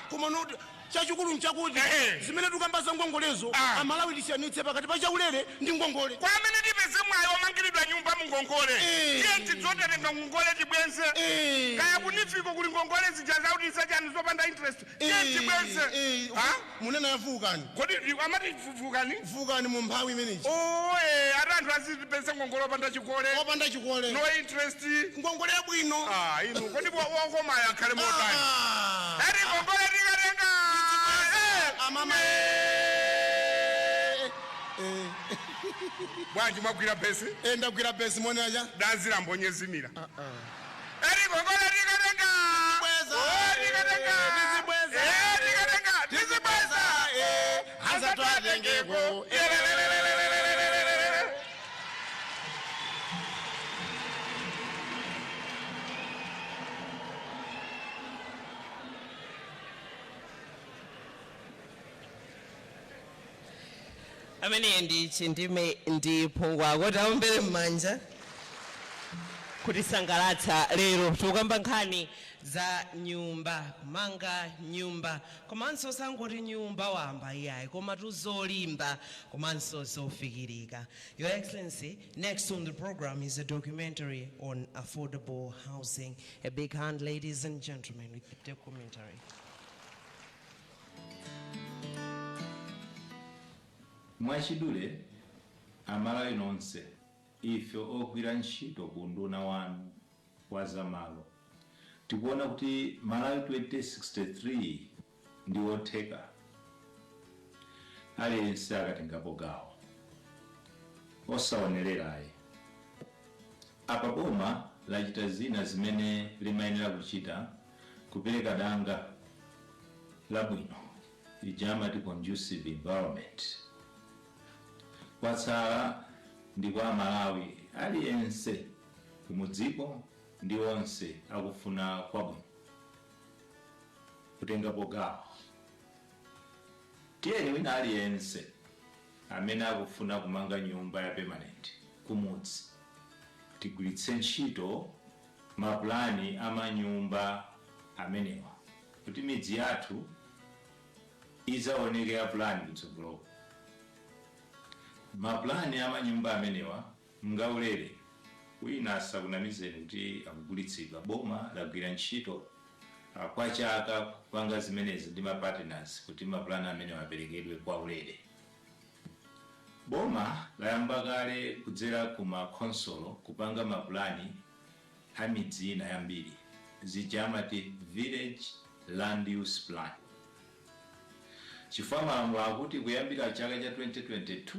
Koma noti chachikulu nchakuti zimene tikamba za ngongolezo, Amalawi tisiyanitse pakati pa chaulere ndi ngongole. Kwa amene tipeze mwayi omangiridwa nyumba mungongole, tiye tidzotenga ngongole tibwenze. Kaya ku NEEF ko kuli ngongole zija zakuti zachani, zopanda interest, tiye tibwenze. Munena yavukani. Kodi amati vukani? Vukani mu mphawi imeneji. Oye, ati anthu azipeze ngongole opanda chikole. Opanda chikole. No interest. Ngongole yabwino. Ah, inu kodi wokomayo akhale motani? Ati ngongole tikatenga. Amama. Bwanji mwagwira besi? Ndagwira besi, moneja. Danzi lambonyezimira. Ati ngongole tikatenga. Oh, tikatenga. Tizibweza. Tikatenga. Tizibweza. Azatwatengeko. Elelelelelelelelele. Amene ndi Chindime ndi Phungwako, taombere m'manja kutisangalatsa lero. Tikukamba nkhani za nyumba, kumanga nyumba, komanso sangoti nyumba wamba iyayi, koma tuzolimba komanso zofikirika. Your Excellency, next on the program is a documentary on affordable housing. A big hand, ladies and gentlemen, with the documentary. Mwachidule, Amalawi nonse, ife ogwira ntchito ku unduna wanu wa zamalo tikuona kuti Malawi 2063 ndi wotheka aliyense akatengapo gawo, osaonererayi. Apa boma lachita zina zimene limayenera kuchita, kupereka danga labwino ija amati conducive environment. Kwatsala ndi kwa Malawi aliyense kumudziko ndi onse akufuna kwabwino kutengapo gawo. Tiyeni wina aliyense amene akufuna kumanga nyumba ya permanent kumudzi tigwiritse ntchito mapulani amanyumba amenewa kuti midzi yathu idzaoneke ya pulani kutsogoloko. Mapulani amanyumba amenewa ngaulere, wina asakunamizeni kuti akugulitsidwa. Boma lagwira ntchito kwa chaka kupanga zimenezi ndi mapartners kuti mapulani amenewa aperekedwe kwa ulere. Boma layamba kale kudzera ku makonsolo kupanga mapulani a midzi ina yambiri, zija amati village land use plan, chifukwa malamulo akuti kuyambira chaka cha 2022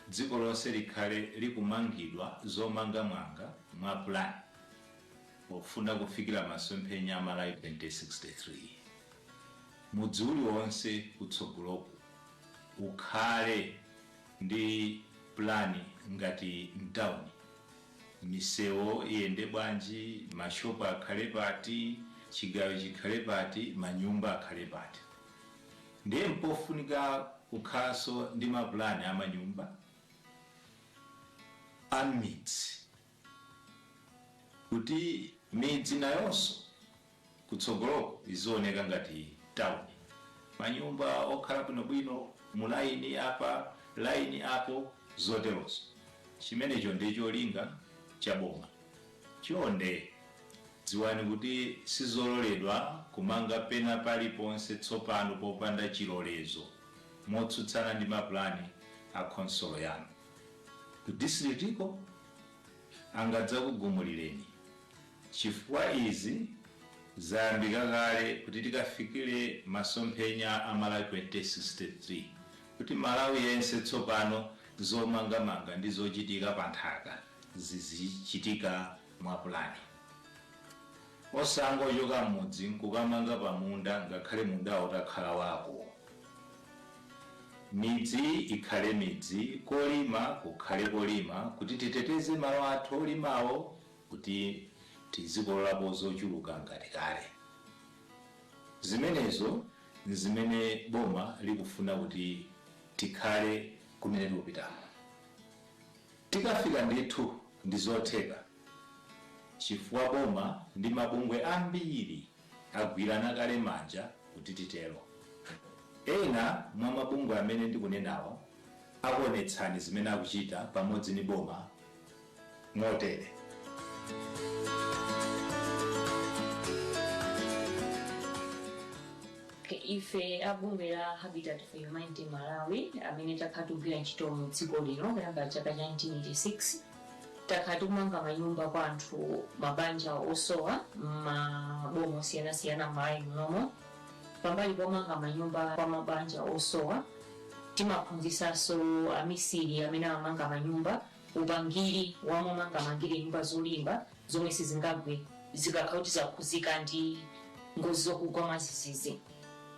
dziko lonse likhale likumangidwa zomangamanga mwa pulani pofuna kufikira masomphenya a Malawi 2063. Mudzi uliwonse kutsogoloku ukhale ndi pulani ngati mtawuni, misewu iyende bwanji, mashopu akhale pati, chigawo chikhale pati, manyumba akhale pati. Ndiye mpofunika kukhalanso ndi mapulani amanyumba a midzi kuti midzi nayonso kutsogoloko izioneka ngati tawuni, manyumba okhala bwinobwino mu laini apa, laini apo, zoterozo. Chimenecho ndi cholinga cha boma. Chonde dziwani kuti sizololedwa kumanga pena paliponse tsopano popanda chilolezo motsutsana ndi mapulani a khonsolo yanu ku districtiko, angadzakugumulireni, chifukwa izi zayambika kale kuti tikafikire masomphenya a Malawi 2063, kuti Malawi yense tsopano zomangamanga ndi zochitika pa nthaka zizichitika mwa pulani, osangochoka m'mudzi nkukamanga pamunda, ngakhale mundawo utakhala wako. Midzi ikhale midzi, kolima kukhale kolima, kuti titeteze malo athu olimawo kuti tizikololapo zochuluka ngati kale. Zimenezo nzimene boma likufuna kuti tikhale kumene tikupitako. Tikafika ndithu, ndi zotheka, chifukwa boma ndi mabungwe ambiri agwirana kale manja kuti titero. Ena mwa mabungwe amene ndikunenawo akuonetsani zimene akuchita pamodzi ndi boma motere. Ife abungwe la Habitat for Humanity Malawi, amene takhala tikugwira ntchito mu dziko lino kuyamba chaka cha 1986, takhala tikumanga manyumba kwa anthu, mabanja osowa m'maboma osiyanasiyana m'Malawi munomo. Pambali pomanga manyumba kwa mabanja osowa, timaphunzisanso amisiri amene amamanga manyumba upangiri wamomangamangire nyumba zolimba zomwe sizingagwe zikakhala kuti zakhuzika ndi ngozi zokugwa mwadzidzidzi.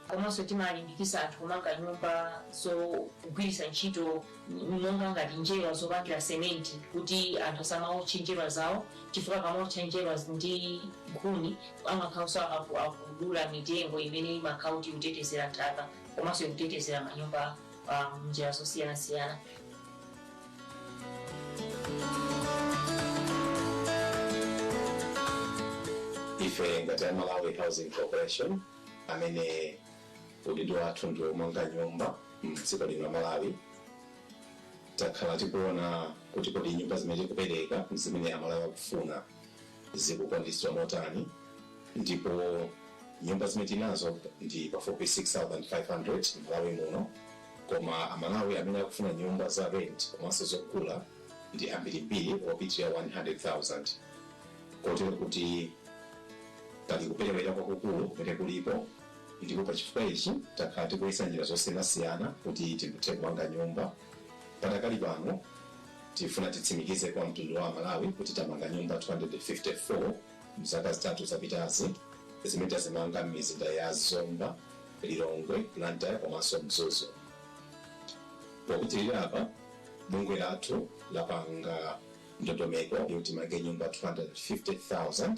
Komanso timalimbikitsa anthu kumanga nyumba zogwiritsa ntchito monga ngati njerwa zopangira sementi, kuti anthu asamaotche njerwa zawo, chifukwa akamaotcha njerwa ndi nkhuni amakhalanso akudula mitengo imene imakhala kuti ikutetezera nthaka komanso ikutetezera manyumba mnjira zosiyanasiyana. Ife ngati a Malawi Housing Corporation, amene udindo wathu ndi womanga nyumba mdziko lino la Malawi, takhala tikuona kuti kodi nyumba zimene tikupereka, zimene Amalawi akufuna, zikukwaniritsidwa motani. Ndipo nyumba zimene tinazo ndi pafupi 6500 Malawi muno, koma Amalawi amene akufuna nyumba za rent komanso zogula ndi ambirimbiri, opitirira 100,000, kotero kuti pali kuperewera kwakukulu kumene kulipo. Ndipo pachifukwa ichi takhala tikuyesa njira zosiyanasiyana kuti tithe kumanga nyumba. Patakali pano tifuna titsimikize kwa mtundu wa Malawi kuti tamanga nyumba 254 mzaka 3 zapitazi, zimene tazimanga m'mizinda ya Zomba, Lilongwe, Blantyre komanso Mzuzu. Popitirira apa, bungwe lathu lapanga ndondomeko yoti timange nyumba 250,000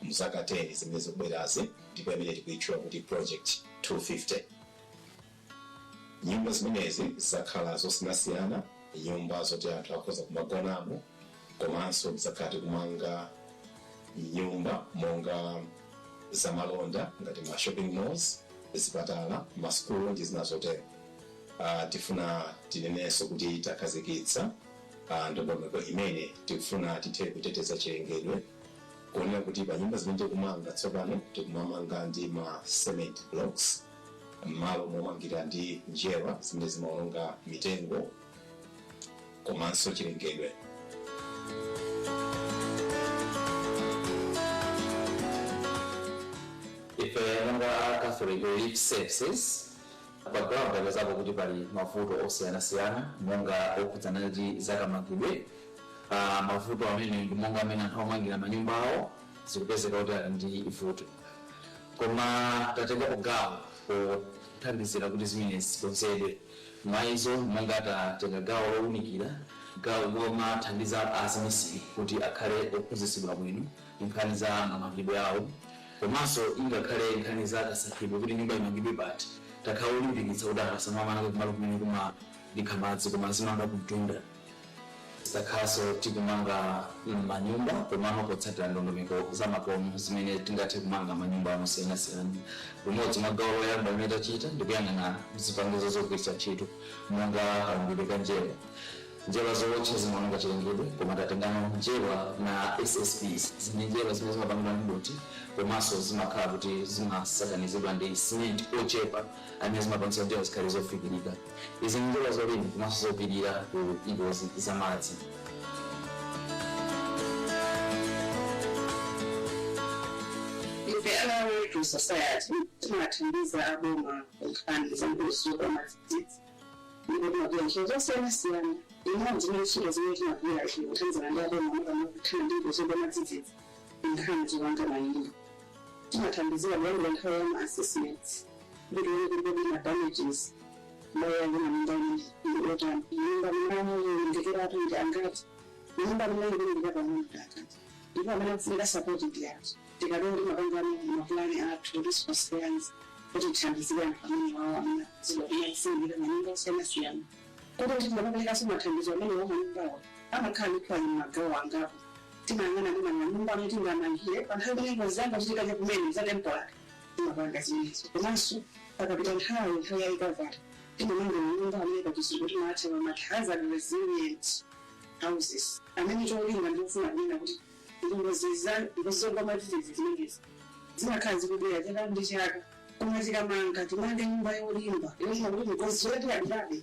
mzaka 10 zimene zikubwerazi, ndipo imene tikuitchula kuti Project 250. Nyumba zimenezi zakhala zosiyanasiyana, nyumba zoti anthu akhoza kumagonamo, komanso tidzakhala tikumanga nyumba monga zamalonda ngati ma shopping malls, zipatala, masukulu ndi zina zotero. Tifuna tinenenso kuti takhazikitsa ndondomeko imene tikufuna tithe kuteteza chilengedwe, kuonera kuti pa nyumba zimene tikumanga tsopano tikumamanga ndi ma cement blocks m'malo momangira ndi njerwa zimene zimaononga mitengo komanso chilengedwe. Ife monga Catholic Relief Services, pa ground tapezapo kuti pali mavuto osiyanasiyana monga okhudzana ndi zakamangidwe. Mavuto amene ndi monga amene anthu amangira manyumba awo, zikupezeka kuti ali ndi vuto, koma tatengapo gawo pothandizira kuti zimenezi zikonzedwe. Mwa izo, monga tatenga gawo lowunikira, gawo lomathandiza azimisiri kuti akhale ophunzitsidwa bwino nkhani za mamangidwe awo, komanso ingakhale nkhani za kasankhidwe kuti nyumba imangidwe pati, takhala olimbikitsa kuti anthu asamamange kumalo kumene kumadikha madzi koma azimanga kumtunda. Takhalanso tikumanga manyumba, komano potsatira ndondomeko za makono zimene tingathe kumanga manyumba osiyanasiyana. Limodzi mwa gawo loyamba limene tachita ndikuyang'ana zipangizo zogwiritsa ntchito, monga kaumbidwe ka njerwa. Njerwa zowotcha zimaononga chilengedwe, koma tatengano njerwa na SSPs, zimene njerwa zimene zimapangidwa ndi dothi komanso zimakhala kuti zimasakanizidwa ndi cement ochepa, amene zimapangitsa njerwa zikhale zofikirika. Izi ndi njerwa zolimba komanso zopirira ku ngozi za madzi. Ife a Red Cross Society timathandiza aboma nkhani za ngozi zogwa mwadzidzidzi, ndipo timagwira ntchito zosiyanasiyana. Imodzi mwa ntchito zimene timagwira kuthandizana ndi aboma makamaka kuthana ndi ngozi zogwa mwadzidzidzi ndi nkhani zopanga manyumba. Timathandizira kuyambira nthawi ya ma assessments kuti tione kuti kodi ma damages Moyo manyumba otani, nyumba mnayoingiriratu ndi angati, nyumba mnayoingirira pamwe ndi angati, ndipo amene akufunika support ndi ati. Tikatero timapanga mapulani athu, resource plans, kuti tithandizire anthu amene wawo amene akufunikira manyumba osiyanasiyana. Kuti tikamaperekanso mathandizo amenewo, manyumbawo amakhala ndi khwali magawo angapo. Timayang'ana ndi manyumba amene tingamangire pa nthawi imene ngozi zangochitika chakumene, za temporary, timapanga zimenezo. Komanso pakapita nthawi, nthawi ya recovery, timamanga manyumba amene pachizungu timatcha pamati hazard resilient houses, amene cholinga ndikufuna kunena kuti ngozi zogwa mwadzidzidzi zimenezi zimakhala zikubwera chaka ndi chaka, koma tikamanga, timange nyumba yolimba yolimba kuti ngozi zoyatiyadirabe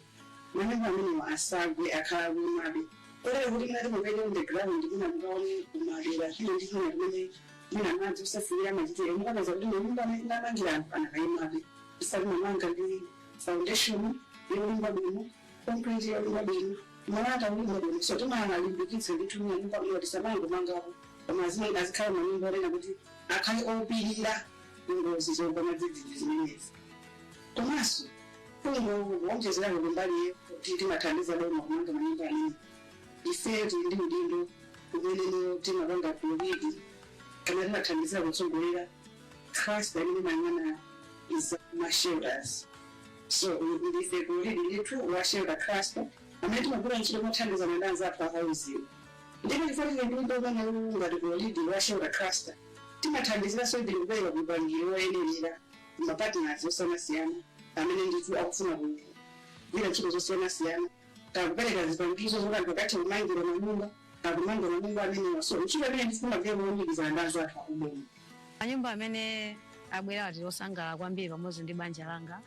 manyumba amenewa asagwe, akhala akuimabe. Kotero kuti mnati mupite on the ground, kuna mukaone kumadera kina ndi kina kumene mwina madzi osefukira amachitira, mukapeza kuti manyumba amene tinamangira anthu anakayimabe. Tisati mamanga ndi foundation yolimba bwino, concrete yolimba bwino, malata olimba bwino. So timalimbikitsa ndithu manyumba amene tisamangomangapo, koma azimene azikhala manyumba onena kuti akhale opirira ngozi zogwa mwadzidzidzi zimenezi. Komanso kungoonjezerako kumbali kuti timathandiza boma kumanga manyumba amene, ifeyo tili ndi udindo umene timapanga co-lead kana timathandizira kutsogolera cluster imene imayang'ana za ma shelters. So ndife co-lead ndithu wa shelter cluster amene timagwira ntchito mothandizana ndi anzathu a housing. Ndipo chifukwa tili ndi udindo umene ngati co-lead wa shelter cluster, timathandiziranso ndi kupereka upangiri woyenerera mapartners osiyanasiyana amene ndithu akufuna kugwira ntchito zosiyanasiyana, kakupereka zipangizo zoti anthu akathe kumangira manyumba, kakumanga manyumba amenewa. So ntchito imene ndifuna kugwira molumikizana ndi anzathu akuboma. Manyumba amene abwera, tili osangalala kwambiri pamodzi ndi banja langa.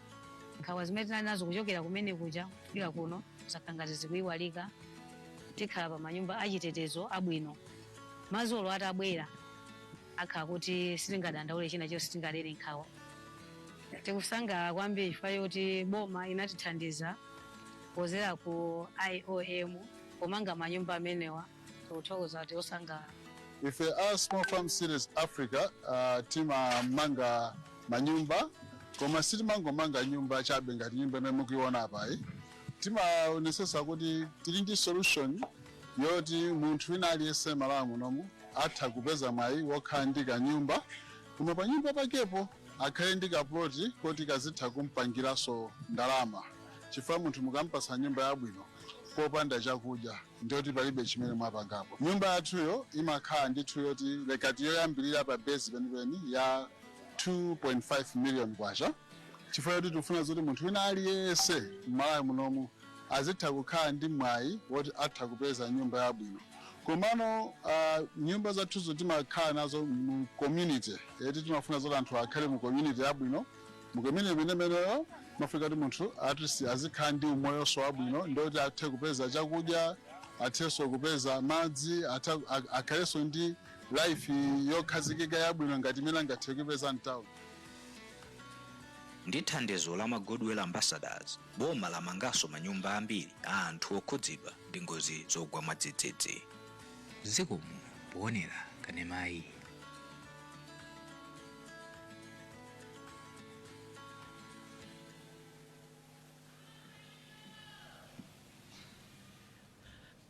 Nkhawa zimene tinali nazo kuchokera kumene kuja kufika kuno zakhala ngati zikuyiwalika. Tikhala pa manyumba achitetezo abwino. Madzi olo atabwera, akhala kuti sitingadandaule china chonse, sitingadere nkhawa. Tikusangalala kwambiri chifukwa choti boma inatithandiza kudzera ku IOM pomanga manyumba amenewa. Tikuthokoza, kuti osangalala. Ife a Small Farm Cities Africa timamanga manyumba, koma sitimangomanga nyumba chabe ngati nyumba imene mukuiona apayi. Timaonesesa kuti tili ndi solution yoti munthu wina aliyense Malawi munomu atha kupeza mwayi wokhala ndi kanyumba, koma pa nyumba pakepo akhale ndi kaploti koti kazitha kumpangiranso ndalama, chifukwa munthu mukampasa nyumba yabwino popanda chakudya, ndiyoti palibe chimene mwapangapo. Nyumba yathuyo imakhala ndithu yoti lekati yoyambirira pa base penipeni ya 2.5 million kwacha, chifukwa choti tikufuna zoti munthu wina aliyense m'Malawi munomu azitha kukhala ndi mwayi woti atha kupeza nyumba yabwino. Komano nyumba zathuzo timakhala nazo mu community yeti. Timafuna zoti anthu akhale mu community yabwino. Mu community imeneyo mafika kuti munthu at least azikhala ndi umoyonso wabwino, ndoti athe kupeza chakudya, athenso kupeza madzi, akhalenso ndi life yokhazikika yabwino ngati imene angathe kupeza mtown. Ndi thandizo la ma Goodwill Ambassadors, boma lamanganso manyumba ambiri a anthu okhudzidwa ndi ngozi zogwa mwadzidzidzi. Zikomo poonera kanemayi.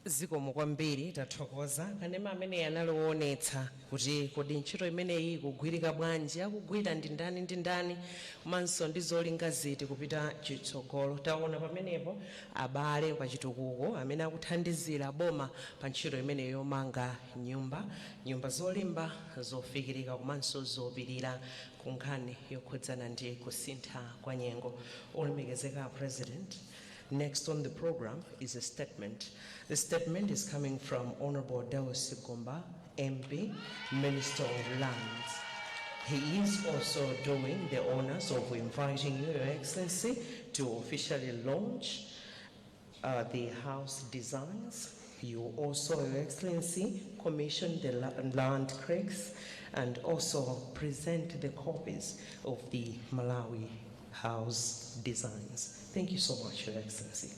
Zikomo kwambiri, tathokoza. Kanema amene analionetsa kuti kodi ntchito imeneyi ikugwirika bwanji, akugwira ndi ndani ndi ndani, komanso ndi zolinga ziti kupita chitsogolo. Taona pamenepo abale pachitukuko amene akuthandizira boma pa ntchito imeneyi yomanga nyumba, nyumba zolimba, zofikirika komanso zopirira ku nkhani yokhudzana ndi kusintha kwa nyengo. Olemekezeka President, next on the program is a statement. The statement is coming from Honorable Deus Gomba, MP, Minister of Lands. He is also doing the honors of inviting you, Your Excellency, to officially launch the house designs. You also, Your Excellency, commission the land clerks and also present the copies of the Malawi house designs. Thank you so much, Your Excellency.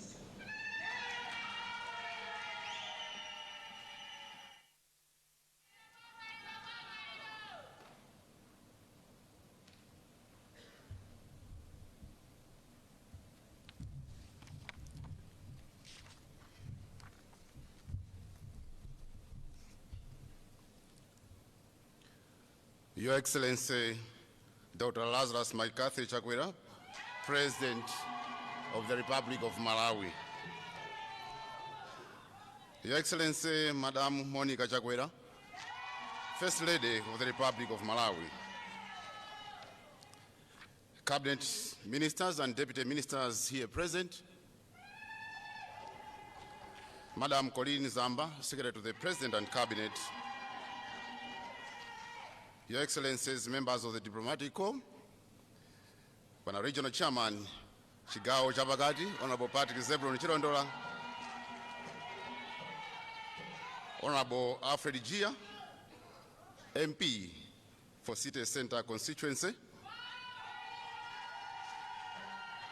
Your Excellency, Dr. Lazarus McCarthy Chakwera, President of the Republic of Malawi. Your Excellency, Madam Monica Chakwera, First Lady of the Republic of Malawi. Cabinet Ministers and Deputy Ministers here present, Madam Colleen Zamba, Secretary to the President and Cabinet, Your Excellencies, members of the Diplomatic Corps, Bwana Regional Chairman, Chigawo Chapakati, Honorable Patrick Zebron Chilondola, Honorable Alfred Gia, MP for City Center Constituency,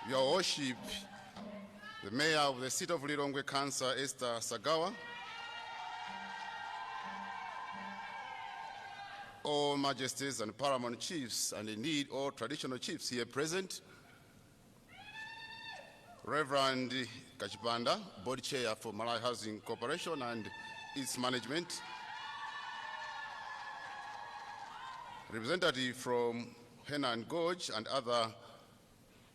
Your Worship, the Mayor of the City of Lilongwe, Councillor Esther Sagawa, all majesties and paramount chiefs, and indeed all traditional chiefs here present, Reverend Kachipanda, Board Chair for Malawi Housing Corporation and its management, representative from Henan Gorge and other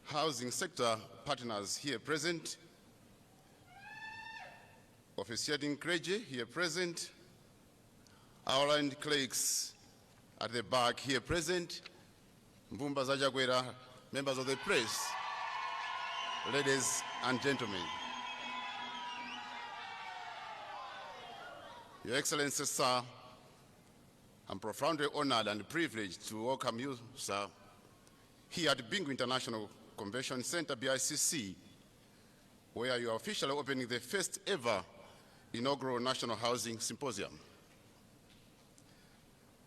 housing sector partners here present, officiating clergy here present, our land clerks at the back here present, Mbumba za Chakwera, members of the press, ladies and gentlemen. Your Excellency, sir, I'm profoundly honored and privileged to welcome you, sir, here at Bingu International Convention Center, BICC, where you are officially opening the first ever inaugural National Housing Symposium.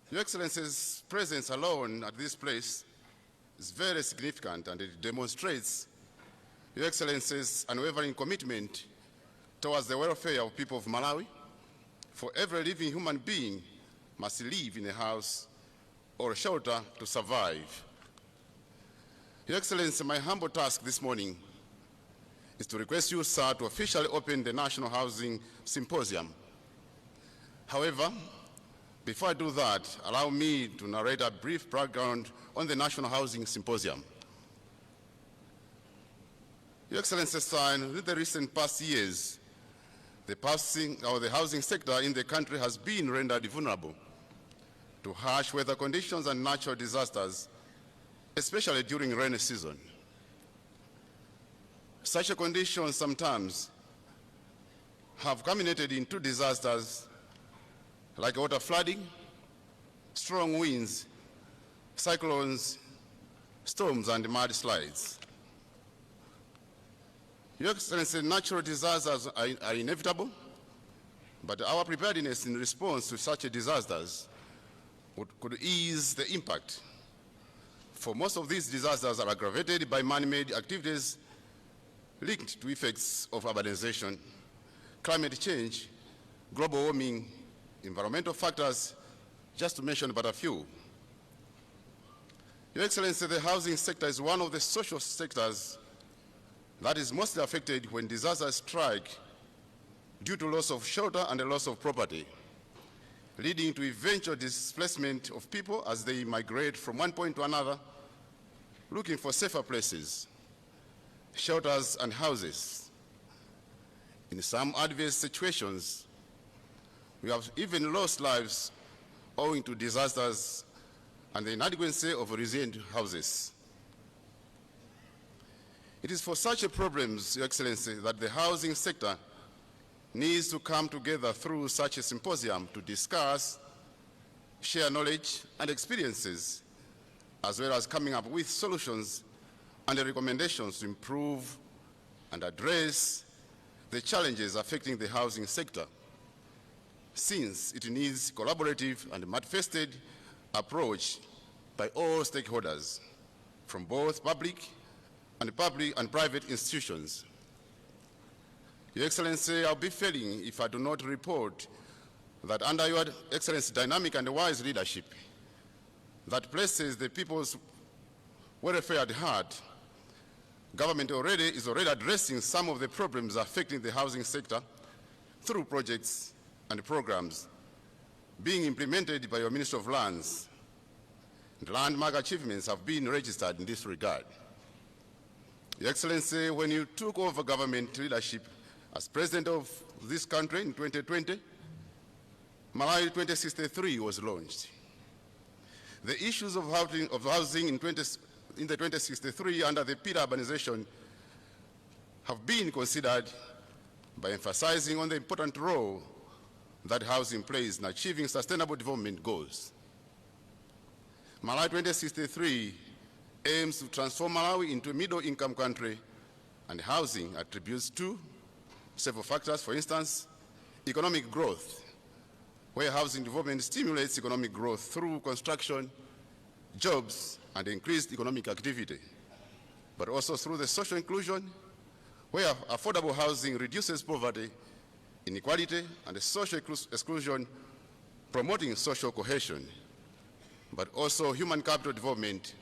Your Excellency's presence alone at this place is very significant, and it demonstrates Your Excellency's unwavering commitment towards the welfare of people of Malawi, for every living human being must live in a house or a shelter to survive. Your Excellency, my humble task this morning is to request you, sir, to officially open the National Housing Symposium. However, before I do that, allow me to narrate a brief background on the National Housing Symposium. Your Excellency, sir, in the recent past years, the housing sector in the country has been rendered vulnerable to harsh weather conditions and natural disasters, especially during rainy season. Such a condition sometimes have culminated into disasters like water flooding, strong winds, cyclones, storms, and mudslides. Your Excellency, natural disasters are inevitable, but our preparedness in response to such disasters could ease the impact. For most of these disasters are aggravated by man-made activities linked to effects of urbanization, climate change, global warming, environmental factors, just to mention but a few. Your Excellency, the housing sector is one of the social sectors that is mostly affected when disasters strike due to loss of shelter and the loss of property, leading to eventual displacement of people as they migrate from one point to another, looking for safer places, shelters and houses. In some adverse situations, we have even lost lives owing to disasters and the inadequacy of resilient houses. It is for such a problems, Your Excellency, that the housing sector needs to come together through such a symposium to discuss, share knowledge and experiences, as well as coming up with solutions and recommendations to improve and address the challenges affecting the housing sector, since it needs collaborative and multifaceted approach by all stakeholders, from both public and private institutions. Your Excellency, I'll be failing if I do not report that under Your Excellency's dynamic and wise leadership that places the people's welfare at heart, government is already addressing some of the problems affecting the housing sector through projects and programs being implemented by your Ministry of Lands. And landmark achievements have been registered in this regard. Your Excellency, when you took over government leadership as president of this country in 2020, Malawi 2063 was launched. The issues of housing in the 2063 under the pillar urbanization have been considered by emphasizing on the important role that housing plays in achieving sustainable development goals. Malawi 2063 aims to transform Malawi into a middle-income country, and housing attributes to several factors. For instance, economic growth, where housing development stimulates economic growth through construction, jobs, and increased economic activity, but also through the social inclusion, where affordable housing reduces poverty, inequality, and social exclusion, promoting social cohesion, but also human capital development,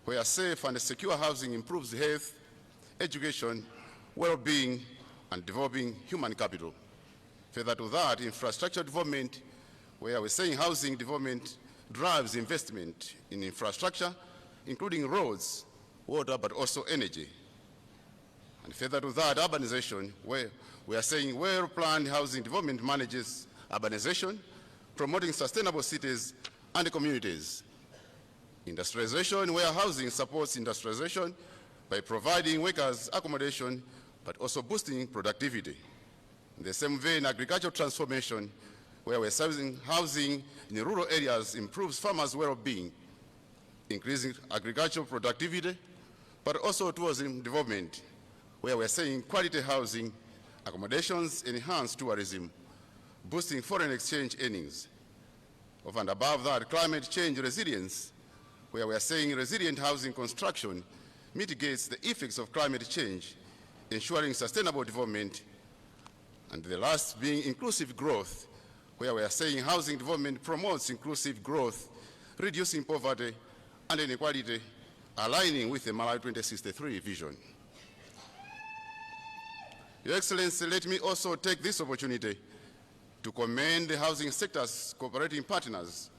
where safe and secure housing improves health, education, well-being, and developing human capital. Further to that, infrastructure development, where we're saying housing development drives investment in infrastructure, including roads, water, but also energy. And further to that, urbanization, where we are saying well-planned housing development manages urbanization, promoting sustainable cities and communities. Industrialization, where housing supports industrialization by providing workers accommodation, but also boosting productivity. In the same vein, agricultural transformation, where we're serving housing in rural areas improves farmers' well-being, increasing agricultural productivity, but also tourism development, where we're saying quality housing, accommodations enhance tourism, boosting foreign exchange earnings. Over and above that, climate change resilience, where we are saying resilient housing construction mitigates the effects of climate change, ensuring sustainable development. And the last being inclusive growth, where we are saying housing development promotes inclusive growth, reducing poverty and inequality, aligning with the Malawi 2063 vision. Your Excellency, let me also take this opportunity to commend the housing sector's cooperating partners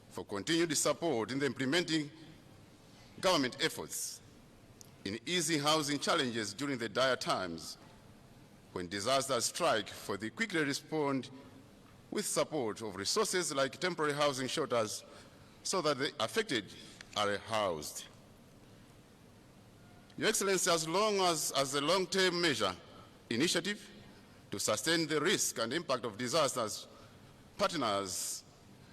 for continued support in the implementing government efforts in easing housing challenges during the dire times when disasters strike, for the quickly respond with support of resources like temporary housing shelters so that the affected are housed. Your Excellency, as long as a long-term measure initiative to sustain the risk and impact of disasters, partners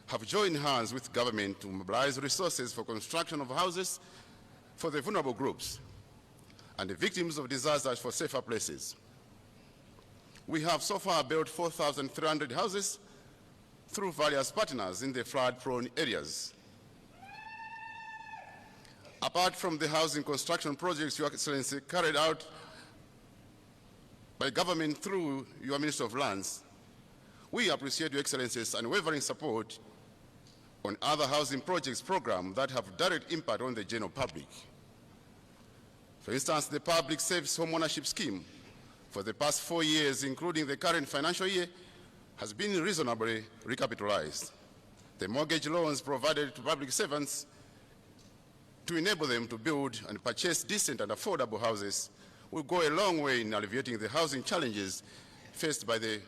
have joined hands with government to mobilize resources for construction of houses for the vulnerable groups and the victims of disasters for safer places. We have so far built 4,300 houses through various partners in the flood-prone areas. Apart from the housing construction projects, Your Excellency, carried out by government through your Ministry of Lands, we appreciate Your Excellency's unwavering support on other housing projects programs that have direct impact on the general public. For instance, the Public Service Home Ownership Scheme for the past 4 years, including the current financial year, has been reasonably recapitalized. The mortgage loans provided to public servants to enable them to build and purchase decent and affordable houses will go a long way in alleviating the housing challenges faced by the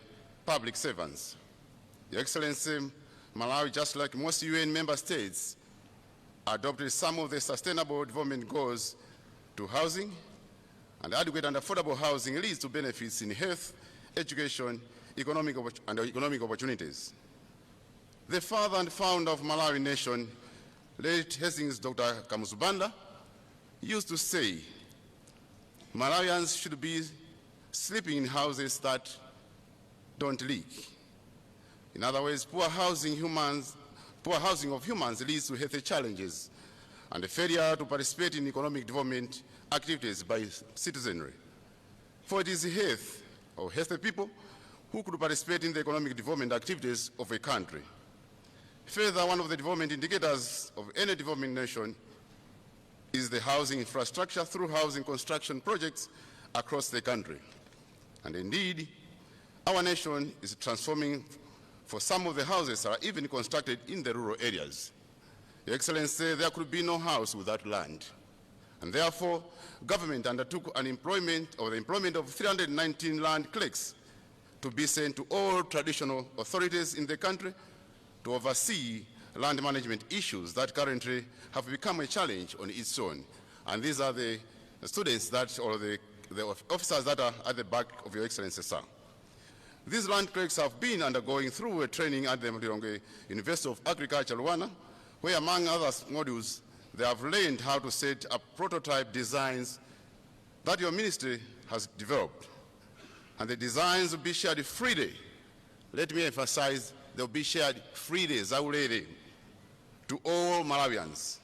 public servants. Your Excellency, Malawi, just like most UN member states, adopted some of the Sustainable Development Goals to housing, and adequate and affordable housing leads to benefits in health, education, and economic opportunities. The father and founder of Malawi nation, late Hastings Dr. Kamuzu Banda, used to say, "Malawians should be sleeping in houses that don't leak." In other words, poor housing of humans leads to health challenges and the failure to participate in economic development activities by citizenry. For it is health or healthy people who could participate in the economic development activities of a country. Further, one of the development indicators of any developing nation is the housing infrastructure through housing construction projects across the country. And indeed, our nation is transforming, for some of the houses are even constructed in the rural areas. Your Excellency, there could be no house without land. And therefore, government undertook an employment or the employment of 319 land clerks to be sent to all traditional authorities in the country to oversee land management issues that currently have become a challenge on its own. And these are the students that, or the officers that are at the back of Your Excellency, sir. These land clerks have been undergoing through a training at the Lilongwe University of Agriculture, LUANAR, where, among other modules, they have learned how to set up prototype designs that your ministry has developed. And the designs will be shared freely. Let me emphasize, they'll be shared freely, zaulere, to all Malawians.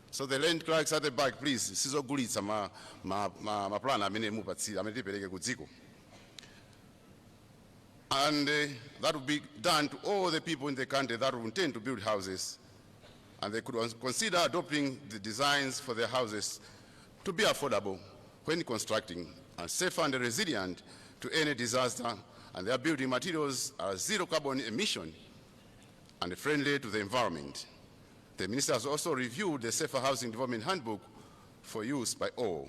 So the land clerks at the back, please, sizogulitsa ma plan amene mupatsi amene tipereke ku dziko. And that will be done to all the people in the country that will intend to build houses. And they could consider adopting the designs for their houses to be affordable when constructing and safer and resilient to any disaster, and their building materials are zero carbon emission and friendly to the environment. The minister has also reviewed the Safer Housing Development Handbook for use by all.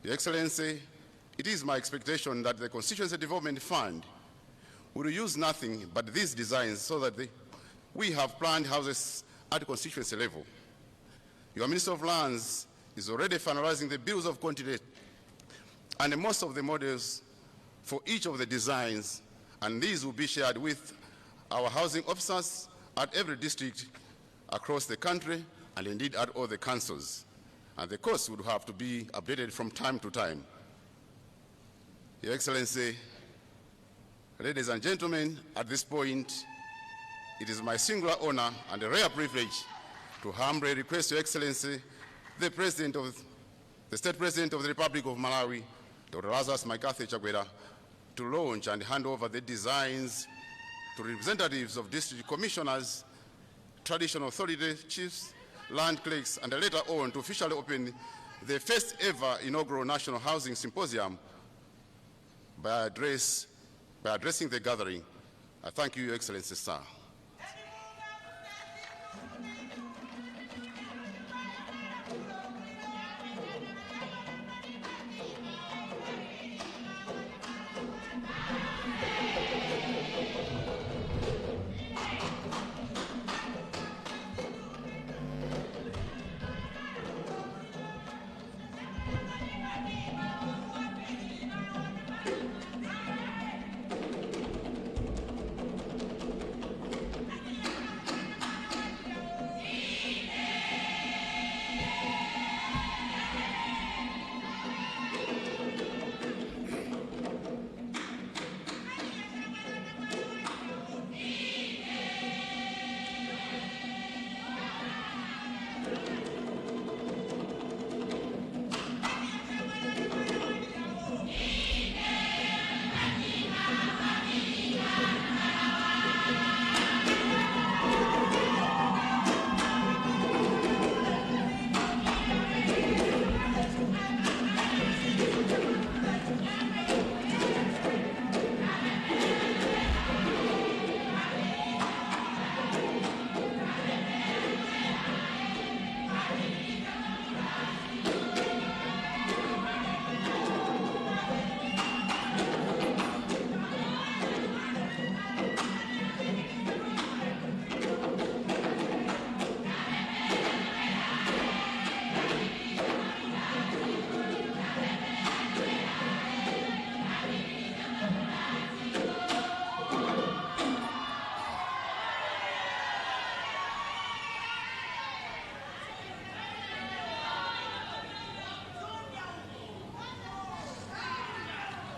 Your Excellency, it is my expectation that the Constituency Development Fund will use nothing but these designs so that we have planned houses at constituency level. Your Minister of Lands is already finalizing the bills of quantity and most of the models for each of the designs, and these will be shared with our housing officers at every district across the country and indeed at all the councils. And the costs would have to be updated from time to time. Your Excellency, ladies and gentlemen, at this point, it is my singular honor and a rare privilege to humbly request Your Excellency, the State President of the Republic of Malawi, Dr. Lazarus McCarthy Chakwera, to launch and hand over the designs to representatives of district commissioners, traditional authority chiefs, land clerks, and later on to officially open the first ever inaugural National Housing Symposium by addressing the gathering. I thank you, Your Excellency, sir.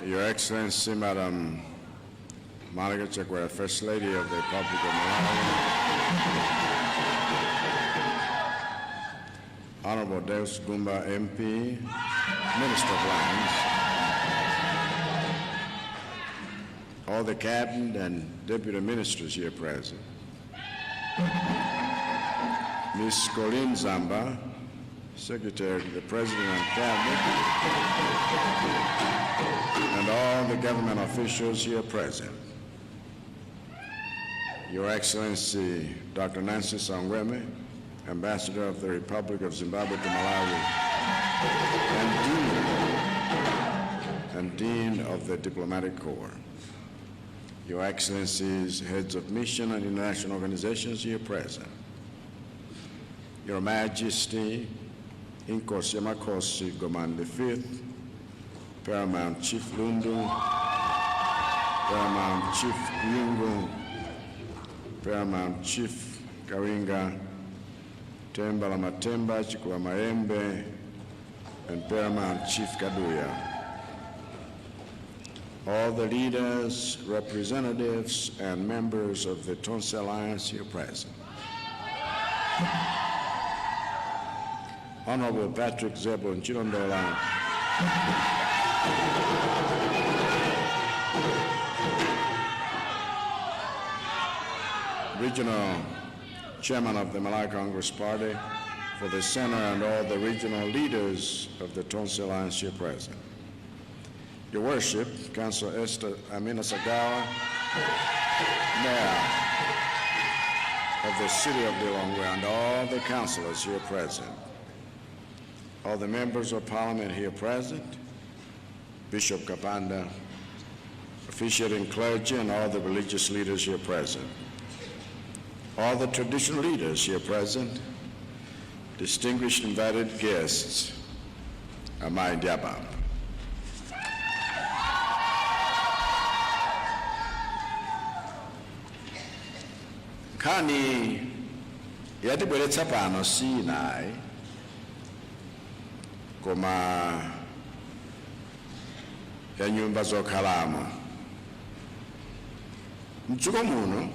Your Excellency, Madam Monica Chakwera, First Lady of the Republic of Malawi, Honorable Deus Gumba, MP, Minister of Lands, all the cabinet and deputy ministers here present, Ms. Colleen Zamba, Secretary to the President and Cabinet, and all the government officials here present. Your Excellency, Dr. Nancy Saungweme, Ambassador of the Republic of Zimbabwe to Malawi, and Dean of the Diplomatic Corps. Your Excellencies, heads of mission and international organizations here present. Your Majesty, Inkosi ya Makosi Gomani V, Paramount Chief Lundu, Paramount Chief Kyungu, Paramount Chief Kawinga, Themba la Matemba, Chikulamayembe, and Paramount Chief Kaduya. All the leaders, representatives, and members of the Tonse Alliance here present. Honorable Patrick Zebulon Chilondola, Regional Chairman of the Malawi Congress Party for the Center, and all the regional leaders of the Tonse Alliance here present. Your Worship, Councillor Esther Amina Sagawa, Mayor of the City of Lilongwe, and all the councillors here present. All the members of Parliament here present, Bishop Kapanda, officiating clergy, and all the religious leaders here present. All the traditional leaders here present, distinguished invited guests, amayi ndi abambo. Nkhani yatibweretsa pano si inayi, koma ya nyumba zokhalamo. Mdziko muno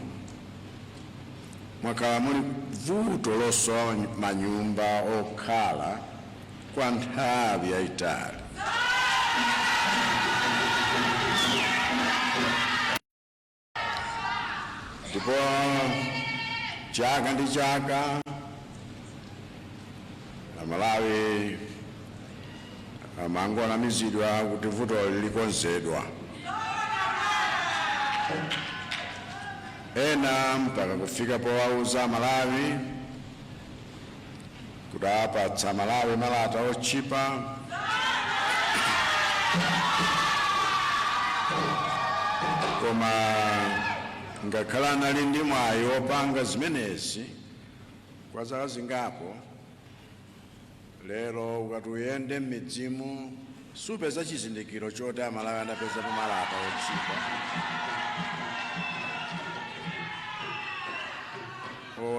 mwakhala muli vuto losowa manyumba okhala kwa nthawi yayitali. Ndipo chaka ndi chaka Amalawi amangonamizidwa kuti vuto likonzedwa, ena mpaka kufika powauza Amalawi kuti apatsa Malawi malata otchipa, koma ngakhale anali ndi mwayi wopanga zimenezi kwa zaka zingapo, lero ukati uyende m'midzimu supeza chizindikiro choti Amalawi anapezapo malata otchipa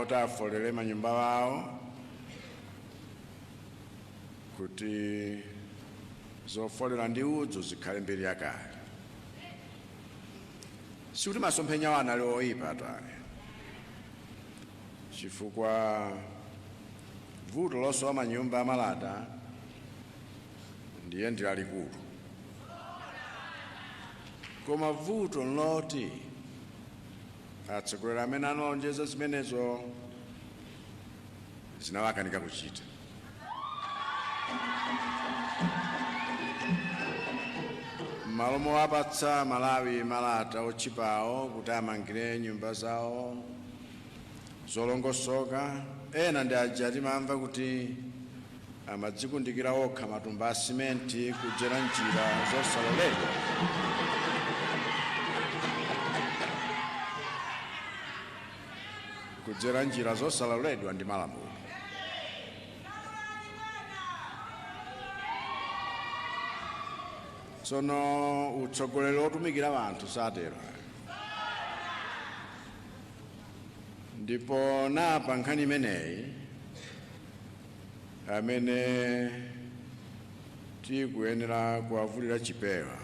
oti afolere manyumba awo kuti zofolera ndi udzu zikhale mbiri yakale. Sikuti masomphenya anali oyipa ayi, chifukwa vuto losowa manyumba amalata ndiye ndi lalikulu, koma vuto nloti atsogoleri amene analonjeza zimenezo zinawakanika kuchita. M'malo mowapatsa Malawi malata otchipawo kuti amangire nyumba zawo zolongosoka, ena ndi aja timamva kuti amadzikundikira okha matumba a simenti kudzera njira zosaloledwa, kudzera njira zosaloledwa ndi malamulo. Tsono utsogoleri otumikira anthu satero. Ndipo napa nkhani imeneyi amene tikuyenera kuwavulira chipewa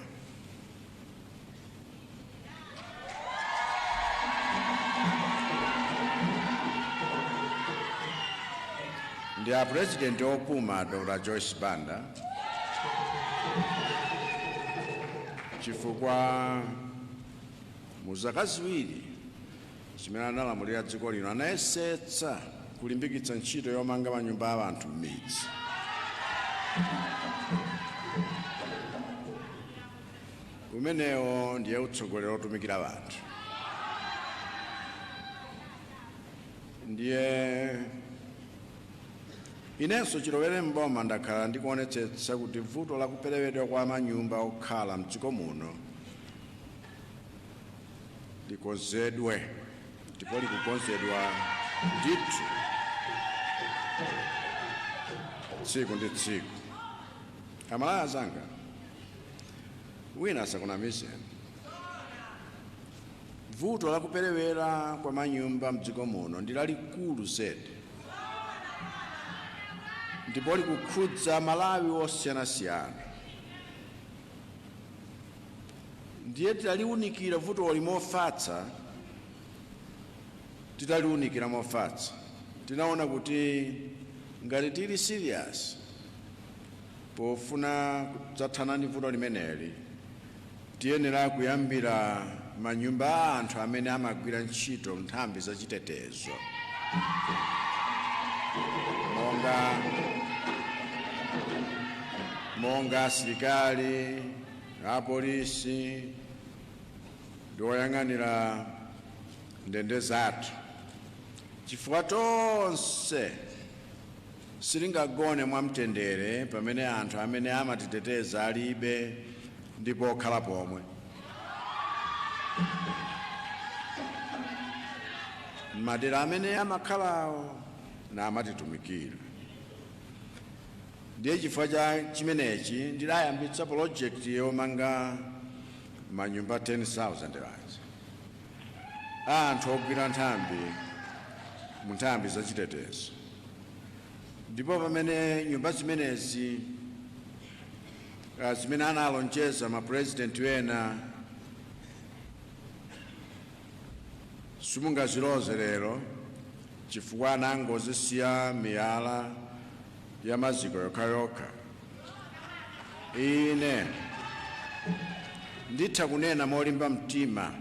ndi a President opuma, Dr. Joyce Banda, chifukwa mu zaka 2 zimene analamulira dziko lino anayesetsa kulimbikitsa ntchito yomanga manyumba a anthu m'midzi. Umenewo ndiye utsogoleri otumikira anthu. Ndiye Inenso chilowere mboma ndakhala ndikuonetsetsa kuti vuto la kuperewedwa kwa manyumba okhala mdziko muno likonzedwe, ndipo likukonzedwa ndithu tsiku ndi tsiku. Amalawi azanga, wina asakunamizeni, vuto la kuperewera kwa manyumba mdziko muno ndi lalikulu zedi ndipo likukhudza Malawi osiyanasiyana. Ndiye titaliunikira vutoli mofatsa, titaliunikira mofatsa, tinaona kuti ngati tili serious pofuna kudzathana ndi vuto limeneli, tiyenera kuyambira manyumba a anthu amene amagwira ntchito nthambi zachitetezo, monga asilikali, apolisi ndi oyang'anira ndende zathu, chifukwa tonse sitingagone mwamtendere pamene anthu amene amatiteteza alibe ndipo okhala pomwe. Madera amene amakhalawo na amatitumikira. Ndiye chifukwa cha chimenechi ndidayambitsa polojekiti yomanga manyumba 10,000 aja anthu ogwira nthambi mu nthambi zachitetezo. Ndipo pamene nyumba zimenezi zimene analonjeza mapurezidenti ena simungaziloze lero, chifukwa anangozisiya miyala ya maziko yokhayokha, ine nditha kunena molimba mtima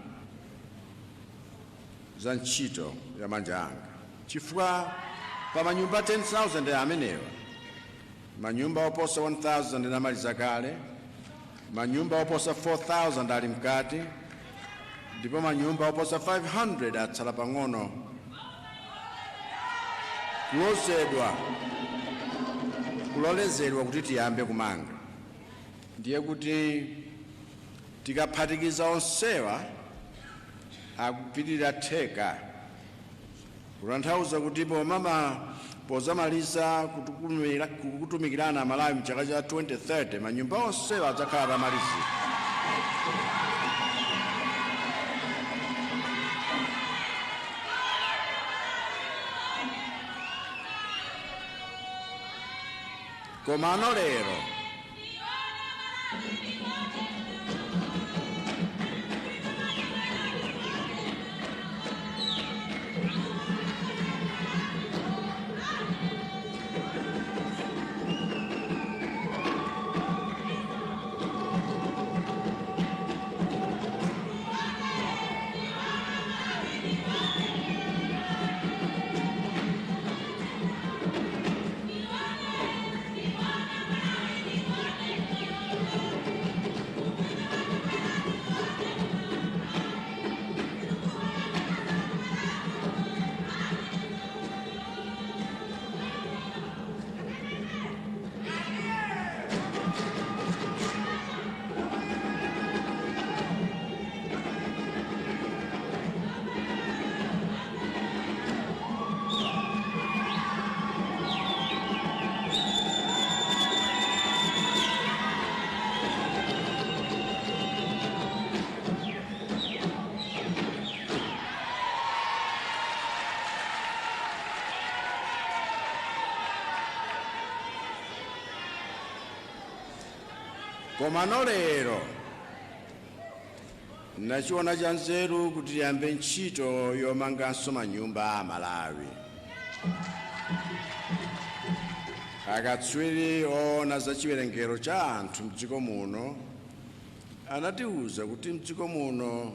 za ntchito ya manja anga, chifukwa pa manyumba 10,000 amenewa, manyumba oposa 1,000 anamaliza kale, manyumba oposa 4,000 ali mkati, ndipo manyumba oposa 500 atsala pang'ono kulozedwa, kulolezedwa kuti tiyambe kumanga. Ndiye kuti tikaphatikiza onsewa akupitirira theka, kutanthauza kuti pomama pozamaliza kutumikirana Malawi mchaka cha 2030, manyumba onsewa adzakhala atamalizika. Komano lero Komano lero nachiona cha nzeru kuti tiyambe ntchito yomanganso manyumba a Malawi. Akatswiri oona za chiwerengero cha anthu mdziko muno anatiwuza kuti mdziko muno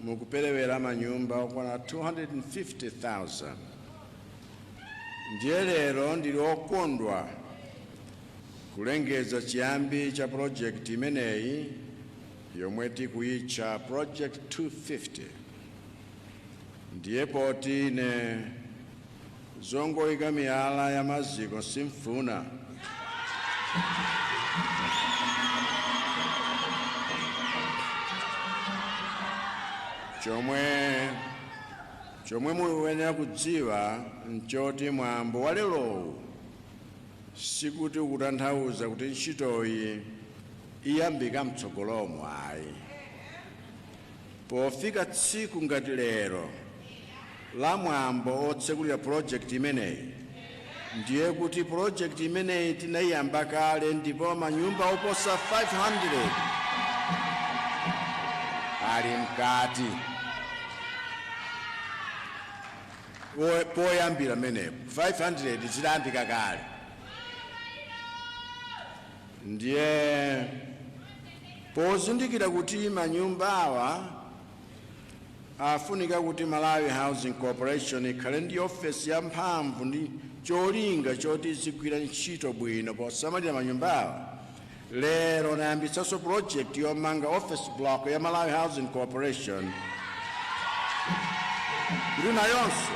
mukuperewera manyumba okwana 250,000. Ndiye lero ndili okondwa kulengeza chiyambi cha project imeneyi yomwe tikuyitcha Project 250. Ndiye poti ine Zongoyika miyala ya maziko simfuna. Chomwe muyenera kudziwa nchoti mwambo wa lerowu sikuti ukutanthauza kuti ntchitoyi iyambika mtsogolomo ayi. Pofika tsiku ngati lero la mwambo otsekulira project imeneyi, ndiye kuti project imeneyi tinayiyamba kale ndipo manyumba oposa 500 ali mkati. Poyambira menepo 500 zidayambika kale. Ndiye pozindikira kuti manyumba awa afunika kuti Malawi Housing Corporation ikhale ndi ofesi ya mphamvu ndi cholinga choti zigwira ntchito bwino posamalira manyumba awa, lero nayambitsanso project yomanga office block ya Malawi Housing Corporation kuti nayonso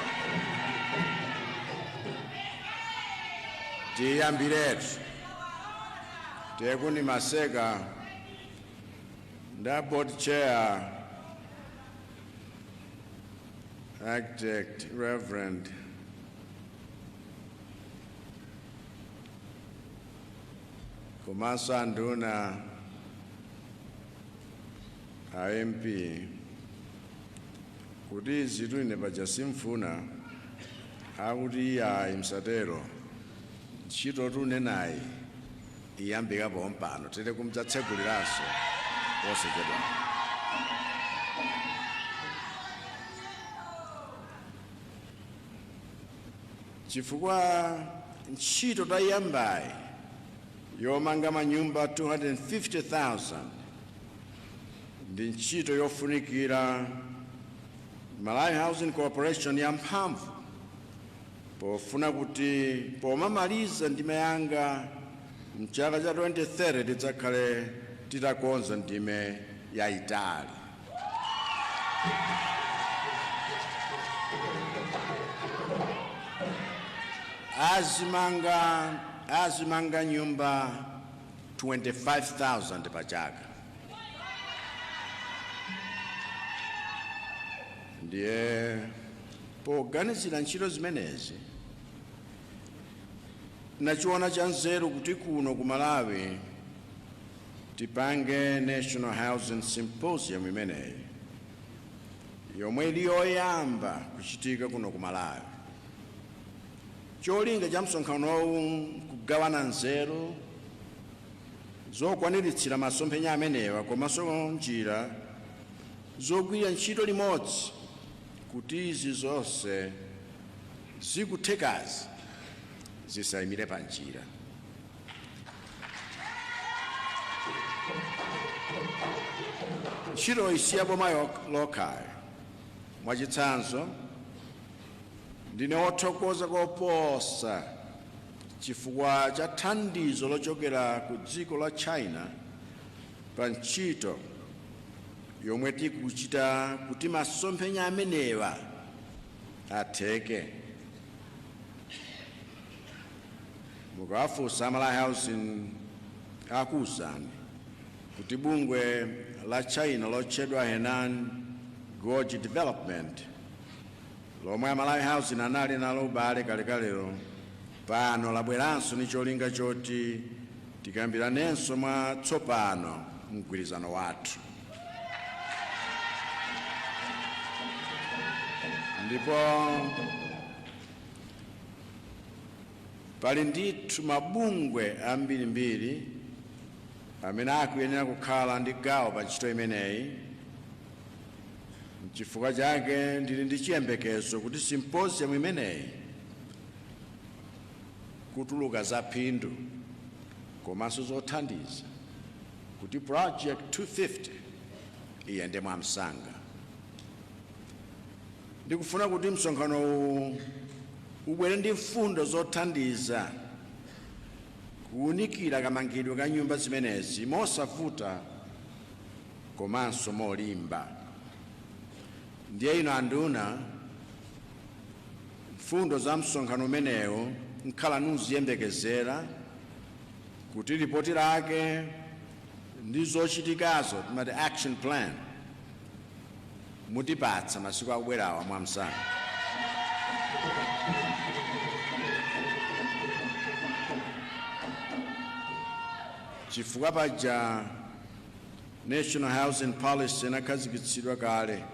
tiyambiretu. Tekuni maseka nda board chair Architect Reverend komanso anduna a MP kuti izitu ine paja simfuna, akuti iyayi, msatero, ntchito tunenayi iyambika pompano, tili kumdzatseguliranso posachedwa. Chifukwa ntchito tayiyambayi yomanga manyumba 250,000 ndi ntchito yofunikira Malawi Housing Corporation ya mphamvu, pofuna kuti pomamaliza ndime yanga mchaka cha 2030 tidzakhale titakonza ndime yayitali. Azimanga nyumba 25,000 pa chaka. Ndiye poganizira ntchito zimenezi, nachiona cha nzeru kuti kuno ku Malawi tipange National Housing Symposium imeneyi, yomwe ili yoyamba kuchitika kuno ku Malawi. Cholinga cha msonkhanowu kugawana nzeru zokwaniritsira masomphenya amenewa komanso njira zogwirira ntchito limodzi kuti izi zonse zikuthekazi zisayimire pa njira. Ntchito si ya boma lokhayo. Mwachitsanzo, ndine wothokoza koposa chifukwa cha thandizo lochokera ku dziko la China pa ntchito yomwe tikuchita kuti masomphenya amenewa atheke. Mukawafunsa Malawi Housing akuwuzani kuti bungwe la China lotchedwa Henan Gorge Development, lomwe a Malawi Housing anali nalo ubale kalekalero, pano labweranso ni cholinga choti tikambiranenso mwa tsopano mgwirizano wathu. Ndipo pali ndithu mabungwe ambirimbiri amene akuyenera kukhala ndi gawo pa ntchito imeneyi. Nchifukwa chake ndili ndi chiyembekezo kuti symposium imeneyi kutuluka za phindu komanso zothandiza kuti Project 250 iyende mwamsanga. Ndikufuna kuti msonkhano uwu ubwere ndi mfundo zothandiza kuwunikira kamangidwe ka nyumba zimenezi mosavuta komanso molimba. Ndiye ino anduna, Mfundo za msonkhano umenewu nkhala nuziyembekezera kuti ripoti lake ndi zochitikazo, timati action plan, mutipatsa masiku akubwerawa mwamsanga. Chifukwa paja National Housing Policy inakhazikitsidwa kale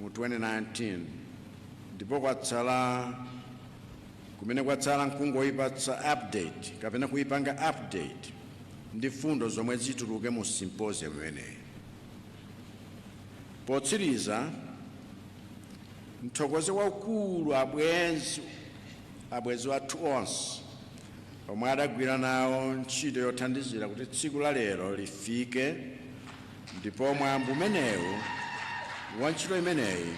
mu 2019, ndipo kwatsala kumene kwatsala nkungoyipatsa update kapena kuyipanga update ndi fundo zomwe zituluke mu symposium imeneyi. Potsiriza, mthokoze waukulu abwenzi athu onse omwe adagwira nawo ntchito yothandizira kuti tsiku la lero lifike, ndipo mwambo umenewu wa ntchito imeneyi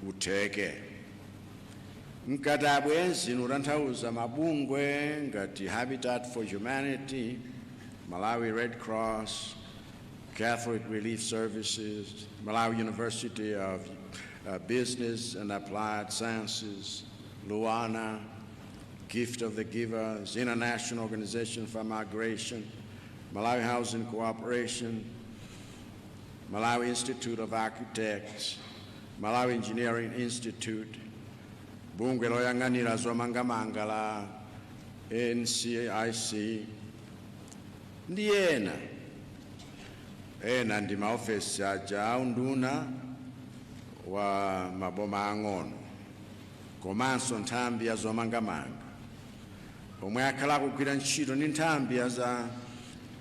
utheke. Mkati abwenzi nutanthauza mabungwe ngati Habitat for Humanity, Malawi Red Cross, Catholic Relief Services, Malawi University of Business and Applied Sciences, LUANAR, Gift of the Givers, International Organization for Migration, Malawi Housing Cooperation, Malawi Institute of Architects, Malawi Engineering Institute, bungwe loyang'anira zomangamanga la NCIC, ndi ena ena, ndi maofesi aja aunduna wa maboma ang'ono komanso nthambi ya zomangamanga, omwe akhala akugwira ntchito ndi nthambi ya za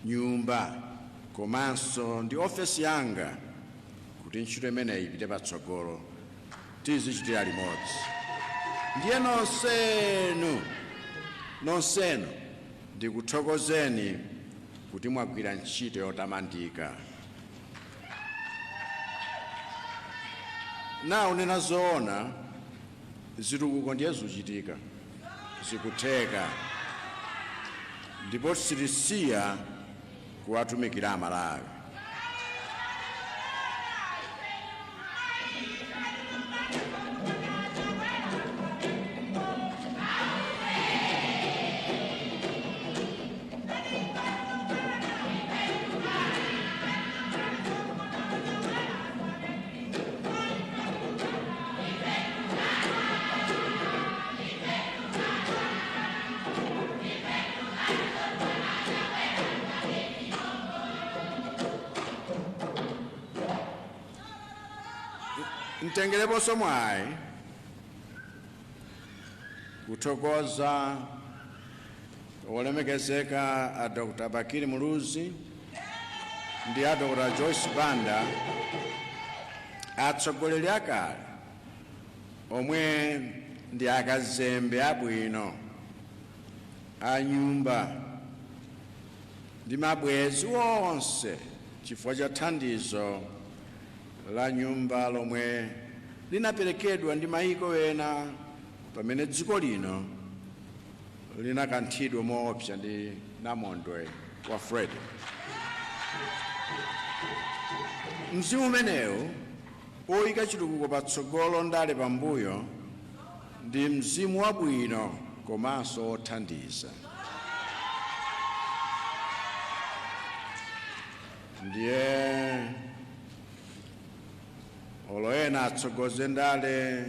nyumba komanso ndi ofesi yanga kuti ntchito imeneyi ipite patsogolo, tizichitira limodzi. Ndiye nonsenu, nonsenu, ndikuthokozeni kuti mwagwira ntchito yotamandika. Naunena zoona, zitukuko ndiye zikuchitika, zikutheka, ndipo sitisiya kuwatumikira Amalawi. Mtengereponso mwayi kuthokoza olemekezeka a Dr. Bakili Muluzi ndi a Dr. Joyce Banda, atsogoleri akale omwe ndi akazembe abwino a nyumba ndi mabwenzi onse, chifukwa cha thandizo la nyumba lomwe linaperekedwa ndi mayiko ena pamene dziko lino linakanthidwa moopsa ndi namondwe wa Freddy. Mzimu umenewu oyika chitukuko patsogolo, ndale pambuyo, ndi mzimu wabwino komanso wothandiza. Ndiye olo ena atsogoze ndale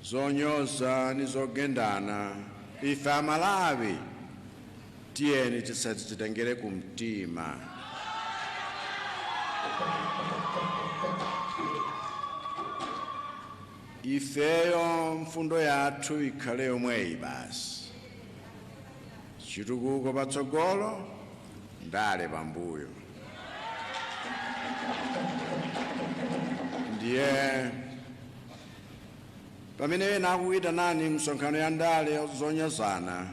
zonyoza ndi zogendana, ife Amalawi tiyeni tisatitengere kumtima. Ifeyo mfundo yathu ikhale yomweyi basi: chitukuko patsogolo, ndale pambuyo. Ndiye pamene ena akukuyitanani msonkhano ya ndale zonyozana,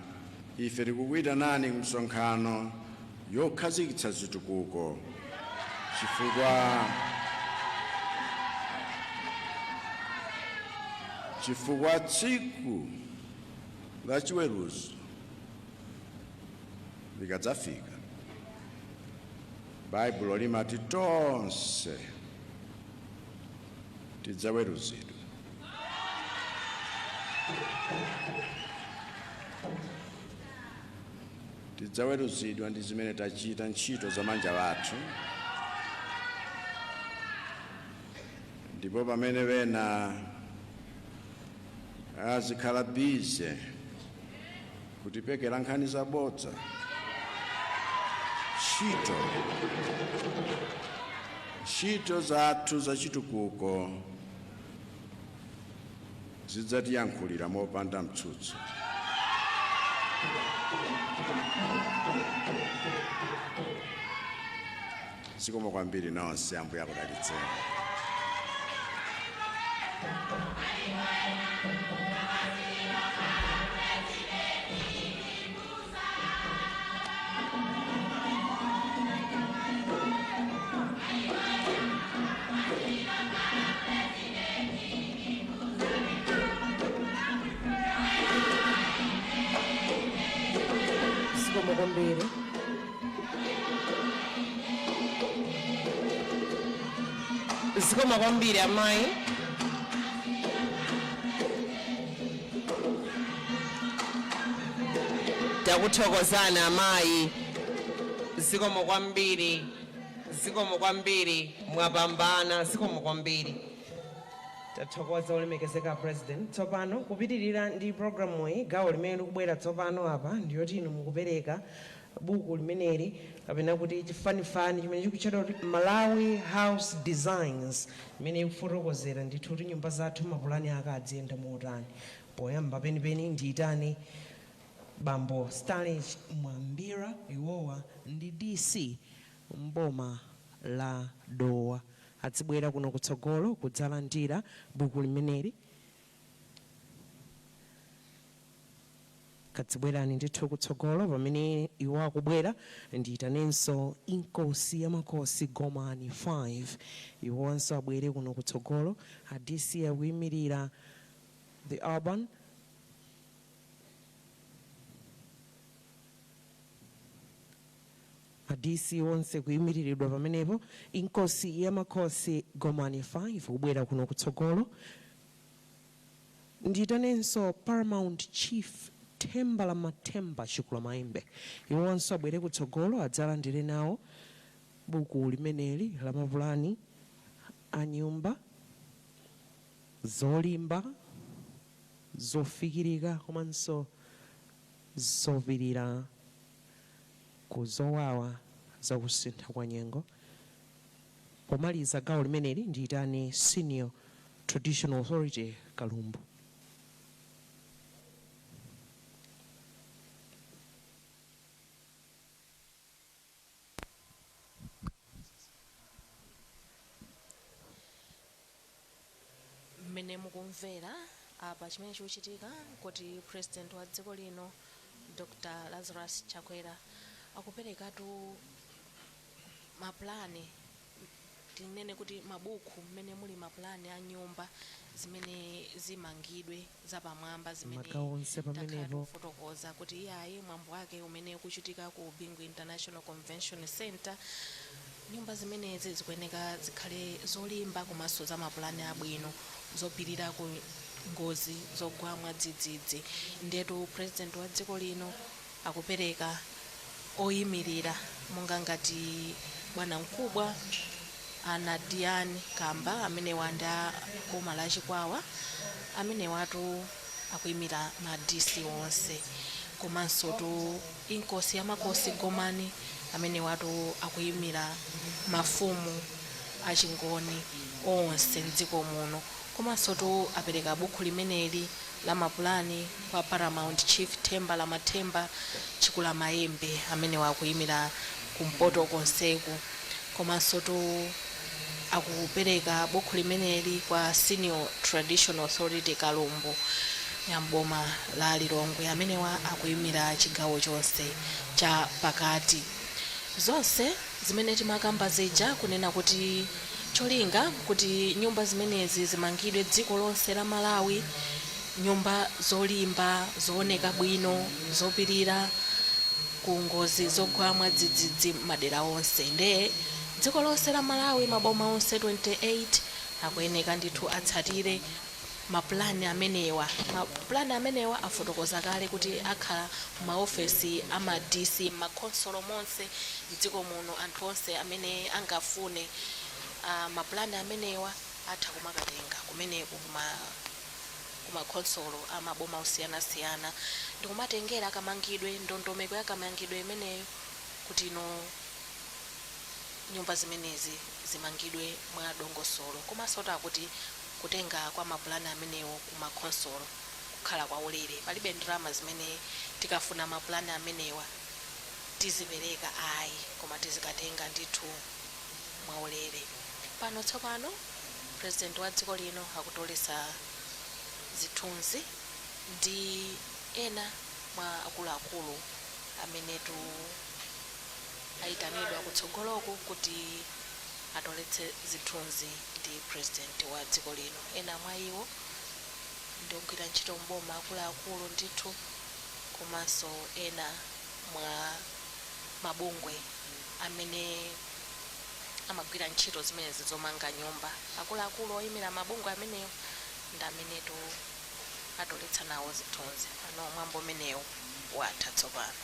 ife tikukuyitanani msonkhano yokhazikitsa zitukuko, chifukwa tsiku la chiweruzo likadzafika, Baibulo limati tonse tidzaweruzidwa. Tidzaweruzidwa ndi zimene tachita, ntchito za manja wathu. Ndipo pamene wena azikhala busy kutipekera nkhani zabodza, ntchito zathu zachitukuko zidzatiyankhulira mopanda mtsutso. Zikomo kwambiri nonse, Ambuye akudalitseni. Zikomo kwambiri. Zikomo kwambiri, amayi. Takuthokozani, amayi. Zikomo kwambiri, zikomo kwambiri, mwapambana. Zikomo kwambiri, tathokoza, olemekezeka President. Tsopano kupitirira ndi programu iyi, gawo limene likubwera tsopano apa ndiyoti inu mukupereka buku limeneli, kapena kuti chifanifani chimene chikutchedwa kuti Malawi House Designs, imene ikufotokozera ndithu kuti nyumba zathu mapulani ake adziyenda motani. Poyamba penipeni ndiyitane Bambo Stanley Mwambira, iwowa ndi DC mboma la Dowa, adzibwera kuno kutsogolo kudzalandira buku limeneli. Kadzibwerani ndithu kutsogolo. Pamene iwo akubwera, ndiyitanenso Inkosi ya Makosi Gomani 5, iwonso abwere kuno kutsogolo. A DC akuyimirira the urban. A DC onse kuyimiriridwa pamenepo. Inkosi ya Makosi Gomani 5 kubwera kuno kutsogolo. Ndiyitanenso Paramount Chief Themba la Mathemba Chikula Maimbe, iwonso abwere kutsogolo adzalandire nawo buku limeneli la mapulani a nyumba zolimba, zofikirika komanso zopirira ku zowawa zakusintha kwa nyengo. Pomaliza gawo limeneli, ndiyitane Senior Traditional Authority Kalumbu. Mmene mukumvera apa, chimene chikuchitika kuti President wa dziko lino, Dr Lazarus Chakwera, akuperekatu mapulani, tinene kuti mabuku mmene muli mapulani a nyumba zimene zimangidwe zapamwamba zimene Magawo onse takhala pamenepo. tikufotokoza kuti iyayi, mwambo wake umene ukuchitika ku Bingu International Convention Center, nyumba zimenezi zikuyeneka zikhale zolimba komanso za mapulani abwino, zopirira ku ngozi zogwa mwadzidzidzi. Ndetu President wa dziko lino akupereka oyimirira monga ngati bwana mkubwa ana Dian Kamba, amenewa ndi a boma la Chikwawa, amenewatu akuyimira ma DC onse, komanso tu Inkosi ya Makosi Gomani, amenewatu akuyimira mafumu achingoni onse mdziko muno, komanso tu apereka buku limeneli la mapulani kwa Paramount Chief Themba la Mathemba Chikula Mayembe, amenewa akuyimira kumpoto konseku, komanso tu akupereka buku limeneli kwa Senior Traditional Authority Kalumbu ya mboma la Lilongwe, amenewa akuyimira chigawo chonse cha pakati. Zonse zimene timakamba zija, kunena kuti cholinga kuti nyumba zimenezi zimangidwe dziko lonse la Malawi, nyumba zolimba, zooneka bwino, zopirira ku ngozi zogwa mwadzidzidzi madera onse, nde dziko lonse la Malawi, maboma onse 28 akuyeneka ndithu atsatire. Mapulani amenewa, mapulani amenewa afotokoza kale kuti akhala maofesi ama DC makhonsolo monse mdziko muno. Anthu onse amene angafune mapulani amenewa atha kumakatenga kumeneko kumakhonsolo amaboma osiyanasiyana ndikumatengera kamangidwe, ndondomeko ya kamangidwe imeneyo, kuti ino nyumba zimenezi zimangidwe mwa dongosolo. Komanso takuti kutenga kwa mapulani amenewo kumakhonsolo kukhala kwa ulere, palibe ndalama zimene tikafuna mapulani amenewa tizipereka ayi, koma tizikatenga ndithu mwaulere. Pano tsopano President wa dziko lino akutolesa zithunzi ndi ena mwa akuluakulu amenetu ayitanidwa kutsogoloku kuti atoletse zithunzi ndi President wa dziko lino. Ena mwa iwo ndi ogwira ntchito mboma akuluakulu ndithu, komanso ena mwa mabungwe amene amagwira ntchito zimenezi zomanga nyumba. Akuluakulu oyimira mabungwe amenewo ndi amenetu atoletsa nawo zithunzi. Pano mwambo umenewu watha tsopano.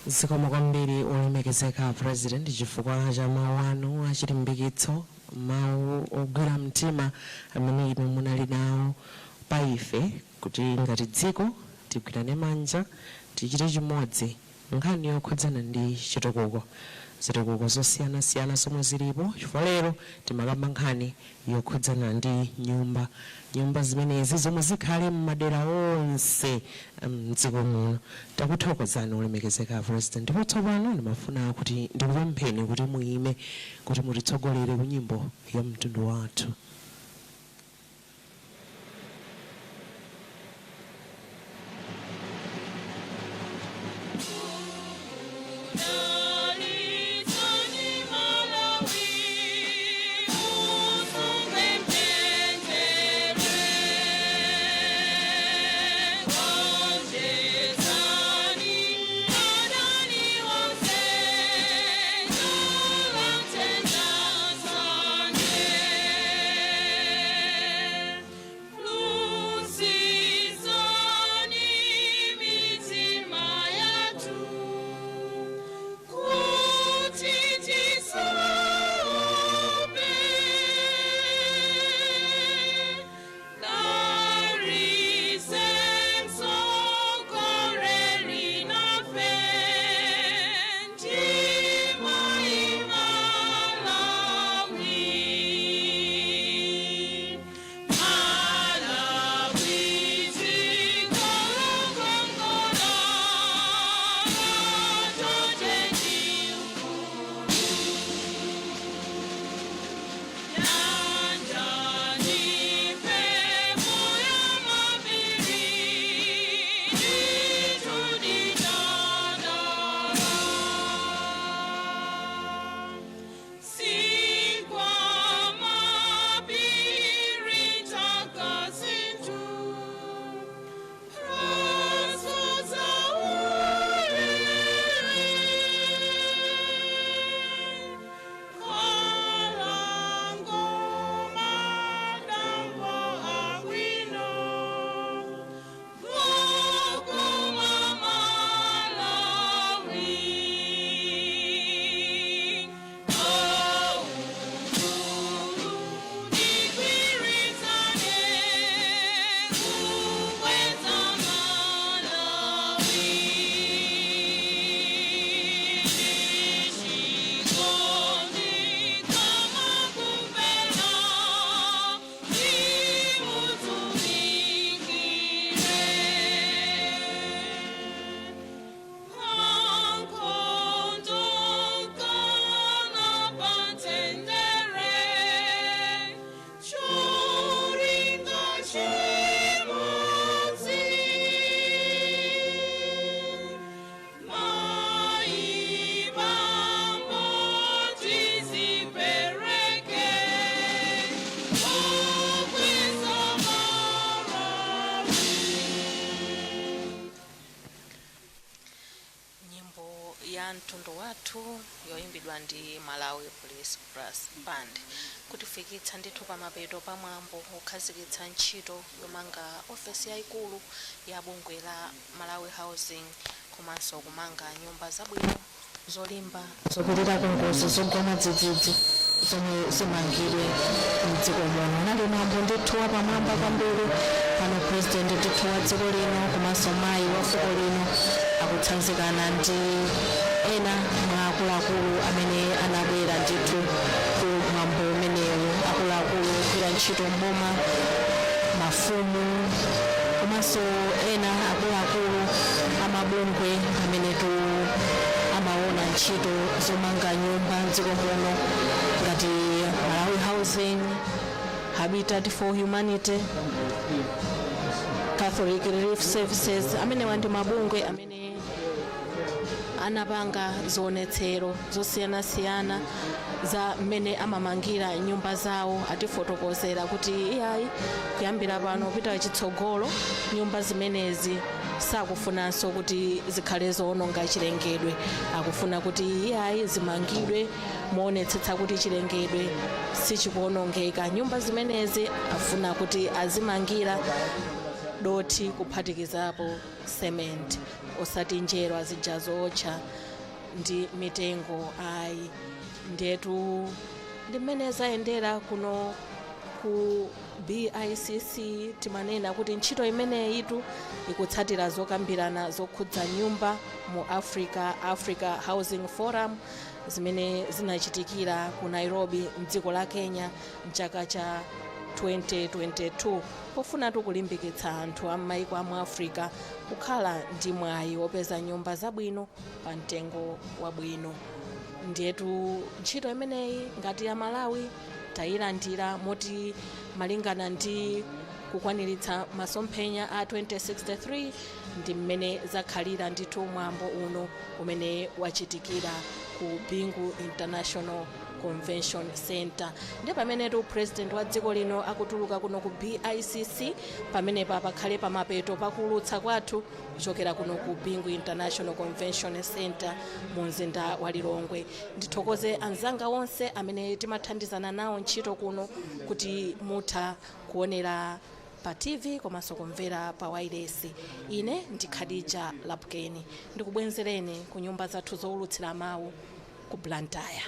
Zikomo kwambiri, olemekezeka President, chifukwa cha mawu anu achilimbikitso, mawu ogwira mtima amene inu munali nawo pa ife kuti ngati dziko tigwirane manja, tichite chimodzi nkhani yokhudzana ndi chitukuko, zitukuko zosiyanasiyana zomwe zilipo, chifukwa lero timakamba nkhani yokhudzana ndi nyumba, nyumba zimenezi zomwe zikhale m'madera onse mdziko muno. Takuthokozani, olemekezeka President. Ndipo tsopano ndimafuna kuti ndikupempheni kuti muyime kuti mutitsogolere ku nyimbo ya mtundu wathu. Ya mtundu wathu yoyimbidwa ndi Malawi Police Brass Band, kutifikitsa ndithu pamapeto pamwambo kukhazikitsa ntchito yomanga ofesi yayikulu ya bungwe la Malawi Housing komanso kumanga nyumba zabwino zolimba zopirira ku ngozi zogwa mwadzidzidzi zomwe zimangidwe mdziko muno. Nali mwambo ndithu wapamwamba kwambiri. Pano President ndithu wa dziko lino komanso mayi wa fuko lino akutsanzikana ndi ena mwa akuluakulu amene anabwera ndithu ku mwambo umenewu, akuluakulu ogwira ntchito mboma, mafumu komanso ena akuluakulu amabungwe amenetu amaona ntchito zomanga nyumba mdziko muno ngati Malawi Housing, Habitat for Humanity, Catholic Relief Services. Amenewa ndi mabungwe amene anapanga zionetsero zosiyanasiyana za mmene amamangira nyumba zawo. Atifotokozera kuti iyayi, kuyambira pano kupita chitsogolo, nyumba zimenezi sakufunanso kuti zikhale zoononga chilengedwe. Akufuna kuti iyayi, zimangidwe moonetsetsa kuti chilengedwe sichikuonongeka. Nyumba zimenezi afuna kuti azimangira dothi kuphatikizapo cement, osati njerwa zija zootcha ndi mitengo ayi. Ndetu ndi mmene zayendera kuno ku BICC. Timanena kuti ntchito imeneyitu ikutsatira zokambirana zokhudza nyumba mu Africa, Africa Housing Forum, zimene zinachitikira ku Nairobi mdziko la Kenya mchaka cha 2022, pofuna kulimbikitsa anthu a m'maiko a mu Africa kukhala ndi mwayi wopeza nyumba zabwino pa mtengo wabwino. Ndiyetu ntchito imeneyi ngati ya Malawi tayilandira, moti malingana ndi kukwaniritsa masomphenya a 2063 ndi mmene zakhalira ndithu mwambo uno umene wachitikira ku Bingu International Convention Center. Ndi pamenetu President wa dziko lino akutuluka kuno ku BICC. Pamenepa pakhale pamapeto pakulutsa kwathu kuchokera kuno ku Bingu International Convention Center mu mzinda wa Lilongwe. Ndithokoze anzanga onse amene timathandizana nawo ntchito kuno kuti mutha kuonera pa TV komanso kumvera pa wireless. Ine ndi Khadija Lapukeni, ndikubwenzereni ku nyumba zathu zowulutsira mawu ku Blantyre.